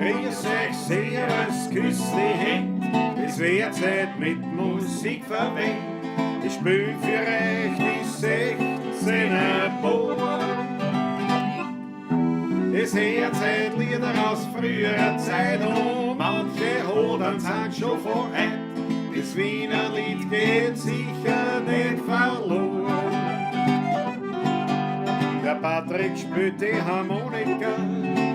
Grüß euch, Servus, küss die Händ, es wird Zeit mit Musik verwendet. Ich spiel für euch die 16er Bohr. Es hört Zeit Lieder aus früherer Zeit und manche Hodern sind schon vor heut. Das Wiener Lied geht sicher nicht verloren. Der Patrick spielt die Harmonika,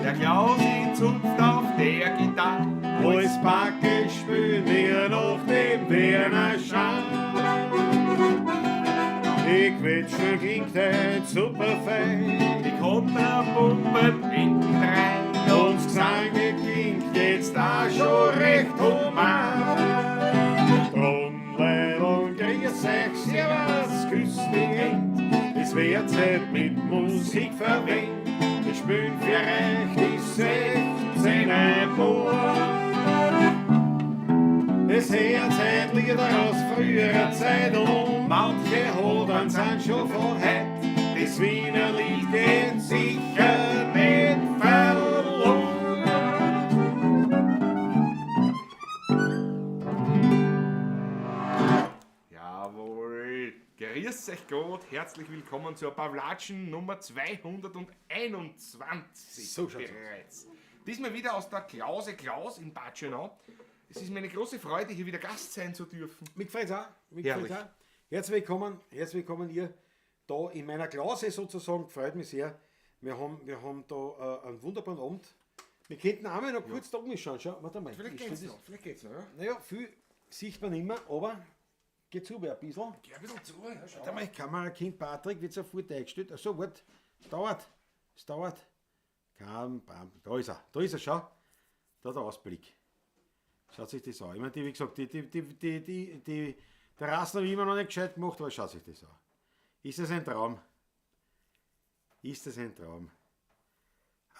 Der Klausi zupft auf der Gitarre. Alles Backe spielen wir noch dem Werner Schan. Die Quetschen klingt heut super fein. Die Kontrapumpe hintendrein. Uns Gesang klingt jetzt auch schon recht human. Drum, Leidl, grüß euch, servus, küss die Händ. Es wird Zeit mit Musik verwendet. Wir spielen für euch die 16er Bohr. Es hört Zeit Lieder aus früherer Zeit und manche Hodern sind schon von heut. Das Wiener Lied geht sicher nicht verloren. Jawohl. Grüß euch Gott, herzlich willkommen zur Pavlatschen Nummer 221 So schaut's aus. bereits. Diesmal wieder aus der Klause Klaus in Bad Schönau. Es ist mir eine große Freude, hier wieder Gast sein zu dürfen. Mich freut's auch. Mich Herrlich. freut's auch. Herzlich willkommen ihr da in meiner Klause sozusagen. Freut mich sehr. Wir haben da einen wunderbaren Abend. Wir könnten einmal noch kurz da umschauen. Schau, warte mal. Vielleicht Ich stell geht's das- noch, vielleicht geht's noch, ja? Naja, viel sieht man immer, aber geht zu ein bisschen. Geh ein bisschen zu, ja, schau. Warte mal, Kamerakind Patrick wird sofort eingestellt. Achso, warte, es dauert. Es dauert. Kam, bam, da ist er, schau. Da der Ausblick. Schaut sich das an. Ich meine, die, wie gesagt, die Terrassen habe ich immer noch nicht gescheit gemacht, aber schaut sich das an. Ist das ein Traum? Ist das ein Traum?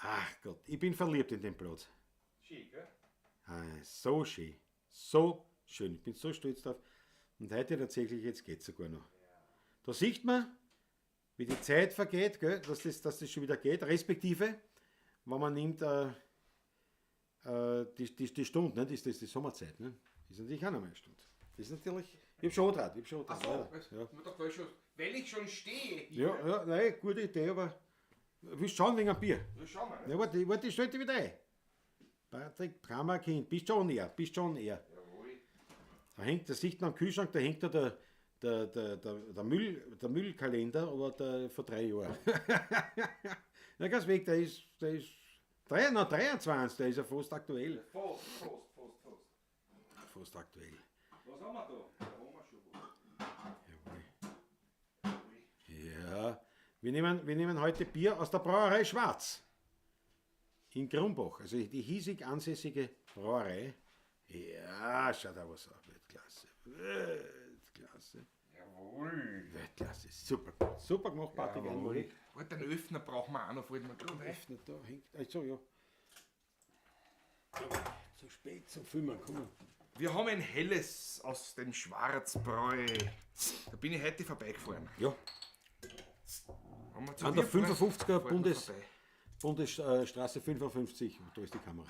Ach Gott, ich bin verliebt in den Platz. Schön, gell? Ah, so schön. So schön. Ich bin so stolz drauf. Und heute tatsächlich, jetzt geht's sogar noch. Da sieht man, wie die Zeit vergeht, gell, dass das schon wieder geht. Respektive, wenn man nimmt die Stunde, ne, das ist die Sommerzeit. Ne? Ist natürlich auch noch mal eine Stunde. Das ist natürlich. Ich hab schon angetraut, ich hab schon Ach angetraut, so, ja. ich dachte, weil ich schon stehe hier. Ja, ja, nein, gute Idee, aber willst du schauen wegen einem Bier? Ja, schau mal. Ja, warte, ich stell dich wieder ein. Patrick, Kammerkind, bist schon er, bist schon er. Jawohl. Da hängt, da sieht man am Kühlschrank, da hängt da der Müllkalender, aber der vor 3 Jahren. Na, ganz weg, der ist drei, na, 23, der ist ja fast aktuell. Fast, fast, fast, fast. Fast aktuell. Was haben wir da? Da haben wir schon was. Jawohl. Ja, wir nehmen heute Bier aus der Brauerei Schwarz in Krumbach, also die hiesig ansässige Brauerei. Ja, schaut da was auf, Weltklasse. Weltklasse. Jawohl. Weltklasse, super gut. Super gemacht, Patrick, Jawohl. einmalig. Warte, den Öffner brauchen wir auch noch, fällt mir gerade ein. Öffner, da hängt, also ja. Zu spät zum Filmen, komm. Wir haben ein helles aus dem Schwarzbräu. Da bin ich heute vorbeigefahren. Ja. Haben wir zu An der dir gefahren? 55er Fahren wir vorbei. Bundesstraße 55. Und da ist die Kamera.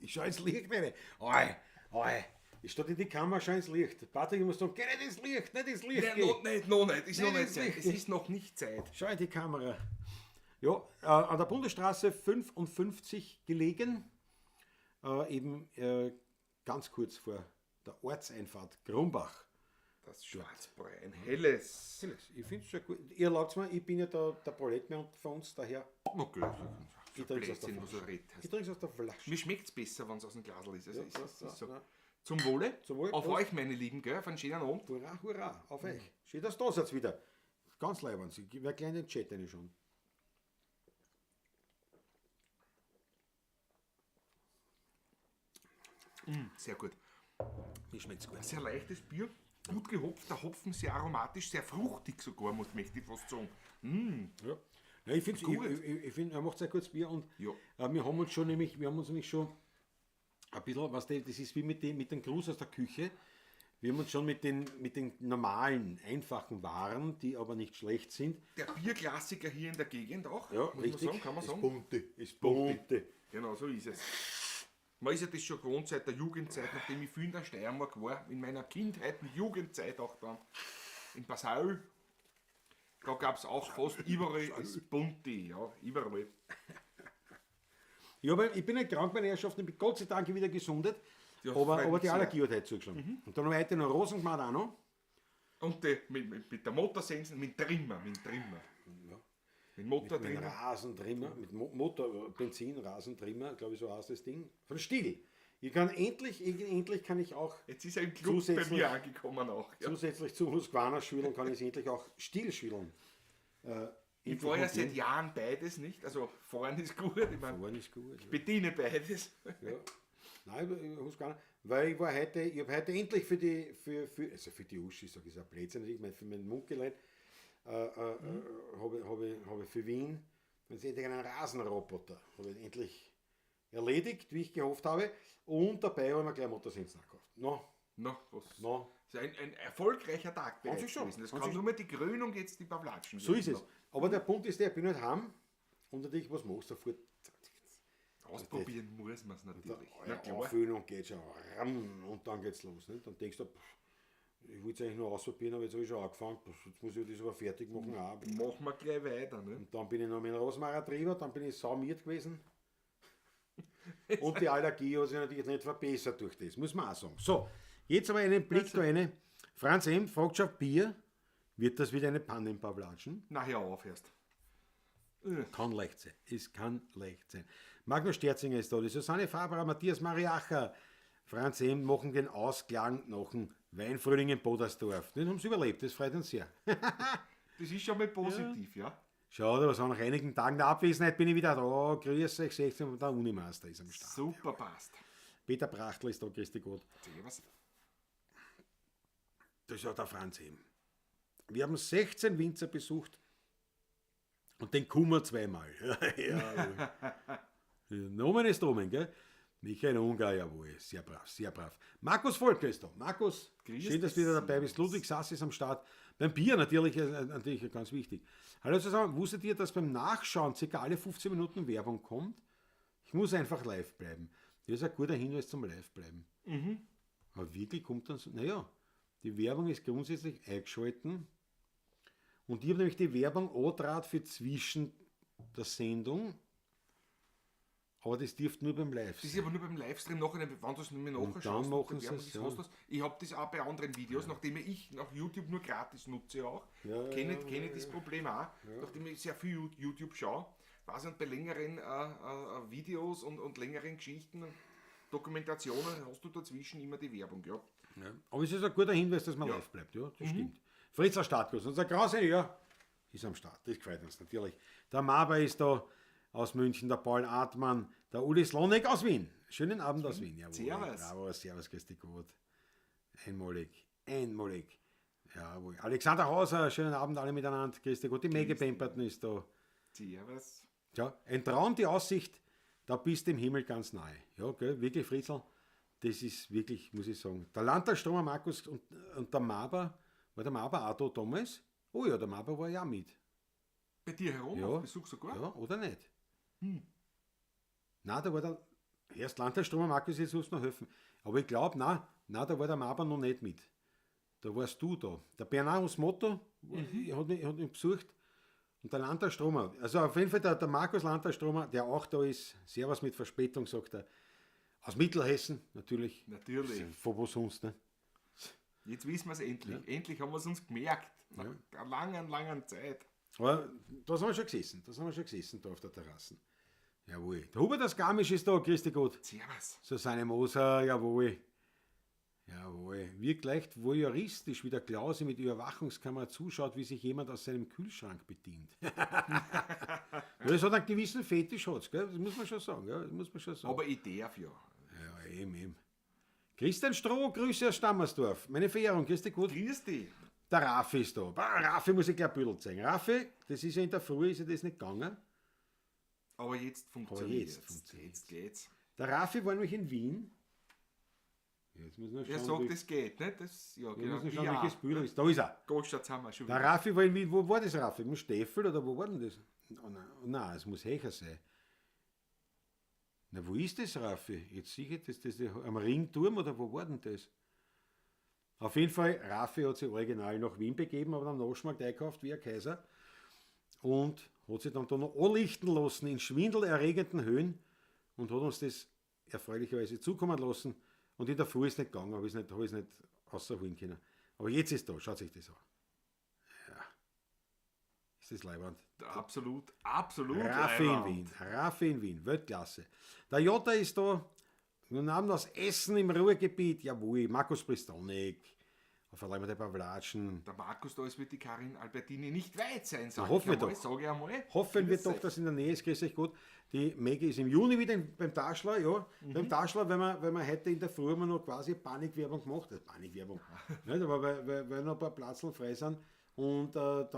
Ich schau ins Licht rein. Oi, oi. Ich stehe in die Kamera, schau ins Licht. Patrick, ich muss sagen, geh nicht ins Licht, nicht ins Licht. Nein, geh. noch nicht, noch nicht. Ist Nein, noch nicht ins Zeit. Licht. Es ist noch nicht Zeit. Schau in die Kamera. Ja, an der Bundesstraße 55 gelegen, eben ganz kurz vor der Ortseinfahrt Krumbach. Das Schwarzbräu, ein helles. Helles. Ich find's sehr gut. Ihr erlaubt's mir, ich bin ja der Proletmann von uns, daher. Okay, Ich trink's aus der Blödsinn, was du Flasche. redest. Ich trink's aus der Flasche. Mir schmeckt's besser, wenn's aus dem Glasl ist. Also Ja, es das, ist das, so. ja. Zum Wohle. Zum Wohl. Auf Prost. euch, meine Lieben, gell? Auf einen schönen Abend. Hurra, hurra, auf euch. Schön, dass du da seid wieder. Ganz leibend. Ich werde gleich in den Chat reinschauen. Sehr gut. Mir schmeckt's gut. Sehr leichtes Bier, gut gehopft, der Hopfen sehr aromatisch, sehr fruchtig sogar, möchte ich fast sagen. Ja. Ja, ich find's, Gut. ich find, er macht sehr gutes Bier und Ja. wir haben uns schon nämlich, wir haben uns nämlich schon ein bisschen, was das ist wie mit dem Gruß aus der Küche. Wir haben uns schon mit den normalen, einfachen Waren, die aber nicht schlecht sind. Der Bierklassiker hier in der Gegend auch, Ja, muss richtig. man sagen, kann man Ist sagen. bunte, ist bunte. Genau, so ist es. Man ist ja das schon gewohnt seit der Jugendzeit, nachdem ich viel in der Steiermark war, in meiner Kindheit und Jugendzeit auch dann in Passau. Da gab es auch fast überall das Bunte, ja, überall. Ja, aber ich bin nicht krank, meine Herrschaften, ich bin Gott sei Dank wieder gesundet. Ja, aber freut aber mich die sehr. Mhm. Allergie hat heute zugeschlagen. Und dann habe ich heute noch Rosen gemacht auch noch. Und die, mit der Motorsensen, mit dem Trimmer, mit dem Trimmer. Mit dem Mit Motortrimmer. Rasentrimmer, mit Motor, Benzin, Rasentrimmer, glaube ich, so heißt das Ding. Von Stihl. Ich kann endlich, endlich kann ich auch Jetzt ist er im Club bei Zusätzlich- mir angekommen auch. Ja. zusätzlich zu Husqvarna schütteln, kann ich es endlich auch Stihl schütteln. Ich fahre ja seit Jahren beides nicht. Also fahren ist gut, ich meine, Fahren ist gut. ich bediene beides. Ja. Nein, ich Husqvarna, weil ich war heute, ich habe heute endlich für die, für, also für die Uschi, sage ich, ist ein Blödsinn, ich meine, für mein Munkelein, habe ich für Wien, dann sehe ich einen Rasenroboter, habe ich endlich erledigt, wie ich gehofft habe, und dabei habe ich mir gleich Motorsensen gekauft. No, Na, was? no. Das ist ein erfolgreicher Tag bereits sich schon. gewesen. Das An kann sich nur mehr die Krönung jetzt die Pavlatschen So werden ist es. Aber der Punkt ist der, ich bin halt heim und natürlich, was machst du sofort? noch. Ausprobieren muss man es natürlich. Ja, Na klar. auffüllen und geht schon ram, und dann geht's los. Nicht? Dann denkst du, pff, ich wollte es eigentlich nur ausprobieren, aber jetzt habe ich schon angefangen, pff, jetzt muss ich das aber fertig machen. Auch. Machen wir gleich weiter. Ne? Und dann bin ich noch mit dem Rosmarer drüber, dann bin ich saumiert gewesen. Und die Allergie hat sich natürlich nicht verbessert durch das, muss man auch sagen. So, jetzt aber einen Blick da rein. Franz M. fragt schon auf Bier, wird das wieder eine Panne im Pavlatschen? Na, hör auf erst. Kann leicht sein. Es kann leicht sein. Magnus Sterzinger ist da, die Susanne Faberer, Matthias Mariacher, Franz M. machen den Ausklang nach dem Weinfrühling in Bodersdorf. Den haben sie überlebt, das freut uns sehr. Das ist schon mal positiv, ja. Schau, da was auch nach einigen Tagen der Abwesenheit bin ich wieder da. Grüß euch, 16, der Unimeister ist am Start. Super passt. Peter Brachtl ist da, grüß dich Gott. Servus. Das ist ja der Franz M. Wir haben 16 Winzer besucht und den Kummer zweimal. ja, Nomen ist Omen, gell? Michael Ungar, jawohl, sehr brav, sehr brav. Markus Volker ist da. Markus, Grüß schön, dass du wieder dabei bist. Ludwig Sass ist am Start. Beim Bier natürlich, natürlich ganz wichtig. Hallo zusammen, wusstet ihr, dass beim Nachschauen circa alle 15 Minuten Werbung kommt? Ich muss einfach live bleiben. Das ist ein guter Hinweis zum Live bleiben. Aber wirklich kommt dann so, naja, die Werbung ist grundsätzlich eingeschalten. Und ich habe nämlich die Werbung angetragen für zwischen der Sendung. Aber das dürfte nur beim Live Das ist sein. aber nur beim Livestream nachher, wenn du es nicht mehr Und nachschaust. dann machen die sie Werbung es, ist, ja. hast du's. Ich habe das auch bei anderen Videos, nachdem ich nach YouTube nur gratis nutze auch, Ja, kenne ja, ich das Problem auch, nachdem ich sehr viel YouTube schaue, weiß ich, und bei längeren Videos und längeren Geschichten und Dokumentationen hast du dazwischen immer die Werbung, ja. Ja. Aber es ist ein guter Hinweis, dass man live bleibt. Ja, das stimmt. Fritz aus Startgroß, unser Krause, ja, ist am Start. Das gefällt uns natürlich. Der Maber ist da aus München, der Paul Artmann, der Uli Slonek aus Wien. Schönen Abend aus Wien. Jawohl. Servus. Bravo, servus, grüß dich Gott. Einmalig, einmalig. Jawohl. Alexander Hauser, schönen Abend alle miteinander. Grüß dich Gott. Die Maggie Pemperton ist da. Servus. Tja, ein Traum, die Aussicht, da bist du im Himmel ganz nahe. Ja, gell, wirklich, Fritzl, das ist wirklich, muss ich sagen. Der Landtagstromer Markus und der Maber, war der Maber auch da damals? Oh ja, der Maber war ja auch mit. Bei dir herum, Ja. auf Besuch sogar? Ja, oder nicht? Nein, da war der, erst Landtagstromer Markus, jetzt musst du noch helfen. Aber ich glaube, nein, nein, da war der Maber noch nicht mit. Da warst du da. Der Bernard Motto hat mich besucht. Und der Landtagstromer, also auf jeden Fall der Markus Landtagstromer, der auch da ist, Servus mit Verspätung, sagt er. Aus Mittelhessen, natürlich. Natürlich. Von wo sonst, ne? Jetzt wissen wir es endlich. Endlich haben wir es uns gemerkt. Nach einer langen, langen Zeit. Aber da sind wir schon gesessen, da sind wir schon gesessen, da auf der Terrasse. Jawohl. Der Hubert aus Garmisch ist da, grüß dich Gott. Servus. Susanne Moser, jawohl. Jawohl. Wirkt leicht voyeuristisch, wie der Klause mit Überwachungskamera zuschaut, wie sich jemand aus seinem Kühlschrank bedient. Ja, das hat einen gewissen Fetisch, hat's, gell? Das muss man schon sagen. Ja? Das muss man schon sagen. Aber ich darf ja. Ja, eben, eben. Christian Stroh, Grüße aus Stammersdorf. Meine Verehrung, grüß dich gut. Grüß dich. Der Raffi ist da. Bah, Raffi muss ich gleich ein Büdel zeigen. Raffi, das ist ja in der Früh, ist ja das nicht gegangen. Aber jetzt funktioniert jetzt funktioniert's. Jetzt geht's. Der Raffi war nämlich in Wien. Ja, jetzt muss ich noch Er schauen, sagt, wie- das geht, ne? Das, ja, wir genau. müssen schauen, Ja. welches Büdel ist. Da ist er. Goldstadt haben wir schon Der wieder. Raffi war in Wien. Wo war das Raffi? Im Steffel oder wo war denn das? Oh nein, oh nein, es muss Hecher sein. Na, wo ist das, Raffi? Jetzt sicher, das am Ringturm oder wo war denn das? Auf jeden Fall, Raffi hat sich original nach Wien begeben, aber am Naschmarkt einkauft wie ein Kaiser und hat sich dann da noch anlichten lassen in schwindelerregenden Höhen und hat uns das erfreulicherweise zukommen lassen. Und in der Früh ist nicht gegangen, habe ich es nicht, hab ich's nicht rausholen können. Aber jetzt ist da, schaut sich das an. Ja. Ist das leiwand. Absolut, absolut. Raffi in leiwand. Wien, Raffi in Wien, Weltklasse. Der Jota ist da, nun haben das Essen im Ruhrgebiet, jawohl, Markus Pristonik, auf einmal der Pavlatschen. Der Markus, da ist wird die Karin Albertini nicht weit sein, sag hoffen ich wir einmal, doch. Sag ich einmal. Hoffen wir doch, dass in der Nähe ist, grüß euch Gott. Die Maggie ist im Juni wieder beim Taschler, ja. Beim Taschler, weil wir heute in der Früh haben wir noch quasi Panikwerbung gemacht. Also Panikwerbung. Nicht, aber weil noch ein paar Platzl frei sind. Und dann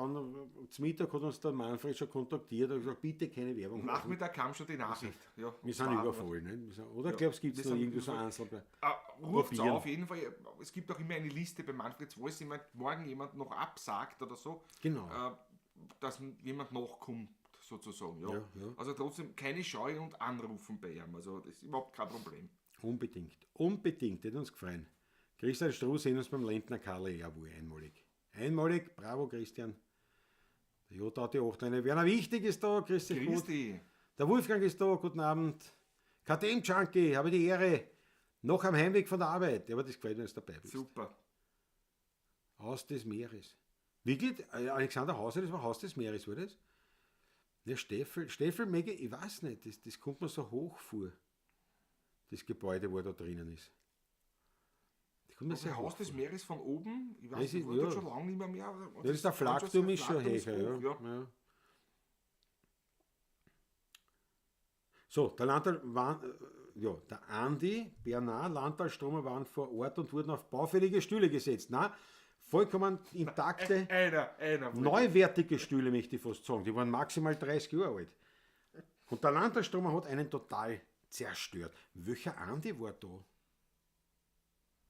zum Mittag hat uns der Manfred schon kontaktiert und gesagt, bitte keine Werbung machen. Nachmittag kam schon die Nachricht. Ja, Wir sind übervoll, nicht? Wir sind, oder glaubst du, gibt es Wir noch sind irgendwo so übervoll. Einzel? Ruft Probieren. auf jeden Fall. Es gibt auch immer eine Liste bei Manfred, falls jemand morgen jemand noch absagt oder so, Genau. dass jemand nachkommt, sozusagen. Ja. Ja, ja. Also trotzdem keine Scheu und anrufen bei ihm. Also das ist überhaupt kein Problem. Unbedingt. Unbedingt, hätte uns gefreut. Christian Stroh sehen uns beim Lendner Karle, jawohl, einmalig. Einmalig, bravo Christian. Der Jota hat die Achtleine. Werner Wichtig ist da, grüß dich Grüß gut. dich. Der Wolfgang ist da, guten Abend. KTM Junkie, habe die Ehre. Noch am Heimweg von der Arbeit. Ja, aber das gefällt mir, dass du dabei bist. Super. Haus des Meeres. Wirklich? Alexander Hauser, das war Haus des Meeres, war das? Ja, Steffel, Mege, ich weiß nicht, das kommt mir so hoch vor. Das Gebäude, wo er da drinnen ist. Das kommt mir Also sehr Haus hoch des vor. Meeres von oben, ich weiß Das nicht, ist- war ja. dort schon lange nicht mehr. Mehr. Ja, das ist der Flakturm ist schon höher, ja. hoch, ja. Ja. So, der Landtal war, ja, der Andi, Bernard, Landtalstromer waren vor Ort und wurden auf baufällige Stühle gesetzt. Na, vollkommen intakte, Einer. neuwertige Stühle, möchte ich fast sagen. Die waren maximal 30 Jahre alt. Und der Landtalstromer hat einen total zerstört. Welcher Andi war da?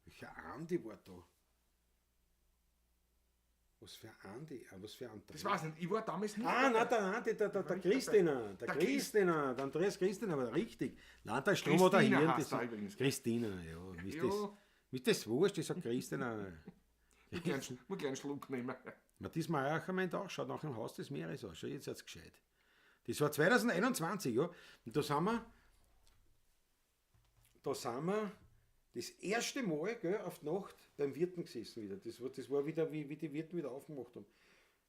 Welcher Andi war da? Was für Andi? Ah, was für André? Das weiß ich nicht, ich war damals nicht Ah, dabei. nein, der Andi, der nicht Christina, der Der Christ- Christina, der Andreas Christina war richtig. Landtalstromer oder Christina hier. heißt Das er übrigens. Christina, ja. Mir ist, Ja. das, mir ist das wurscht, ich sag Christina. Muss gleich einen- muss gleich einen Schluck nehmen. Matthias Meyercher meint auch, schaut nach dem Haus des Meeres aus. Schau, jetzt hat's gescheit. Das war 2021, ja. Und da sind wir das erste Mal, gell, auf die Nacht beim Wirten gesessen wieder. Das war wieder, wie die Wirten wieder aufgemacht haben.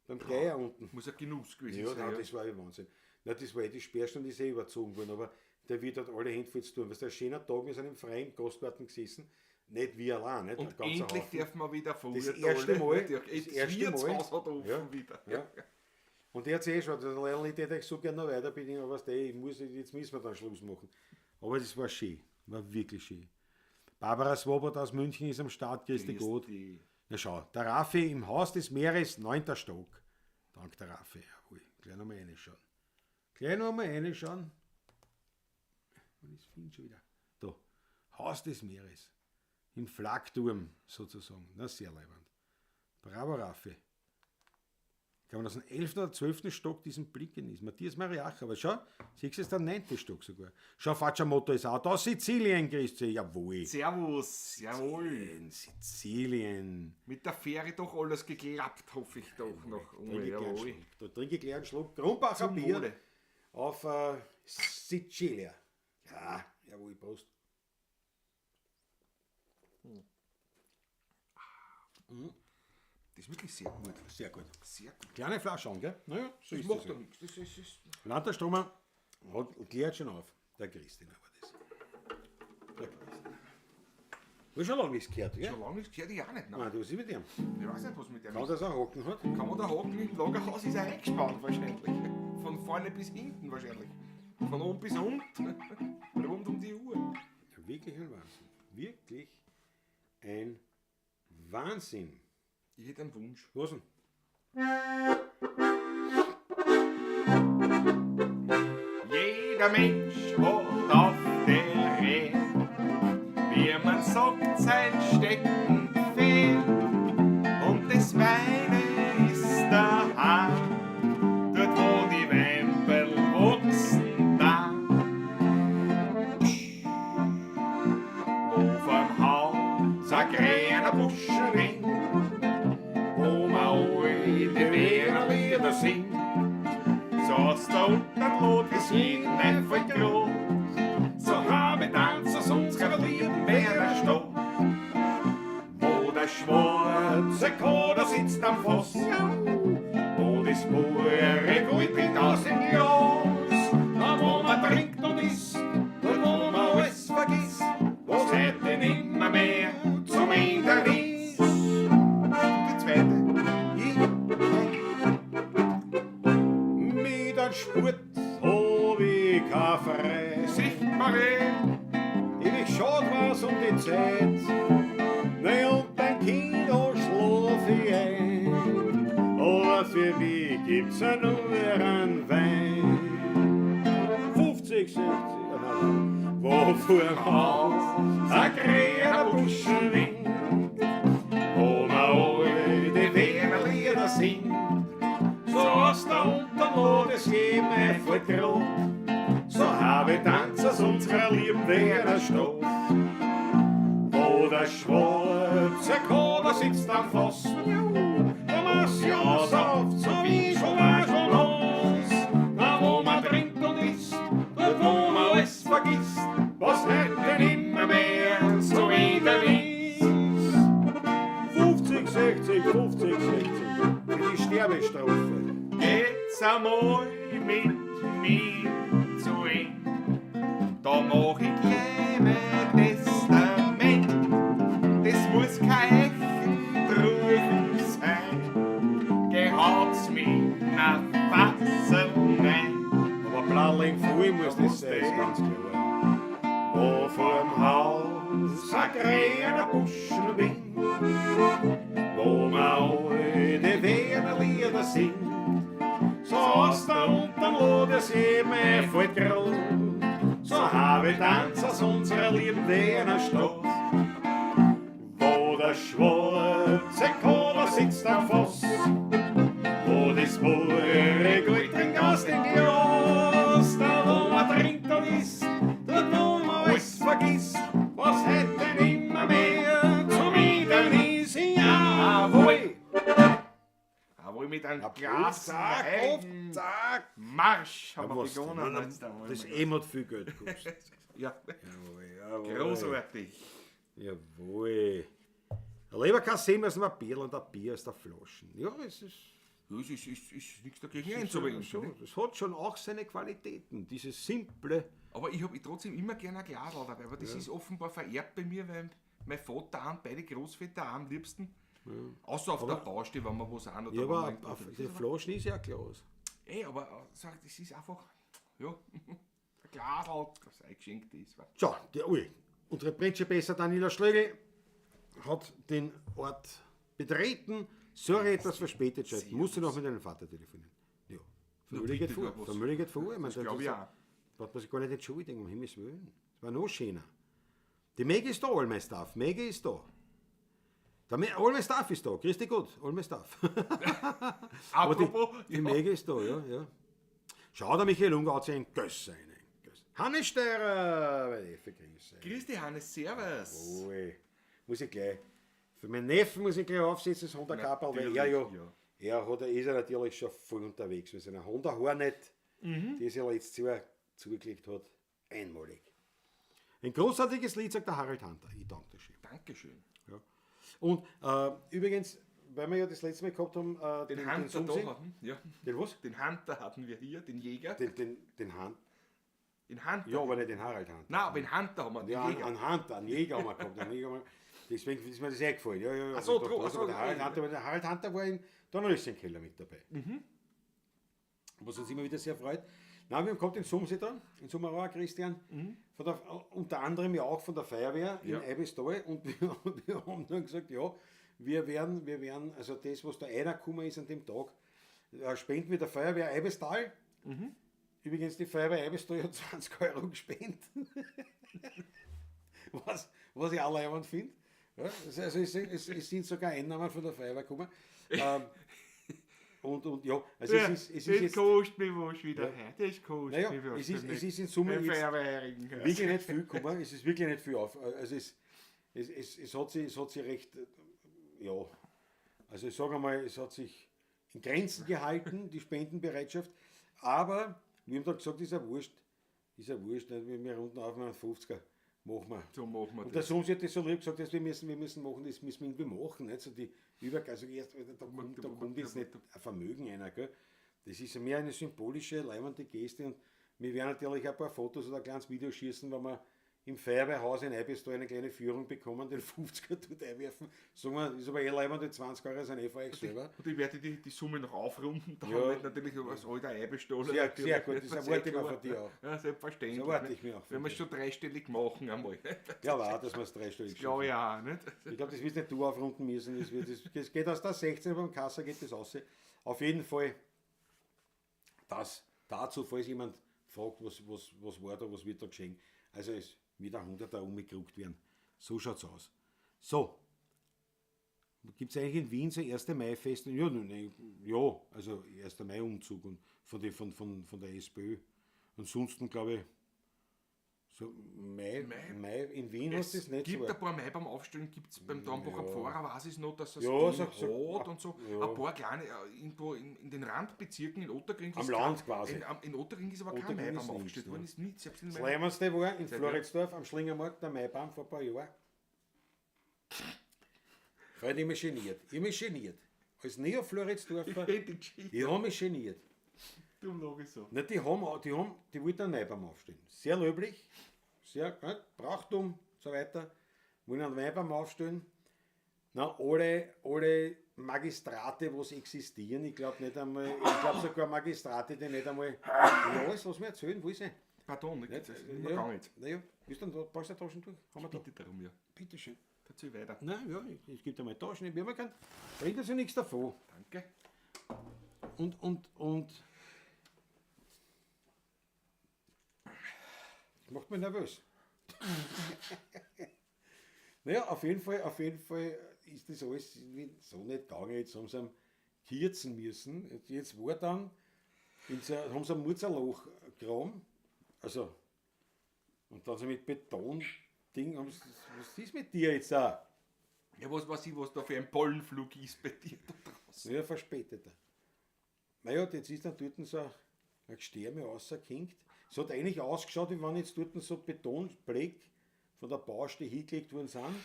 Beim Geier unten. Muss ein Genuss gewesen Ja, sein. nein, Ja. das war ja Wahnsinn. Nein, das war eh die Sperrstunde, ist eh überzogen worden, aber der Wirt hat alle Hände voll zu tun. Weißt du, ein schöner Tag, wir sind im freien Gastgarten gesessen, nicht wir allein, nicht? Und Ein ganzer endlich Haufen. dürfen wir wieder vor. Das erste Mal, das Das erste Mal. Wirtshaus hat offen Ja. wieder. Ja. Und der hat sich eh schon, der Lehrling, der hätte ich so gerne noch weiter bedienen, aber weißt du, ich muss, jetzt müssen wir dann Schluss machen. Aber das war schön, war wirklich schön. Barbara Swoboda aus München ist am Start, grüß dich Gott. Die- Na schau, der Raffi im Haus des Meeres, 9. Stock. Dank der Raffi, jawohl. Gleich nochmal reinschauen. Gleich nochmal reinschauen. Und ich finde schon wieder. Da, Haus des Meeres. Im Flakturm sozusagen. Na, sehr leibend. Bravo, Raffi. Kann man aus dem 11. oder 12. Stock diesen Blick genießen. Matthias Mariacher, aber schau, siehst du, es ist der 9. Stock sogar. Schau, Facciamoto ist auch da. Sizilien, grüßt sie. Jawohl. Servus, jawohl. Sizilien, Sizilien. Mit der Fähre doch alles geklappt, hoffe ich doch noch. Oh, Trinke ich gleich einen jawohl. Schluck. Da trinke ich gleich einen Schluck Grumbacher Zum Bier Wohle. auf Sicilia. Ja, jawohl, Prost. Das ist wirklich sehr gut. Sehr gut. Sehr gut. Kleine Flasche an, gell? Naja, so Das ist macht das. doch nichts. Das ist Landterstromer hat, klärt schon auf. Der Christina war das. Der Christina. Du hast schon lange nichts gehört, gell? schon lange nichts gehört, ich auch nicht. Nein. Nein, du, was ist mit ihm? Ich weiß nicht, was mit dem Kann ist. das auch Hocken hat? Kann man da hocken? Im Lagerhaus ist er eingespannt wahrscheinlich. Von vorne bis hinten wahrscheinlich. Von oben bis unten. Rund um die Uhr. Ja, wirklich ein Wahnsinn. Wirklich ein Wahnsinn. Ich hätte einen Wunsch. Was denn? Jeder Mensch hat auf der Erde, wie man sagt, sein Steckenpferd. Und das meine ist daheim, dort wo die Weinberl wachsen da. grüner Buschen winkt, wo man alle die Wiener Lieder singt. So aus der Unterlot ist jeden einfach groß. So habe Tanzers unsere lieben Wiener Stadt. Wo der schwarze Kader sitzt am Fass, wo das pure Gold trinkt aus dem Glas, da wo man trinkt und isst, und wo man alles vergisst, was heute nimmer mehr zum Ende ist. Die zweite. Ich mit einem Spurt hab ich kein Frei. Sieht man Ewig schad war's um die Zeit. Na und beim Kino schlaf ich ein. Aber für mich gibt's ja nur einen Wein. 50, 60, ah, nein, wo vorm Haus ein grüner Buschen winkt, wo man alle die Wiener Lieder singt. So aus der Unterlot ist jedem einfach grad. So habe ich Tanzers unserer lieben Wiener Stadt. Wo der schwarze Kader sitzt am Fass, da muss ja sauft, so wie schon war schon los. Da wo man trinkt und isst, dort wo man alles vergisst, was heute nimmer mehr so wieder ist. 50, 60, 50, 60, für die Sterbestrophe. Geht's einmal mit mir zu Ende. Da mach ich gleich mein Testament. Das muss kein Eichendruchen sein. Gehaut's mit ner Fassel rein. Aber Blalling voll muss das sein, ist ganz klar. Wo vorm Haus ein grüner Buschen winkt, wo man alle die Wiener Lieder singt. So aus der Unterlot ist jedem voll grad. So habe ich Tanzers unserer lieben Wiener Stadt. Wo der schwarze Kader sitzt am Fass, wo das pure Gold trinkt aus dem Glas, da wo man trinkt und isst, dort wo man alles vergisst, was hätte nimmer mehr zum Eden ist. Jawohl! Aber mit einem Glas Zack, auf, zack! Marsch haben Ja, wir was? begonnen. Nein, Jetzt einmal. Das M hat viel Geld gekostet. Ja, Jawohl, jawohl. großartig. Jawohl. Ein Leberkassee müssen wir Bier und ein Bier aus der Flaschen. Ja, es ist. Ja, es ist nichts dagegen einzuwenden. schon, ne? es hat schon auch seine Qualitäten, dieses simple. Aber ich habe trotzdem immer gerne ein Glas dabei, aber das ist offenbar vererbt bei mir, weil mein Vater und beide Großväter auch am liebsten. Außer auf der Baustelle, wenn wir wo sind. Oder Ja, wenn aber wir irgendwo auf, unterwegs die sind. Flaschen ist ja ein Glas. Ey, aber sag, das ist einfach, ja, ein Glas, das eingeschenkt ist. wa. So, der Ui. Unsere Prinzipesser Daniela Schlögl hat den Ort betreten. Sorry, etwas verspätet, schon. Musste noch mit deinem Vater telefonieren. Ja. Familie geht bitte, vor. was? Familie geht vor. Ich meine, Das glaube ich auch. Braucht man sich gar nicht entschuldigen, um Himmels Willen. Das war noch schöner. Die Maggie ist da, all my stuff. Maggie ist da. Der all my stuff ist da. Grüß dich Gott, all my stuff. Aber Apropos, die Maggie ist da, ja, ja. Schau, der Michael Unger hat sich ein Göss rein. Göss. Hannes Steirer, mein Neffe, grüße. Grüß dich, Hannes, servus. Ui, muss ich gleich. Für meinen Neffen muss ich gleich aufsetzen, das Honda Kapperl, weil er ja, Natürlich, er hat, ist ja natürlich schon voll unterwegs mit seiner Honda Hornet, die sich letztes Jahr zugelegt hat. Einmalig. Ein großartiges Lied, sagt der Harald Hunter. Ich danke dir schön. Dankeschön. Ja. Und übrigens, weil wir ja das letzte Mal gehabt haben, Den Hunter da Sumsi. hatten, ja. Den was? Den Hunter hatten wir hier, den Jäger. Den Hunt. Den Hunter. Ja, aber nicht den Harald Hunter. Nein, aber den Hunter haben wir, den Ja, Jäger. einen Hunter, einen Jäger haben wir gehabt. Einen Jäger haben wir, deswegen ist mir das eingefallen. Ja, ja, ja. Ach so, Ich dachte, drum, was, ach so, aber der Harald okay. Hunter, aber der Harald Hunter war in Donnerössenkeller mit dabei. Was uns immer wieder sehr freut. Nein, wir haben gehabt den Sumsi da, in Summerauer Christian, von der, unter anderem ja auch von der Feuerwehr Ja. in Eibistal. Und wir haben dann gesagt, ja, wir werden, also das, was da einer gekommen ist an dem Tag, spenden wir der Feuerwehr Eibistal. Übrigens, die Feuerwehr Eibistal hat 20 Euro gespendet. Was ich auch leibend finde. Ja, also es sind sogar Einnahmen von der Feuerwehr gekommen. Und ja, also Ja, es ist das jetzt kostet mich was wieder. Ja. Das kostet Naja, mich was. es ist in Summe Beim jetzt Feuerwehrherigen. wirklich nicht viel gekommen. Es ist wirklich nicht viel auf. Also es Es hat sich recht, ja, also ich sage einmal, es hat sich in Grenzen gehalten, die Spendenbereitschaft, aber wir haben da gesagt, ist ja wurscht, nicht? Wir runden auf mit einem 50er, machen wir. So machen wir Und der Sohn hat das so lieb gesagt, dass wir müssen machen, das müssen wir irgendwie machen, nicht? So die Übergabe, also erst, da kommt jetzt nicht ein Vermögen einer, gell? Das ist mehr eine symbolische, leibende Geste und wir werden natürlich ein paar Fotos oder ein kleines Video schießen, wenn wir im Feuerwehrhaus in Eibistal eine kleine Führung bekommen, den 50er dort einwerfen. Sagen wir, ist aber eh leibende 20 Euro, sind eh für euch selber. Und ich werde die Summe noch aufrunden, dann ja. wird natürlich als alter Eibestohler. Sehr, sehr gut, das erwarte ich mir von dir auch. Ja, selbstverständlich. Das erwarte ich mir auch. Wenn wir es schon dreistellig machen einmal. Ja, war, dass wir es dreistellig schaffen. Glaube ich auch, nicht? Ich glaube, das wirst nicht du aufrunden müssen. Das geht aus der 16 beim Kassa geht das raus. Auf jeden Fall, das dazu, falls jemand fragt, was war da, was wird da geschehen. Also es wird ein 100er umgekriegt werden. So schaut's aus. So. Gibt es eigentlich in Wien so 1. Mai-Fest? Ja, ne, ja, also 1. Mai-Umzug und von der SPÖ. Ansonsten glaube ich, so Mai in Wien hast du das nicht so. Es gibt ein paar Mai beim Aufstellen, gibt es beim Dornbacher Pfarrer, weiß ich noch, dass es ja, hat und so. Ja. Ein paar kleine, irgendwo in den Randbezirken in Ottakring. Am Land quasi. In Ottakring ist aber kein Maibaum aufgestellt worden. Ist nicht, selbst in das Leimendste war in Floridsdorf am Schlingermarkt der Maibaum vor ein paar Jahren. Freunde, ich mich geniert. Ich mich geniert. Als Neo-Floridsdorfer, ich habe mich geniert. Dumm lag ich so. Na, die wollten einen Maibaum aufstellen. Sehr löblich, sehr, ne, Brauchtum und so weiter. Wollen einen Maibaum aufstellen. Na, alle Magistrate, was existieren, ich glaube nicht einmal, ich glaube sogar Magistrate, die nicht einmal. Ja, alles, was mir erzählen, wo ist er? Pardon, nicht, das ist nicht mehr gegangen jetzt. Naja, bist du dann, brauchst du Taschen durch? Haben wir da. Bitte darum, ja. Bitte schön. Erzähl weiter. Nein, ja, es gibt einmal Taschen, ich bin kein. Bringt uns ja nichts davon. Danke. Und. Das macht mich nervös. Naja, auf jeden Fall ist das alles so nicht gegangen. Jetzt haben sie ihn kürzen müssen. Jetzt war dann, haben sie ein Mutzerloch gegraben. Also, und dann so mit Beton-Ding, was ist mit dir jetzt da? Ja, was weiß ich, was da für ein Pollenflug ist bei dir da draußen. Ja, verspäteter. Naja, jetzt ist dann dort so ein Gestärme rausgehängt. Es hat eigentlich ausgeschaut, wie wenn jetzt dort so Betonblech von der Baustelle hingelegt worden sind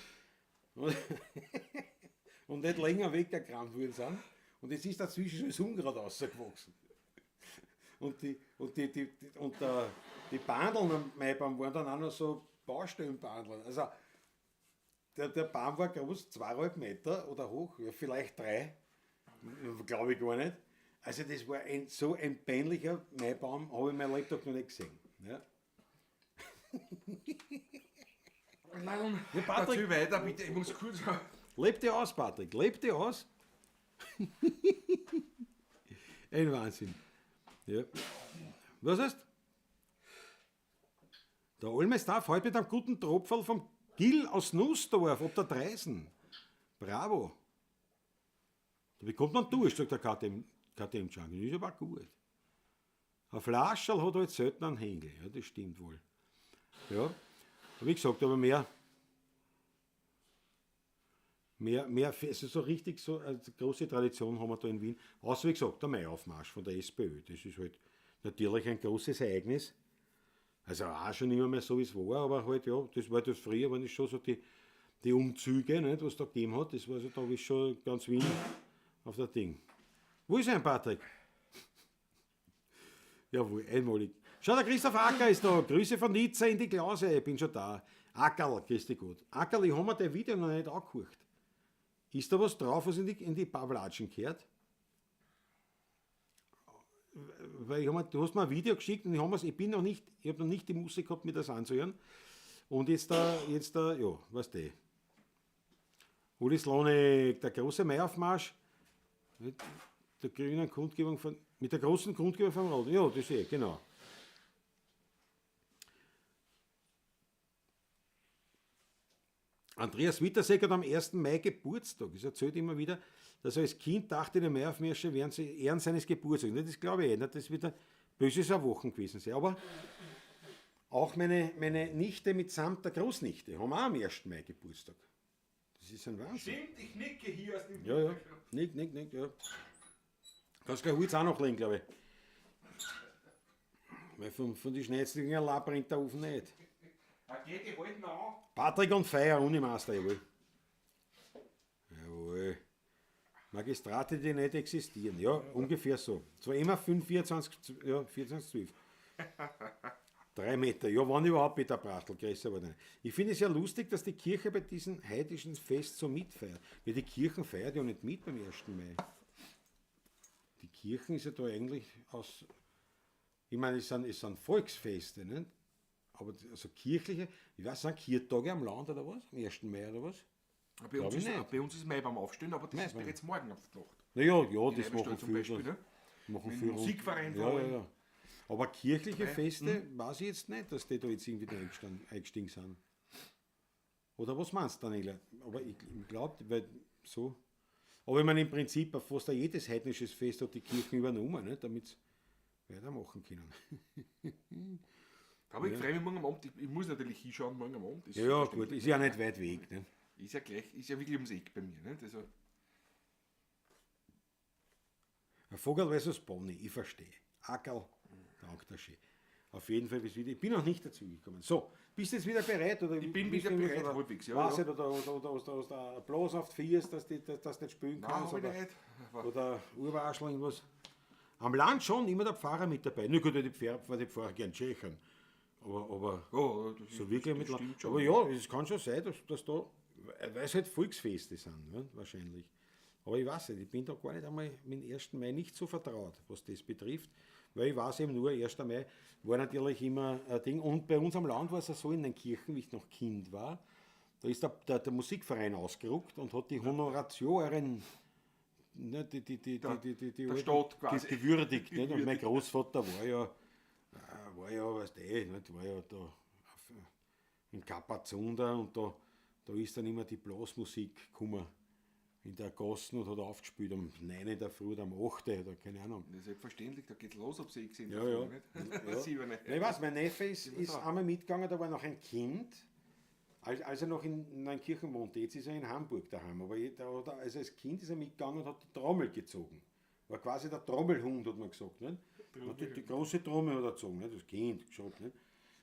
und nicht länger weggekramt worden sind. Und jetzt ist dazwischen schon das Unkraut rausgewachsen. Und die Bandeln am Maibaum waren dann auch noch so Baustellenbandeln. Also der Baum war groß, 2,5 Meter oder hoch, ja, vielleicht 3, glaube ich gar nicht. Also das war so ein peinlicher Maibaum, habe ich mein Lebtag noch nicht gesehen. Ja. Nein, ja, Patrick, erzähl weiter, bitte, ich muss kurz... Leb dir aus, Patrick, leb dir aus. Ein Wahnsinn. Ja. Was heißt? Der Olmestarf heute mit einem guten Tropferl vom Gil aus Nussdorf, ob der Dreisen. Bravo. Da bekommt man Durst, sagt der KTM Junkie. Das ist aber gut. Ein Flascherl hat halt selten einen Hängel. Ja, das stimmt wohl. Ja. Wie gesagt, aber mehr, also so richtig so eine große Tradition haben wir da in Wien. Außer, wie gesagt, der Maiaufmarsch von der SPÖ. Das ist halt natürlich ein großes Ereignis. Also auch schon immer mehr so, wie es war, aber halt, ja, das war das früher, waren das schon so die Umzüge, nicht, was da gegeben hat. Das war so, da ist schon ganz Wien auf der Ding. Wo ist ein Patrick? Jawohl, einmalig. Schau, der Christoph Acker ist da. Grüße von Nizza in die Klause. Ich bin schon da. Ackerl, grüß dich gut. Ackerl, ich habe mir dein Video noch nicht angehört. Ist da was drauf, was in die Pavlatschen gehört? Weil du hast mir ein Video geschickt und ich habe noch nicht die Muße gehabt, mir das anzuhören. Und jetzt da, ja, weißt du. Uli Slonek, der große Maiaufmarsch mit der grünen Kundgebung mit der großen Kundgebung vom Rot. Ja, das sehe ich, genau. Andreas Wittersegg hat am 1. Mai Geburtstag. Es erzählt immer wieder, dass er als Kind dachte, die Maiaufmärsche wären sie Ehren seines Geburtstags. Das glaube ich eh nicht. Das wird ein böses Erwachen gewesen sein. Aber Auch meine Nichte mitsamt der Großnichte haben auch am 1. Mai Geburtstag. Das ist ein Wahnsinn. Stimmt, ich nicke hier aus dem Ja, ja. Nick, nick, nick, ja. Kannst gleich Holz auch noch legen, glaube ich. Weil von den Schnetzlingen allein brennt der Ofen nicht. Ah, geht, die halten an. Patrick und Feier, Unimeister, jawohl. Jawohl. Magistrate, die nicht existieren. Ja, ungefähr so. Zwar immer 5, 24, ja, 24, 12. 3 Meter. Ja, wann überhaupt Peter Brachtl, größer war der nicht. Ich finde es ja lustig, dass die Kirche bei diesem heidnischen Fest so mitfeiert. Weil die Kirchen feiert ja nicht mit beim 1. Mai. Die Kirchen ist ja da eigentlich aus. Ich meine, es sind Volksfeste, nicht? Aber also kirchliche, ich weiß, sind Kirtage am Land oder was? Am 1. Mai oder was? Bei uns, Glaub ich ist, nicht. bei uns ist Maibaum aufstehen, aber das ist Maibaum. bereits morgen auf die Nacht. Naja, ja, In das Eibenstock machen zum viele. Beispiel, das ne? machen Mit viele dem Musikverein ja, vor ja, allem. ja. Aber kirchliche Feste weiß ich jetzt nicht, dass die da jetzt irgendwie da eingestiegen sind. Oder was meinst du, Daniela? Aber ich glaube, weil so. Aber ich meine, im Prinzip, fast jedes heidnisches Fest hat die Kirchen übernommen, ne, damit sie weitermachen können. Aber ich freue mich morgen am Abend. Ich muss natürlich hinschauen morgen am Abend. Ist Ja, ja, gut, selbstverständlich. ist ja nicht weit weg. Ne? Ist ja gleich, ist ja wirklich ums Eck bei mir. Nicht? Also, Ein Vogel versus Pony, ich verstehe. Ackerl, danke dir schön. Auf jeden Fall bist du wieder. Ich bin noch nicht dazu gekommen. So, bist du jetzt wieder bereit? Oder Ich bin bist wieder du bereit, oder, halbwegs, ja, Weiß ja. nicht, oder hast du einen Blas auf die Fiers, dass du nicht spielen nein, kannst? hab ich Oder, nicht. Aber oder Urwaschl, irgendwas. Am Land schon immer der Pfarrer mit dabei. Nur gut, weil die Pfarrer gern tschechern. Aber oh, das so wirklich das mit stimmt schon. Aber ja, es kann schon sein, dass da, weil es halt Volksfeste sind, ne? Wahrscheinlich. Aber ich weiß nicht, ich bin da gar nicht einmal mit dem 1. Mai nicht so vertraut, was das betrifft, weil ich weiß eben nur, 1. Mai war natürlich immer ein Ding. Und bei uns am Land war es ja so in den Kirchen, wie ich noch Kind war, da ist der Musikverein ausgerückt und hat die Honoratioren, ne, die, Der- die der alten, Stadt quasi. die gewürdigt. Nicht? Und mein Großvater war ja, weißt du, nicht, war ja da in Kapazunder und da ist dann immer die Blasmusik gekommen in der Gassen und hat aufgespielt um 9 in der Früh oder um 8 oder keine Ahnung. Ja, selbstverständlich, da geht's los ab 6 in Ja, der ja. Früh, nicht? Ja. Sieben. Ja, ich weiß, mein Neffe ist da. einmal mitgegangen, da war noch ein Kind, als er noch in Neunkirchen wohnte. Jetzt ist er in Hamburg daheim, aber also als Kind ist er mitgegangen und hat die Trommel gezogen. War quasi der Trommelhund, hat man gesagt. Nicht? Hat die große Trommel hat er gezogen, nicht? Das Kind geschaut. Nicht?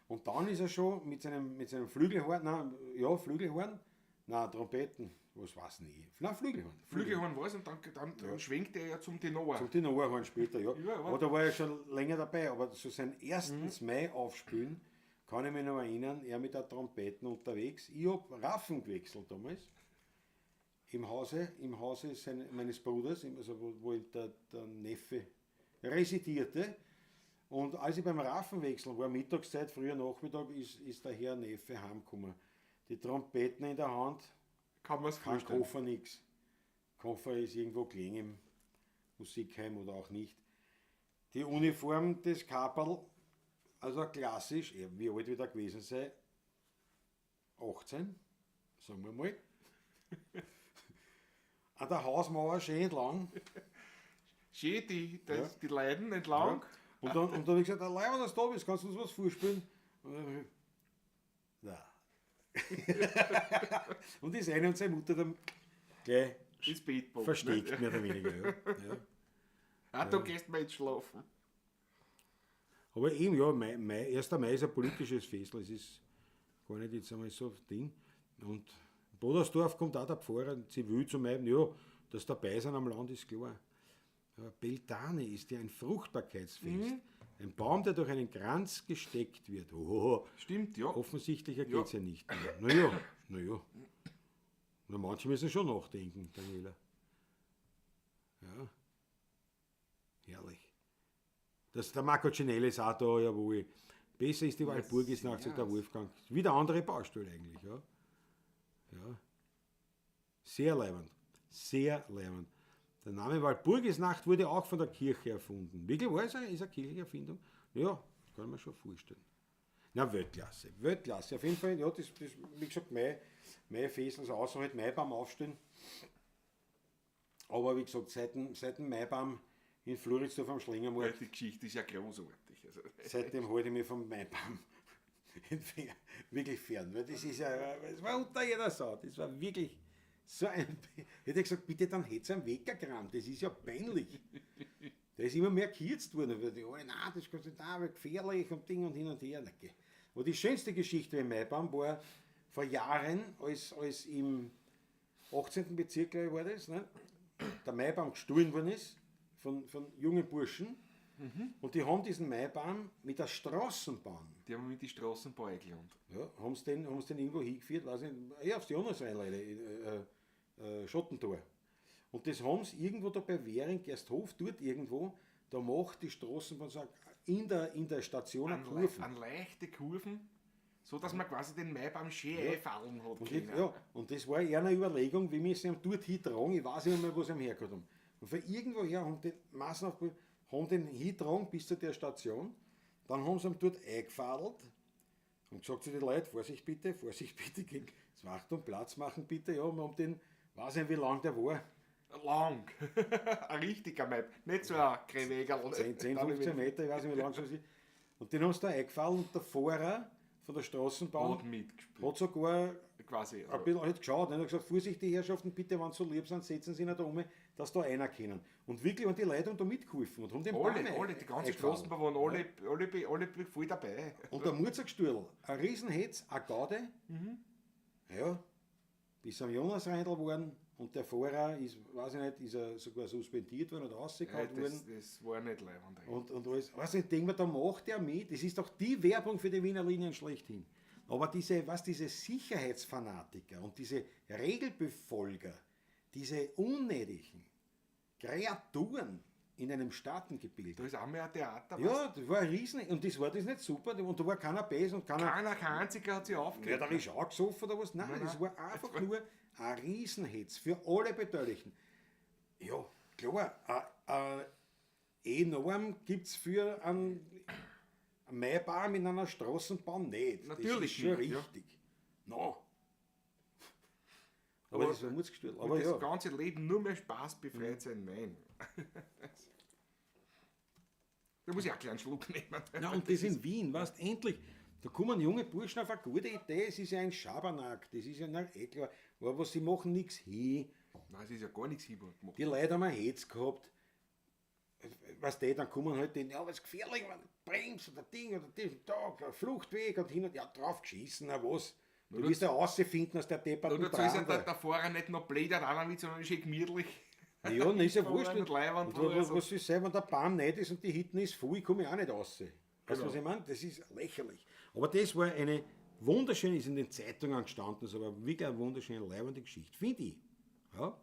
Und dann ist er schon mit seinem Flügelhorn, nein, ja, Flügelhorn, nein, Trompeten, was weiß ich nicht. Nein, Flügelhorn. Flügelhorn war's und dann schwenkt er ja zum Tenor. Zum Tenorhorn später, ja. Ja, aber- Aber da war er schon länger dabei, aber so sein erstes Mai aufspielen, kann ich mich noch erinnern, er mit der Trompeten unterwegs. Ich hab Raffen gewechselt damals. Im Hause meines Bruders, also wo der Neffe residierte. Und als ich beim Raffenwechseln war, Mittagszeit, früher Nachmittag, ist der Herr Neffe heimgekommen. Die Trompeten in der Hand, Kann man's kein vorstellen. Koffer, nix. Koffer ist irgendwo gelegen im Musikheim oder auch nicht. Die Uniform des Kaperl, also klassisch, ja, wie alt wird er gewesen sein? 18, sagen wir mal. An der Hausmauer schön entlang. Schön, die Leiden entlang. Ja. Und dann habe ich gesagt, allein wenn du da bist, kannst du uns was vorspielen? Und dann, nein. Und das eine und seine Mutter dann gleich Ins Bett packt, versteckt, ne? mehr oder weniger. Ja. Ja. Ah, da gehst du mal jetzt schlafen. Aber eben, ja, 1. Mai ist ein politisches Fest, es ist gar nicht jetzt einmal so ein Ding. Und in Bodersdorf kommt auch der Pfarrer zivil zu meinen, ja, dass dabei sind am Land ist klar. Aber Beltane ist ja ein Fruchtbarkeitsfest. Ein Baum, der durch einen Kranz gesteckt wird. Oh, Stimmt, ja. offensichtlicher geht's ja nicht mehr. Naja, naja. Na, manche müssen schon nachdenken, Daniela. Ja. Herrlich. Der Marco Cinelli ist auch da, jawohl. Besser ist die Walpurgisnacht, sagt der Wolfgang. Wieder andere Baustelle eigentlich, ja. Ja. Sehr leibend. Sehr leibend. Der Name Walpurgisnacht wurde auch von der Kirche erfunden. Wirklich, war es eine, ist eine kirchliche Erfindung? Ja, kann ich mir schon vorstellen. Na, Weltklasse. Weltklasse. Auf jeden Fall, ja, das, wie gesagt, mein Fest, also außer halt Maibaum aufstellen. Aber wie gesagt, seit dem Maibaum in Floridsdorf am Schlingermarkt, Ja, die Geschichte ist ja großartig. Also, seitdem halte ich mich vom Maibaum Wirklich fern, weil das ist ja, es war unter jeder Sau, das war wirklich so ein, hätte ich gesagt, bitte, dann hätte es einen weggekramt, das ist ja peinlich. Da ist immer mehr gekürzt worden, weil die alle, nein, das kannst du nicht, weil gefährlich und Ding und hin und her. Na, geh. Aber die schönste Geschichte im Maibaum war vor Jahren, als im 18. Bezirk, glaube ich, war das, ne, der Maibaum gestohlen worden ist von jungen Burschen. Und die haben diesen Maibaum mit der Straßenbahn. Die haben mit die Straßenbahn eingeladen. Ja, haben sie den irgendwo hingeführt, weiß nicht, ja, aufs Jonas-Rheinleide, Schottentor. Und das haben sie irgendwo da bei Währing, Gersthof, dort irgendwo, da macht die Straßenbahn so in der Station eine Kurven. An leichte Kurven, so dass man quasi den Maibaum schön einfallen hat. Und, ja, und das war eher eine Überlegung, wie wir sie dort hintragen, ich weiß nicht mehr, wo sie hergekommen haben. Und von irgendwoher haben die Massen haben den hingetragen bis zu der Station, dann haben sie ihn dort eingefadelt und gesagt zu den Leuten, Vorsicht bitte, Achtung, Platz machen bitte, ja, und haben den, weiß nicht, wie lang der war. Lang. Ein richtiger Maib, nicht so ein Krewegerl. 10, 15 Meter, ich weiß nicht, wie lang es ist. Und den haben sie da eingefallen und der Fahrer von der Straßenbahn hat mitgespielt. Hat sogar quasi, ein bisschen halt geschaut und hat gesagt, Vorsicht, die Herrschaften, bitte, wenn sie so lieb sind, setzen sie nicht da um, dass da einer können. Und wirklich haben die Leute haben da mitgeholfen und haben den alle, Baum alle, die ganze Straßenbahn waren alle, alle voll dabei. Und der Murzergstürl, ein Riesenhetz, eine Gaude, ja, bis am Jonas Reindl geworden und der Fahrer ist, weiß ich nicht, ist er sogar suspendiert worden oder rausgehauen ja, worden. Das war nicht leibend. Und alles. Weiß nicht, denk mir, da macht er mit, das ist doch die Werbung für die Wiener Linien schlechthin. Aber diese Sicherheitsfanatiker und diese Regelbefolger, diese unnötigen Kreaturen in einem Staatengebilde. Da ist auch mehr ein Theater. Ja, das war ein Riesen. Und das war das nicht super. Und da war keiner böse und keiner. Kein einziger hat sich aufgeregt. Ja, da ist auch gesoffen oder was. Nein, das war einfach nur ein Riesenhetz für alle Beteiligten. Ja, klar, eine E-Norm gibt es für einen Maibaum in einer Straßenbahn nicht. Natürlich das ist schon nicht, richtig. Ja. No. Aber das war Mutzgestürzt. Aber das ja. ganze Leben nur mehr Spaß befreit sein, mein. Da muss ich auch einen kleinen Schluck nehmen. Na, und das in Wien, weißt du, endlich. Da kommen junge Burschen auf eine gute Idee, es ist ja ein Schabernack, das ist ja eh klar. Aber sie machen nichts hin. Nein, es ist ja gar nichts hin gemacht. Die Leute haben einen Hetz gehabt. Weißt du, dann kommen halt die, ja, was ist gefährlich, man bremst oder Ding oder das, da, Fluchtweg und hin und ja, drauf geschissen, na was. Du wirst ja rausfinden aus der depperten Brand. Dazu ist ja der Fahrer nicht noch blöd, sondern schön gemütlich. Ja, dann ist ja wurscht. Und was ist sein, wenn der Baum nicht ist und die Hitten ist voll, komme ich auch nicht raus. Weißt du, was ich meine? Das ist lächerlich. Aber das war eine wunderschöne, ist in den Zeitungen gestanden, das war wirklich eine wunderschöne, leibende Geschichte, finde ich. Ja.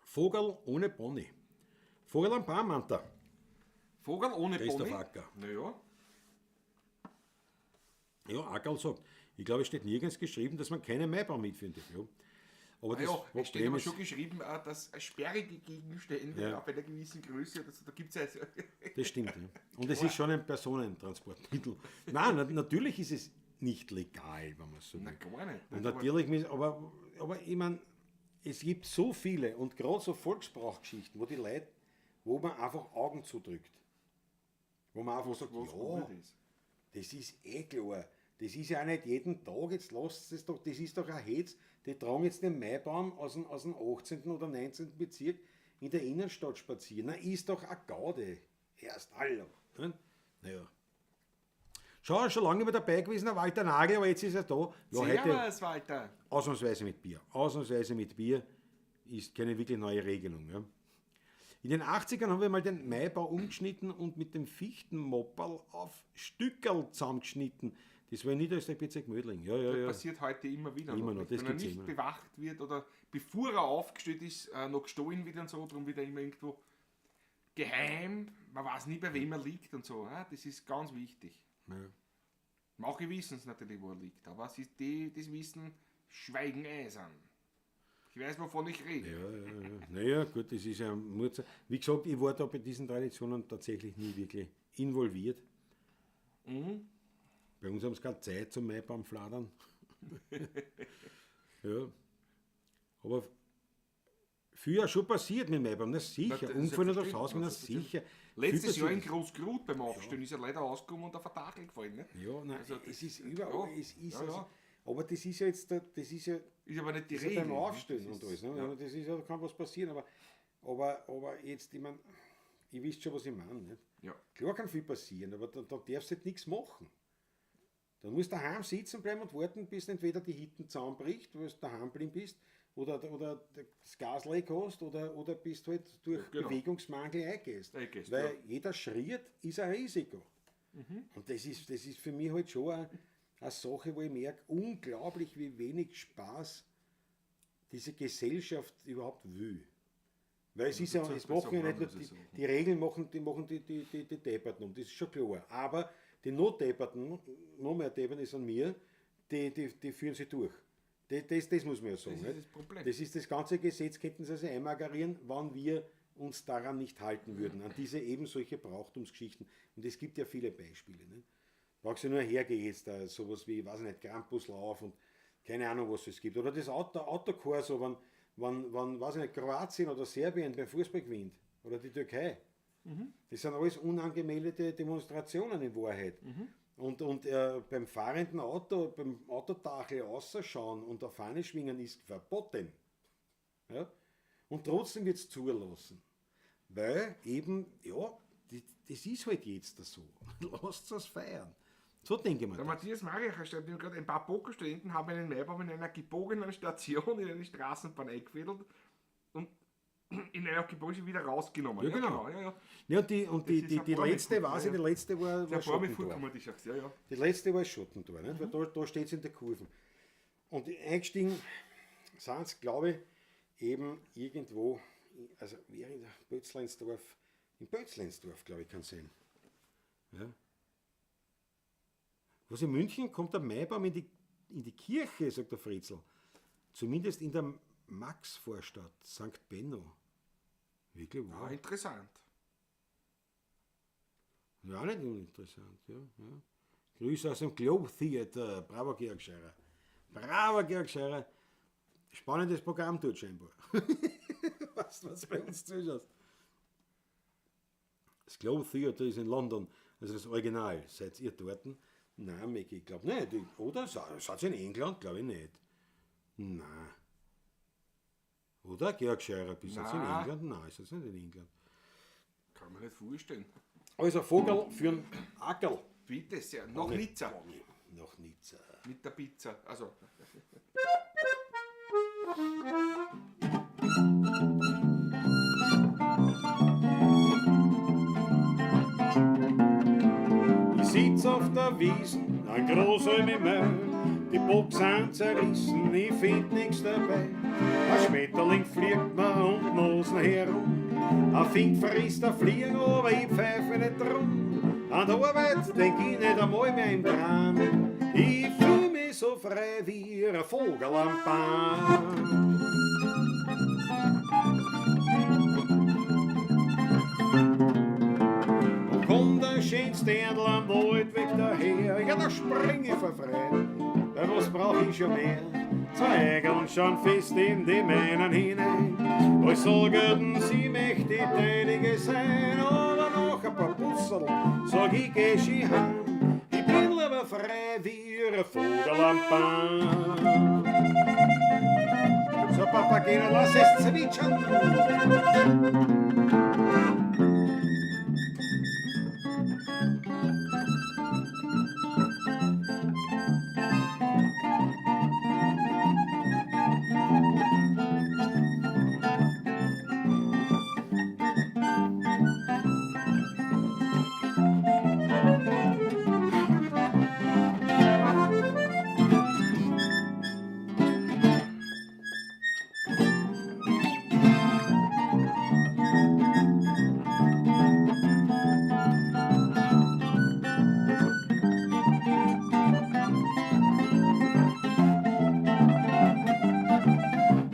Vogel ohne Pony. Vogel am Baum, Manta. Vogel ohne Pony? Christoph Acker. Naja. Ja, Ackerl sagt, ich glaube, es steht nirgends geschrieben, dass man keine Maibaum mitfindet. Ja. Aber das ja, es steht aber schon geschrieben, dass sperrige Gegenstände ab einer gewissen Größe, also da gibt es ja. Das stimmt, ja. Und es ist schon ein Personentransportmittel. Nein, natürlich ist es nicht legal, wenn man es so will. Nein, gar nicht. Und natürlich, aber ich meine, es gibt so viele und gerade so Volksbrauchgeschichten, wo die Leute, wo man einfach Augen zudrückt. Wo man einfach sagt, ja, das ist eh klar. Das ist ja auch nicht jeden Tag, jetzt lasst es doch, das ist doch ein Hetz. Die tragen jetzt den Maibaum aus dem 18. oder 19. Bezirk in der Innenstadt spazieren. Na, ist doch eine Gaude. Erst hallo. Naja. Schau, schon lange nicht mehr dabei gewesen, der Walter Nagel, aber jetzt ist er da. Ja, Servus, heute, Walter. Ausnahmsweise mit Bier. Ausnahmsweise mit Bier ist keine wirklich neue Regelung. Ja. In den 80ern haben wir mal den Maibau umgeschnitten und mit dem Fichtenmopperl auf Stückerl zusammengeschnitten. Das war in Niederösterreich Bezirk Mödling. Ja, ja, das ja. passiert heute immer wieder. Immer noch. Das Wenn er nicht immer. bewacht wird oder bevor er aufgestellt ist, noch gestohlen wird und so, darum wird er immer irgendwo geheim, man weiß nie, bei wem er liegt und so. Ja? Das ist ganz wichtig. Ja. Manche wissen es natürlich, wo er liegt, aber es ist die, das Wissen schweigen eisern. Ich weiß, wovon ich rede. Ja, ja, ja. Naja, gut, das ist ja Murz. Wie gesagt, ich war da bei diesen Traditionen tatsächlich nie wirklich involviert. Mhm. Bei uns haben sie keine Zeit zum Maibaumfladern. Ja. Aber Viel auch schon passiert mit Maibaum, na sicher. Na, das ist Umgefallen und aufs selbstverständlich, Haus, na selbstverständlich. sicher. Letztes Viel Jahr in passiert. Großgrut beim Aufstehen ist er leider rausgekommen und auf ein Dachl gefallen. Ne? Ja, nein, Also das- es ist überall, ja, es ist ja, also, ja. aber das ist ja jetzt, das ist ja, Ist aber nicht die das ist ja Regel. beim ne? Aufstehen Das und ist- alles, ne? Ja. Das ist ja, da kann was passieren, aber jetzt, ich meine, ihr wisst schon, was ich meine, nicht? Ja. Klar kann viel passieren, aber da darfst du halt nichts machen. Dann musst du daheim sitzen bleiben und warten, bis entweder die Hitten zusammenbricht, weil du daheim geblieben bist, oder das Gasleck hast, oder bist halt durch Ja, genau. Bewegungsmangel eingehst. Eingehst, Weil ja. Mhm. jeder Schritt ist ein Risiko. Und das ist für mich halt schon eine Sache, wo ich merke, unglaublich, wie wenig Spaß diese Gesellschaft überhaupt will. Weil es ist ja, dazu es machen ja sagen, nicht nur muss ich die, sagen. die Regeln machen, die machen die Depperten um, das ist schon klar. Aber die Notdepperten, noch mehr Deppern ist an mir, die führen sie durch. Das muss man ja sagen. Das ist nicht? das Problem. Das ist das ganze Gesetz, könnten sie also einmagerieren, wann wir uns daran nicht halten würden, an diese eben solche Brauchtumsgeschichten. Und es gibt ja viele Beispiele. Ne? Brauchst du nur hergehen jetzt, da, sowas wie, weiß ich nicht, Krampuslauf und keine Ahnung, was es gibt. Oder das Autokorso, wenn, weiß ich nicht, Kroatien oder Serbien beim Fußball gewinnt. Oder die Türkei. Das sind alles unangemeldete Demonstrationen in Wahrheit. Und beim fahrenden Auto, beim Autodachl ausschauen und auf Fahne schwingen ist verboten. Ja? Und trotzdem wird es zugelassen. Weil eben, ja, das ist halt jetzt so. Lasst uns feiern. So denke ich mir Der das. Matthias Mariacher schreibt mir gerade, ein paar Pokerstudenten haben einen Maibaum in einer gebogenen Station in eine Straßenbahn eingefädelt und in einer gebogenen wieder rausgenommen. Ja, genau. Ja, ja. Ja, und die, und die, Das ist die, ein die paar Mal letzte, vorgekommen, weiß ich, ja. die letzte war Ein paar Mal Schottentor. vorgekommen, die Geschichte, ja, ja. Die letzte war Schottentor, nicht? Weil da steht es in der Kurve. Und eingestiegen sind sie, glaube ich, eben irgendwo, also während Pötzleinsdorf, in Pötzleinsdorf, glaube ich, kann es sein. Ja. Was in München kommt der Maibaum in die Kirche, sagt der Fritzl. Zumindest in der Maxvorstadt, St. Benno. Wirklich Ah, wahr? interessant. Ja, auch nicht uninteressant, ja, ja. Grüße aus dem Globe Theater. Bravo, Georg Scheurer. Bravo, Georg Scheurer. Spannendes Programm dort scheinbar. Weißt du, was bei uns zuschaust? Das Globe Theater ist in London, also das Original. Seid ihr dort? Nein, Micky, ich glaube nicht. Oder? Seid ihr in England? Glaube ich nicht. Nein. Oder? Georg Scheurer, bist du jetzt in Nein. England? Nein, ist jetzt nicht in England. Kann man nicht vorstellen. Also Vogel für den Ackerl. Bitte sehr. Nach Nizza. Nach Nizza. Mit der Pizza. Also, Ich sitz auf der Wiesen, ein großer im Maul. Die Boxen zerrissen, ich find nix dabei. Ein Schmetterling fliegt mir um die Nosen herum. Ein Fink frisst ein Fliegen, aber ich pfeife nicht drum. An der Arbeit denk ich nicht einmal mehr im Traum. Ich fühl mich so frei wie ein Vogel am Baum. Und kommt der schönste Dirndl am Waldweg daher, ja, da spring ich vor Freude, weil was brauch ich schon mehr? Zwei Eigeln schauen fest in die meinen hinein, euch sagen, sie möchte die Deinige sein, aber noch ein paar Busserl, sag ich, geh schon heim, ich bin lieber frei wie ein Vogel am Baum. So, Papageno, lass es zwitschern.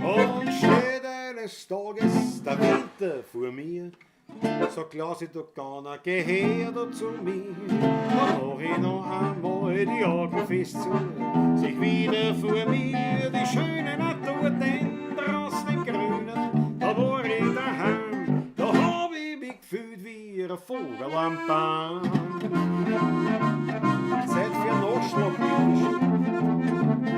Und steht eines Tages der Winter vor mir, so Klausi, du Gauner, geh her da zu mir. Dann mach ich noch einmal die Augen fest zu, sich wieder vor mir die schöne Natur, denn draußen im Grünen, da wo Vogel am Baum. Zeit für einen Nachschlag, bitteschön.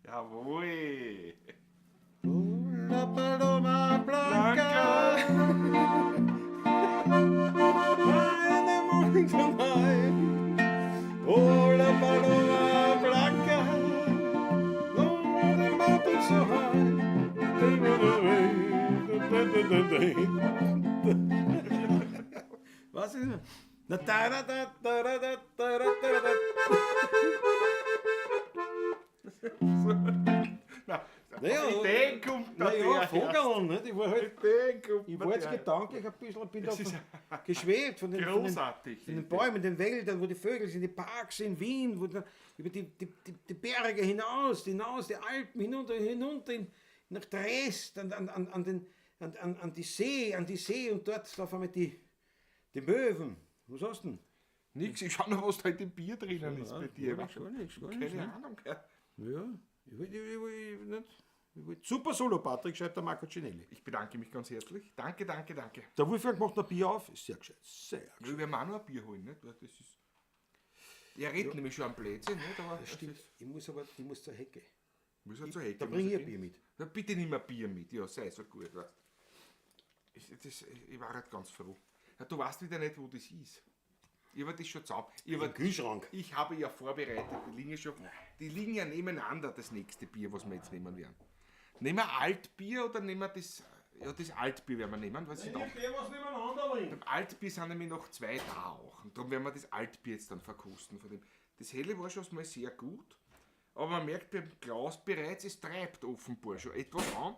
Jawohl. La paloma blanca. In the morning tonight. Oh, la paloma blanca. Oh, the mountain so high. Was ist das? Na, da, da, da, da, da, da, da, da, da, da. Na, Naja, auf Ideen kommt man Naja, der Vogeln, nicht? Ich war halt, Ideen kommt ich man war jetzt der. gedanklich ein bisschen, bin da Das ist geschwebt von den großartig. von den Bäumen, den Wäldern, wo die Vögel sind, die Parks in Wien, wo da, über die Berge hinaus, hinaus, die Alpen hinunter, hinunter nach Dresd, an, an, an, an, den, an, an, an die See und dort auf einmal die Möwen. Was hast du denn? Nix, ich schau noch, was da in dem Bier drinnen ist bei dir. Gar nichts, gar nichts. Keine Ahnung. Ja. Ja, ich will, ich will, ich will nicht. Ich will. Super Solo, Patrick, schreibt der Marco Cinelli. Ich bedanke mich ganz herzlich. Danke, danke, danke. Der Wolfgang macht noch Bier auf. Ist sehr gescheit. Sehr gescheit. Wir werden auch noch ein Bier holen, nicht? Weil das ist. Er redet nämlich schon am Blödsinn, nicht? Aber Das stimmt. Ich muss aber, ich muss zur Hecke. Muss er zur Hecke. Da bringe muss ich er ein Bier mit. Ja, bitte nimm ein Bier mit. Ja, sei so gut, weißt. Ich war halt ganz froh. Ja, du weißt wieder nicht, wo das ist. Ich habe das schon zusammen. Ich, Im Kühlschrank. ich habe ja vorbereitet, die liegen ja schon, die liegen ja nebeneinander, das nächste Bier, was wir jetzt nehmen werden. Nehmen wir Altbier oder nehmen wir das, ja, das Altbier werden wir nehmen, weil sie da, was nebeneinander liegen. beim Altbier sind nämlich noch zwei da auch. Und darum werden wir das Altbier jetzt dann verkosten von dem. Das Helle war schon mal sehr gut, aber man merkt beim Glas bereits, es treibt offenbar schon etwas an.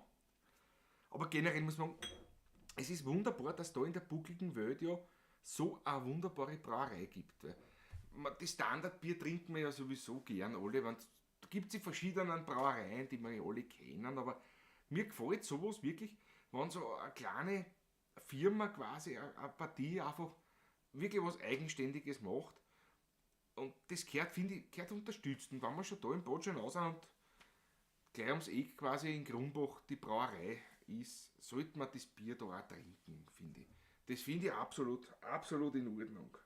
Aber generell muss man sagen, es ist wunderbar, dass da in der buckligen Welt ja so eine wunderbare Brauerei gibt. Weil das Standardbier trinken wir ja sowieso gern alle. Da gibt es die verschiedenen Brauereien, die wir ja alle kennen, aber mir gefällt sowas wirklich, wenn so eine kleine Firma quasi, eine Partie einfach wirklich was Eigenständiges macht. Und das gehört, finde ich, gehört unterstützt. Und wenn wir schon da im Bad schon sind und gleich ums Eck quasi in Krumbach die Brauerei ist, sollte man das Bier da auch trinken, finde ich. Das finde ich absolut, absolut in Ordnung.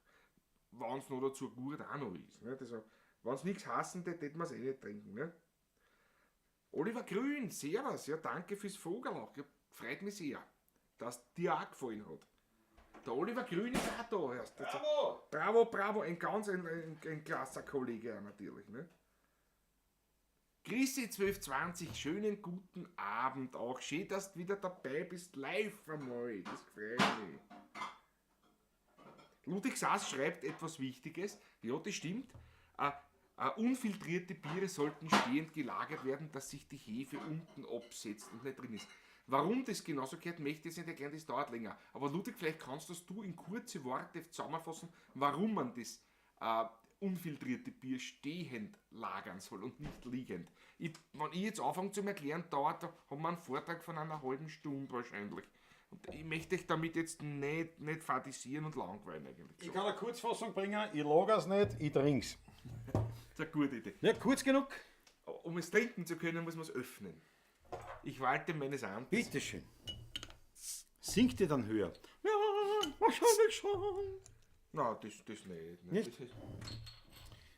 Wenn es noch dazu gut auch noch ist. Ne? Also, wenn es nichts hassen, dann hätte man es eh nicht trinken. Ne? Oliver Grün, servus, ja, danke fürs Vogelach. Ja, freut mich sehr, dass dir auch gefallen hat. Der Oliver Grün ist auch da. Erst. Bravo! Bravo, bravo, ein ganz ein klasser Kollege auch natürlich. Ne? Chrissy 1220, schönen guten Abend auch. Schön, dass du wieder dabei bist, live einmal. Das freut mich. Ludwig Sass schreibt etwas Wichtiges. Ja, das stimmt. Unfiltrierte Biere sollten stehend gelagert werden, dass sich die Hefe unten absetzt und nicht drin ist. Warum das genauso gehört, möchte ich jetzt nicht erklären, das dauert länger. Aber Ludwig, vielleicht kannst das du in kurze Worte zusammenfassen, warum man das unfiltrierte Bier stehend lagern soll und nicht liegend. Wenn ich jetzt anfange zu erklären, dauert, da haben wir einen Vortrag von einer halben Stunde wahrscheinlich. Und ich möchte euch damit jetzt nicht fadisieren und langweilen eigentlich. Ich kann eine Kurzfassung bringen, ich lager's nicht, ich trink's. Das ist eine gute Idee. Ja, kurz genug. Um es trinken zu können, muss man es öffnen. Ich walte meines Amtes. Bitteschön. Singt ihr dann höher? Ja, wahrscheinlich schon. Nein, das nicht. Ne? Nicht? Das ist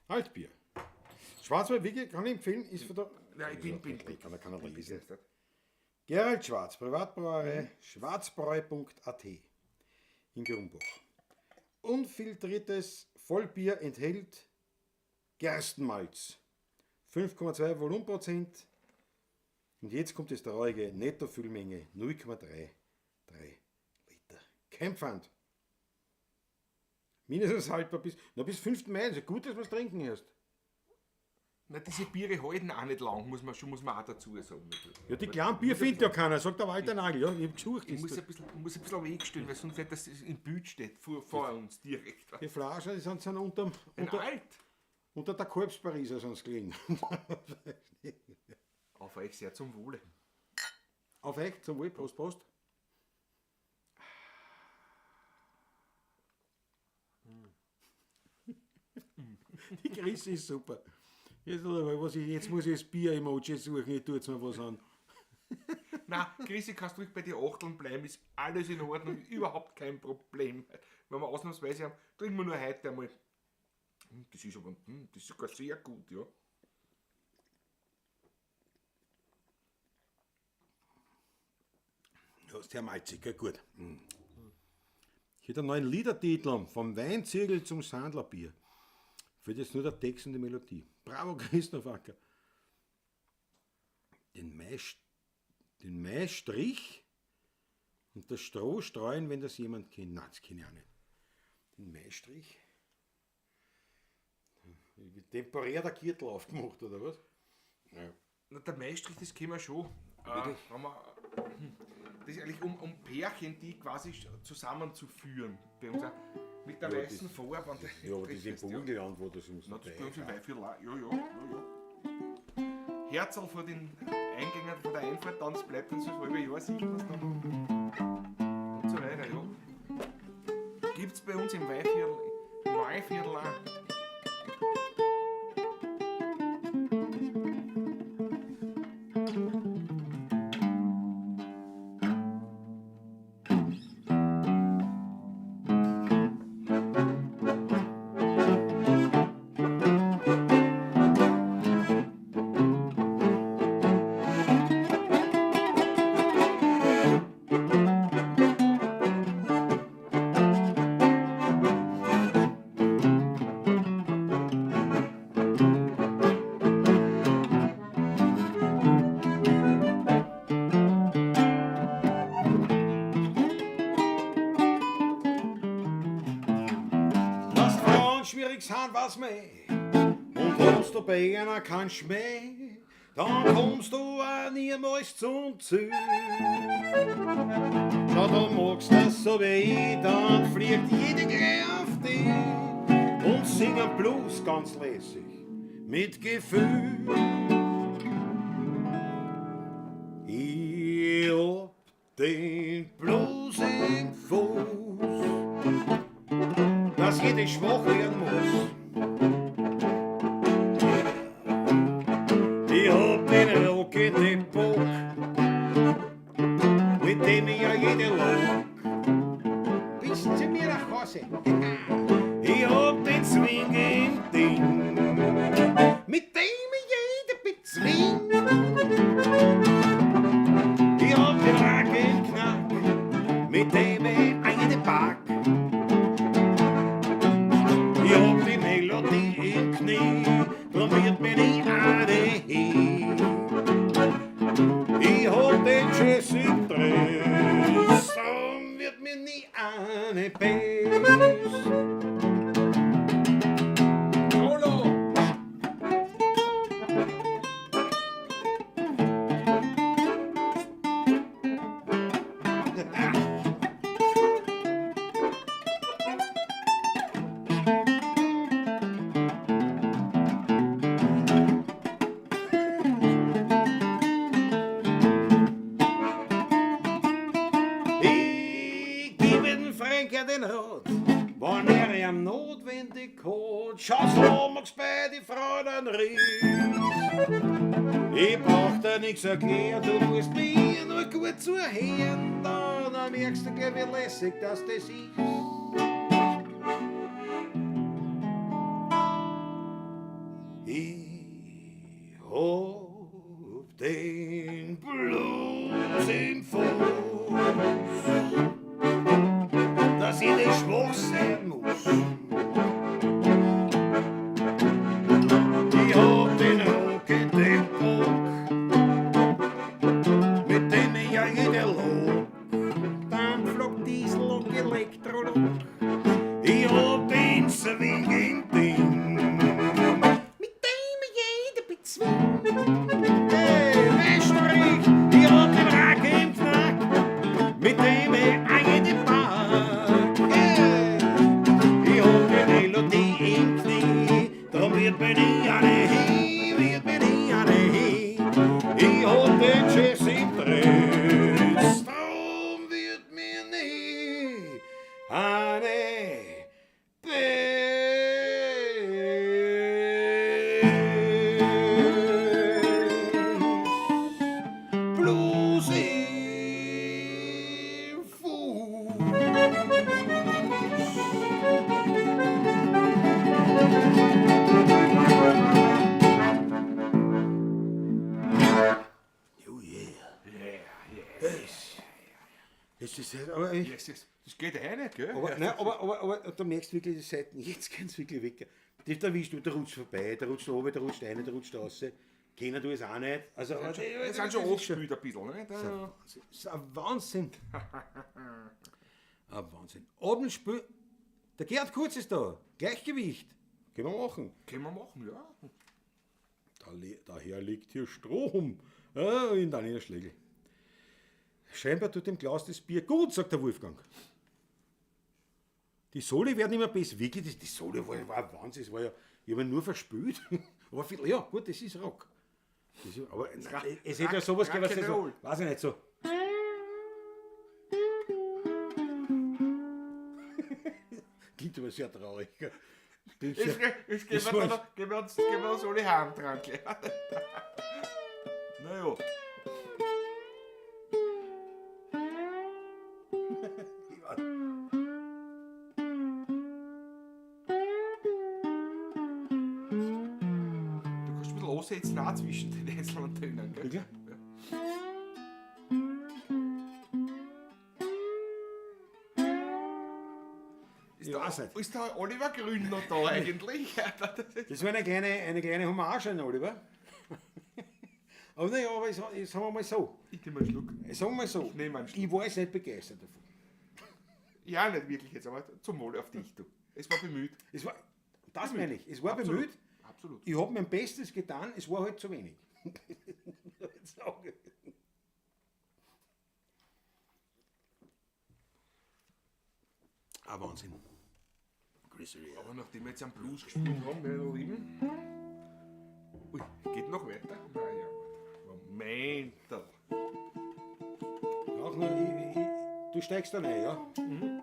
Altbier. Schwarzwald, wirklich, kann ich empfehlen, ist von der... Nein, ich bin Kann er bin lesen. begeistert. Gerald Schwarz, Privatbrauerei, schwarzbräu.at in Grumbach. Unfiltriertes Vollbier enthält Gerstenmalz, 5,2 Volumenprozent. Und jetzt kommt das traurige Nettofüllmenge 0,33 Liter. Kein Pfand. Mindestens haltbar bis, na, bis 5. Mai. Ist ja gut, dass wir es trinken erst. Na, diese Biere halten auch nicht lang, muss man, schon, muss man auch dazu sagen. Ja, die kleinen Bier findet ja keiner, sagt der Walter Nagel. Ja, ich hab gesucht. Ich muss ein bisschen wegstellen, weil sonst nicht, dass es im Bild steht, vor uns direkt. Die Flaschen, die sind unterm, unter, alt. Unter der Korps-Pariser sind sie gelegen. Auf euch sehr zum Wohle. Auf euch zum Wohl, Prost, Prost. Die Chris ist super. Jetzt, was ich, jetzt muss ich das Bier-Emoji suchen, ich tue jetzt mal was an. Nein, Chrissy, kannst du ruhig bei den Achteln bleiben, ist alles in Ordnung, überhaupt kein Problem. Wenn wir ausnahmsweise haben, trinken wir nur heute einmal. Das ist aber, das ist sogar sehr gut, ja. Ja, ist sehr malzig, gell? Gut. Ich hätte einen neuen Liedertitel, vom Weinzirkel zum Sandlerbier. Fehlt jetzt nur der Text und die Melodie. Bravo, Christoph Acker. Den Maistrich und das Stroh streuen, wenn das jemand kennt. Nein, das kenne ich auch nicht. Den Maistrich? Temporär der Gürtel aufgemacht, oder was? Ja. Na, der Maistrich, das kennen wir schon. Das ist eigentlich um Pärchen, die quasi zusammenzuführen. Bei uns auch mit der ja, weißen Farbe. Ja, aber das ist im Burgenland, wo das muss. Na, das bei uns im Weinviertel auch. Ja, ja, ja, ja. Herzl vor den Eingängen von der Einfahrt, dann bleibt uns das halbe Jahr, sieht man es dann. Und so weiter, ja. Gibt es bei uns im Weinviertel auch. Was meh. Und hast du bei einer kein Schmäh, dann kommst du auch niemals zum Ziel. Schau, du magst das so wie ich, dann fliegt jede gleich auf dich und singen Blues ganz lässig mit Gefühl. Ich hab den Blues im Fuß, dass jede schwach werden muss. Ich hab den Rock in den Bock, mit dem ich ja jede lock. Bis zu mir nach Hause. Ich hab den Swing im Ding, mit dem ich jede bezwing. Ich hab den Rock im Knack, mit dem ich eine pack. Ich hab die Melodie im Knie, drum wird mir nie eine hin. Ich hab den Jazz im Dress, drum wird mir nie eine bess. Hallo! Ich gebe den Franker den Rat, wann er ihm notwendig hat. Schau, so magst bei die Frauen einen Riss. Ich brauch dir nix erklären, du musst mir nur gut zuhören. Dann merkst du gleich, wie lässig dass das ist. Ich hab den Blues im Fuß, dass ich nicht schwach sein muss. Ich hab den Rock in dem Bock, mit dem ich ja jede lock. Dampflok, Diesellok, Elektrolok. Ich hab den Hey, Westerich, ich hab den Rack im Knack, mit dem ich ein in den Park. Hey, ich hab die Melodie im Knie, drum wird mir nie eine hin, wird mir nie eine hin. Ich hab den Jazz im Dress, drum wird mir nie eine Bess. Blues im Fuß. Oh yeah. Yeah, yeah. Das ist, aber ich, Yes, yes. Das geht eh nicht, gell? Aber, nein, aber da merkst du wirklich die Seiten, jetzt gehen sie wirklich weg. Das, da wischst du, da rutscht vorbei, da rutscht oben, da rutscht einer, da rutscht raus. Kennen du es auch nicht. Also, aber Das sind schon angespielt ein bisschen, ne? Da, Das ist ein Wahnsinn. Ein Wahnsinn. Abendspiel. Der Gerd Kurz ist da. Gleichgewicht. Können wir machen. Können wir machen, ja. Da, daher liegt hier Strom. Ah, in Daniel Schlegel. Scheinbar tut dem Klaus das Bier gut, sagt der Wolfgang. Die Soli werden immer besser. Wirklich, die Soli war ein Wahnsinn. Es war ja, ich habe ihn nur verspült. Aber viel, ja, gut, das ist Rock. Das ist, aber es hätte ja sowas gegeben, was ich so, Rock'n'Roll. weiß ich nicht, so. Klingt aber sehr traurig. Gell? Klingt sehr, Jetzt, jetzt gehen, Das wir war's. dann noch, gehen wir uns alle heim dran. Gell? Naja. Du kannst ein bisschen ansetzen auch zwischen den einzelnen Tönen. Gell? Wirklich? Ist Ich der, weiß nicht. Ist der Oliver Grün noch da eigentlich? Das war eine kleine Hommage an Oliver. Aber naja, aber ich, sagen wir mal so. Ich nehme einen Schluck. Sagen wir mal so. Ich nehme einen Schluck. Ich war jetzt nicht begeistert davon. Ja, nicht wirklich jetzt, aber zum Wohle auf dich, du. Es war bemüht. Es war, das meine ich. Es war Absolut. bemüht. Absolut. Ich habe mein Bestes getan, es war halt zu wenig. Jetzt auch. Ah, Wahnsinn. Chris Rea. Aber nachdem wir jetzt am Blues gespielt haben, meine Lieben. Ui, geht noch weiter? Naja, Moment. Auch noch, du steigst da rein, ja? Mhm.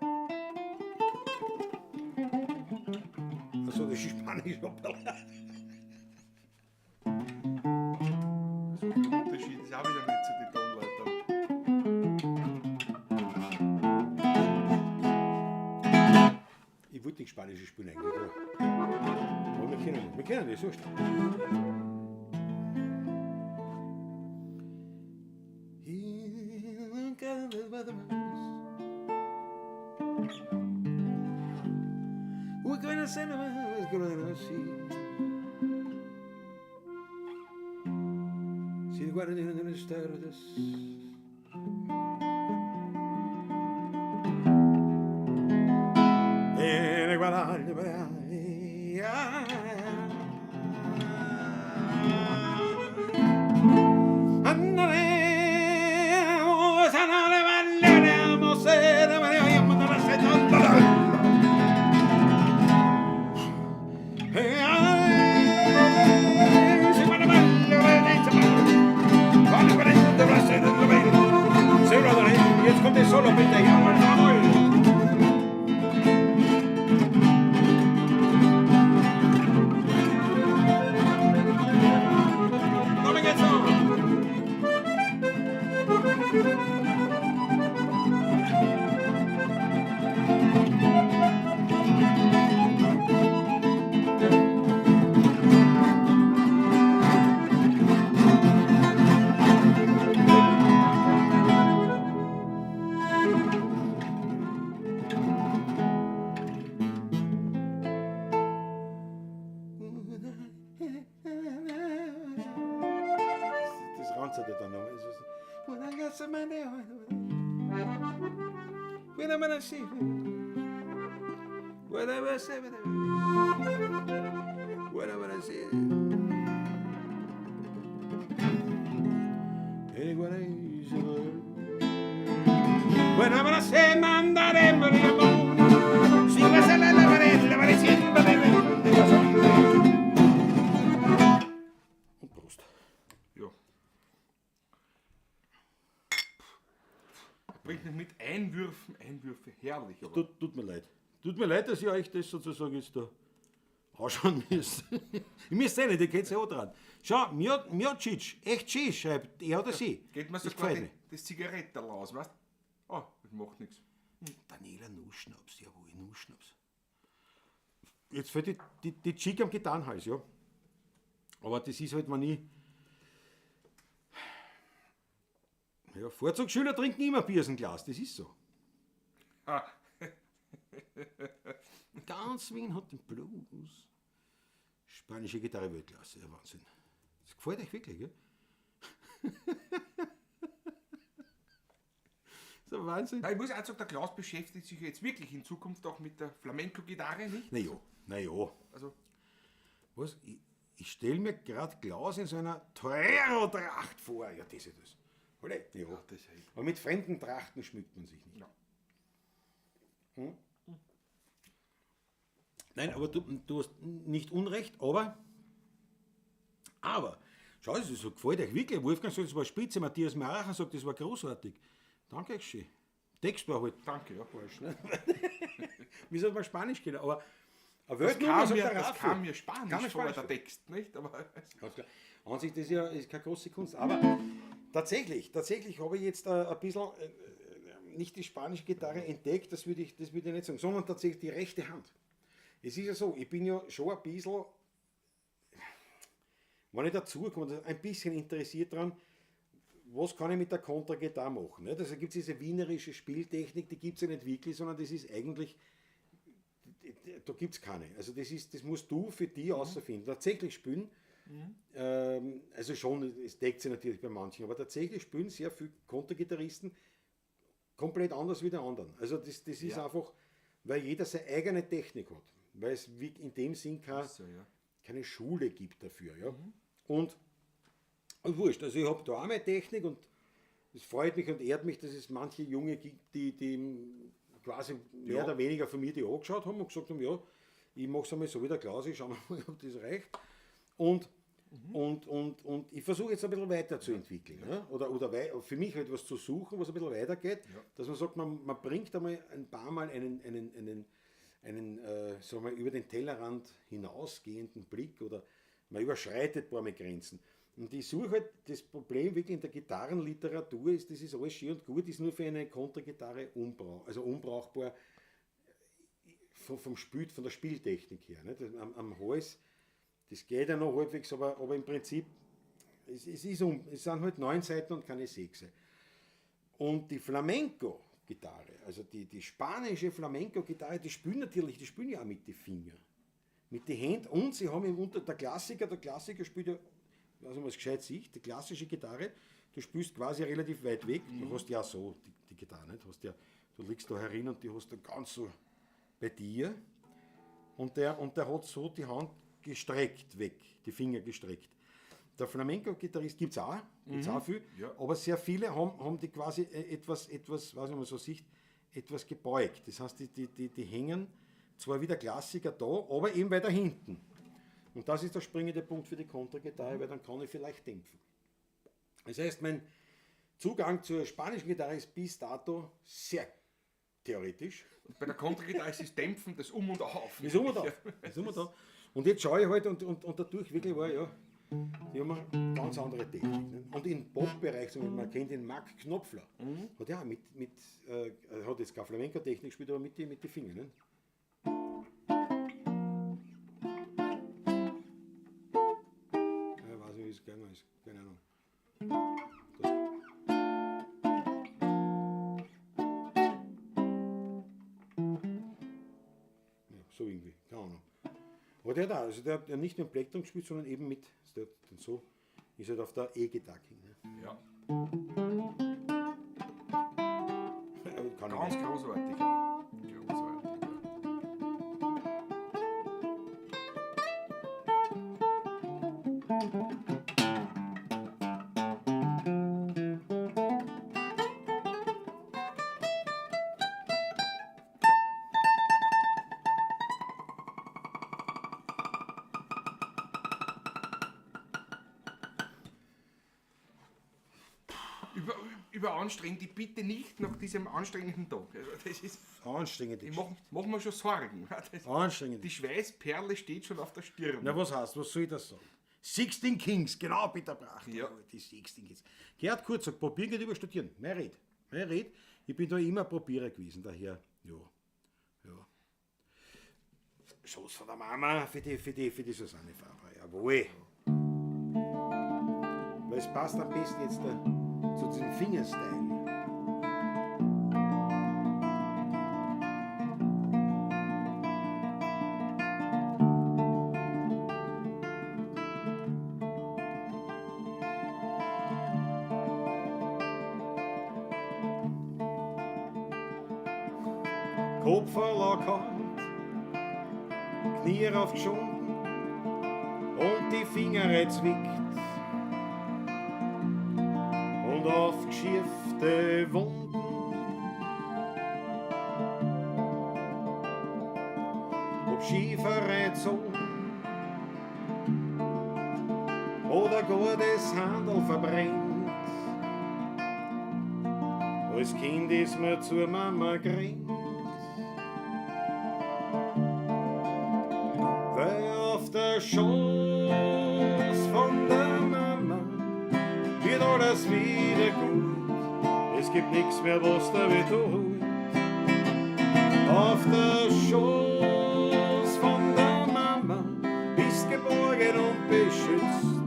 Also das ist Spanisch. Hoppala. So viel Unterschied ist auch wieder nicht zu den Tonleitern. Ich wollte nicht Spanisch spielen eigentlich. Aber wir können das, wurscht. Jetzt kommt das Solo, bitte. Jawohl, jawohl. Nochmal geht's noch. Das ranzert ja dann noch. Es ist- Bringt mich mit Einwürfen, Einwürfe, herrlich. Aber. Tut mir leid. Tut mir leid, dass ich euch das sozusagen jetzt da anschauen müsst. Ich müsst eh nicht, ihr kennt ja auch dran. Schau, Miocic, echt schön, schreibt er oder sie. Geht mir Das sogar gefällt mir. das Zigaretterl aus, weißt du? Oh, das macht nichts. Daniela Nussschnaps, jawohl, Nussschnaps. Jetzt fällt die Chick am Gitarrenhals, ja. Aber das ist halt, wenn ich... Ja, Vorzugsschüler trinken immer Bier aus dem Glas, das ist so. Ah. Ganz Wien hat den Blues. Spanische Gitarre Weltklasse, ja Wahnsinn. Das gefällt euch wirklich, gell? Das ist ein Wahnsinn. Na, ich muss auch sagen, der Klaus beschäftigt sich jetzt wirklich in Zukunft auch mit der Flamenco-Gitarre, nicht? Na ja, na ja. Also, Was? Ich stell mir grad Klaus in so einer Torero-Tracht vor. Ja, das ist das. Oder? Ja. das ist Aber mit fremden Trachten schmückt man sich nicht. Ja. Hm? Nein, aber du hast nicht Unrecht, aber, schau, es ist so, gefällt euch wirklich. Wolfgang sagt, das war spitze, Matthias Maracher sagt, das war großartig. Danke euch schön. Text war halt Danke, ja. falsch. Ne? Wie soll man Spanisch kennen? Aber eine Das Weltnummer, kam sagt mir, der das Raffi. kam mir Spanisch Kam mir vor, Spanisch der vor. Text, nicht? Aber Ganz klar. An sich, das ist ja ist keine große Kunst. Aber tatsächlich habe ich jetzt ein bisschen nicht die spanische Gitarre entdeckt, das würde ich nicht sagen, sondern tatsächlich die rechte Hand. Es ist ja so, ich bin ja schon ein bisschen, wenn ich dazukomme, ein bisschen interessiert dran, was kann ich mit der Kontragitarre machen? Ne? Also gibt es diese wienerische Spieltechnik, die gibt's ja nicht wirklich, sondern das ist eigentlich, da gibt's keine. Also das musst du für dich außerfinden. Tatsächlich spielen, also schon, es deckt sich natürlich bei manchen, aber tatsächlich spielen sehr viele Kontragitarristen komplett anders wie der anderen. Also das ist einfach, weil jeder seine eigene Technik hat, weil es wie in dem Sinn So, ja. keine Schule gibt dafür. Ja? Und wurscht, also ich hab da auch meine Technik und es freut mich und ehrt mich, dass es manche Junge gibt, die quasi mehr oder weniger von mir die angeschaut haben und gesagt haben, ja, ich mach's einmal so wie der Klaus, ich schau mal, ob das reicht. Und ich versuche jetzt ein bisschen weiterzuentwickeln, ne? Oder für mich halt was zu suchen, was ein bisschen weitergeht, dass man sagt, man bringt einmal ein paar Mal einen sagen wir, über den Tellerrand hinausgehenden Blick oder man überschreitet ein paar Mal Grenzen. Und ich suche halt, das Problem wirklich in der Gitarrenliteratur ist, das ist alles schön und gut, ist nur für eine Kontragitarre unbrauchbar vom Spiel, von der Spieltechnik her. Ne? Das, am Hals, das geht ja noch halbwegs, aber im Prinzip, es sind halt 9 Saiten und keine 6. Und die Flamenco-Gitarre, also die spanische Flamenco-Gitarre, die spielen natürlich, die spielen ja auch mit den Fingern, mit den Händen und sie haben im Unter-, der Klassiker, der Klassiker spielt ja, ich weiß nicht, ob man es gescheit sieht, die klassische Gitarre, du spielst quasi relativ weit weg, du hast ja so die Gitarre, nicht? Hast ja, du liegst da herin und die hast du ganz so bei dir und der hat so die Hand gestreckt weg, die Finger gestreckt. Der Flamenco-Gitarrist gibt's auch, gibt's auch viel, aber sehr viele haben die quasi etwas, etwas, weiß nicht, ob man so sieht, etwas gebeugt. Das heißt, die hängen zwar wie der Klassiker da, aber eben weiter hinten. Und das ist der springende Punkt für die Kontragitarre, weil dann kann ich vielleicht dämpfen. Das heißt, mein Zugang zur spanischen Gitarre ist bis dato sehr theoretisch. Und bei der Kontragitarre ist es Dämpfen, das Um und Auf. Das Um und Auf. Das Um und Auf. Und jetzt schaue ich halt und dadurch wirklich war, ja, die haben eine ganz andere Technik. Ne? Und im Pop-Bereich, zum Beispiel, man kennt den Mark Knopfler, hat ja auch mit, mit hat jetzt keine Flamenco-Technik gespielt, aber mit den Fingern. Ne? Ja, weiß nicht, wie es gegangen ist, keine Ahnung. Das. Ja, so irgendwie, keine Ahnung. Aber der hat auch, also der hat ja nicht mit dem Plektrum gespielt, sondern eben mit, der hat dann so, ist halt auf der E-Gitarre ging, ne? Aber kann ich Ganz nicht. großartig, ja. Großartig, ja. Überanstreng dich bitte nicht nach diesem anstrengenden Tag. Also das ist, Anstrengende ich mach mir schon Sorgen. Das, Anstrengend. die Schweißperle steht schon auf der Stirn. Na, was heißt, was soll ich das sagen? 16 Kings, genau, Peter Bracht. Ja. Die 16 Kings. Gerd Kurz sagt, probieren geht über studieren. Mein Red. Mein Red. Ich bin da immer Probierer gewesen, daher. Ja. Ja. Schoß von der Mama für die Susanne Faber. Jawohl. Weil es passt am besten jetzt da zu diesem Fingerstyle. Kopf verlockert, Knie aufgeschunden und die Finger zwickt und aufgeschürfte Wunden. Ob Schieferei oder gar das Handel verbrennt. Als Kind ist mir zur Mama gerannt. Weil auf der Schoß von der Mama wird alles wieder gut. Es gibt nichts mehr, was da weh tut. Auf der Schoß von der Mama bist geborgen und beschützt,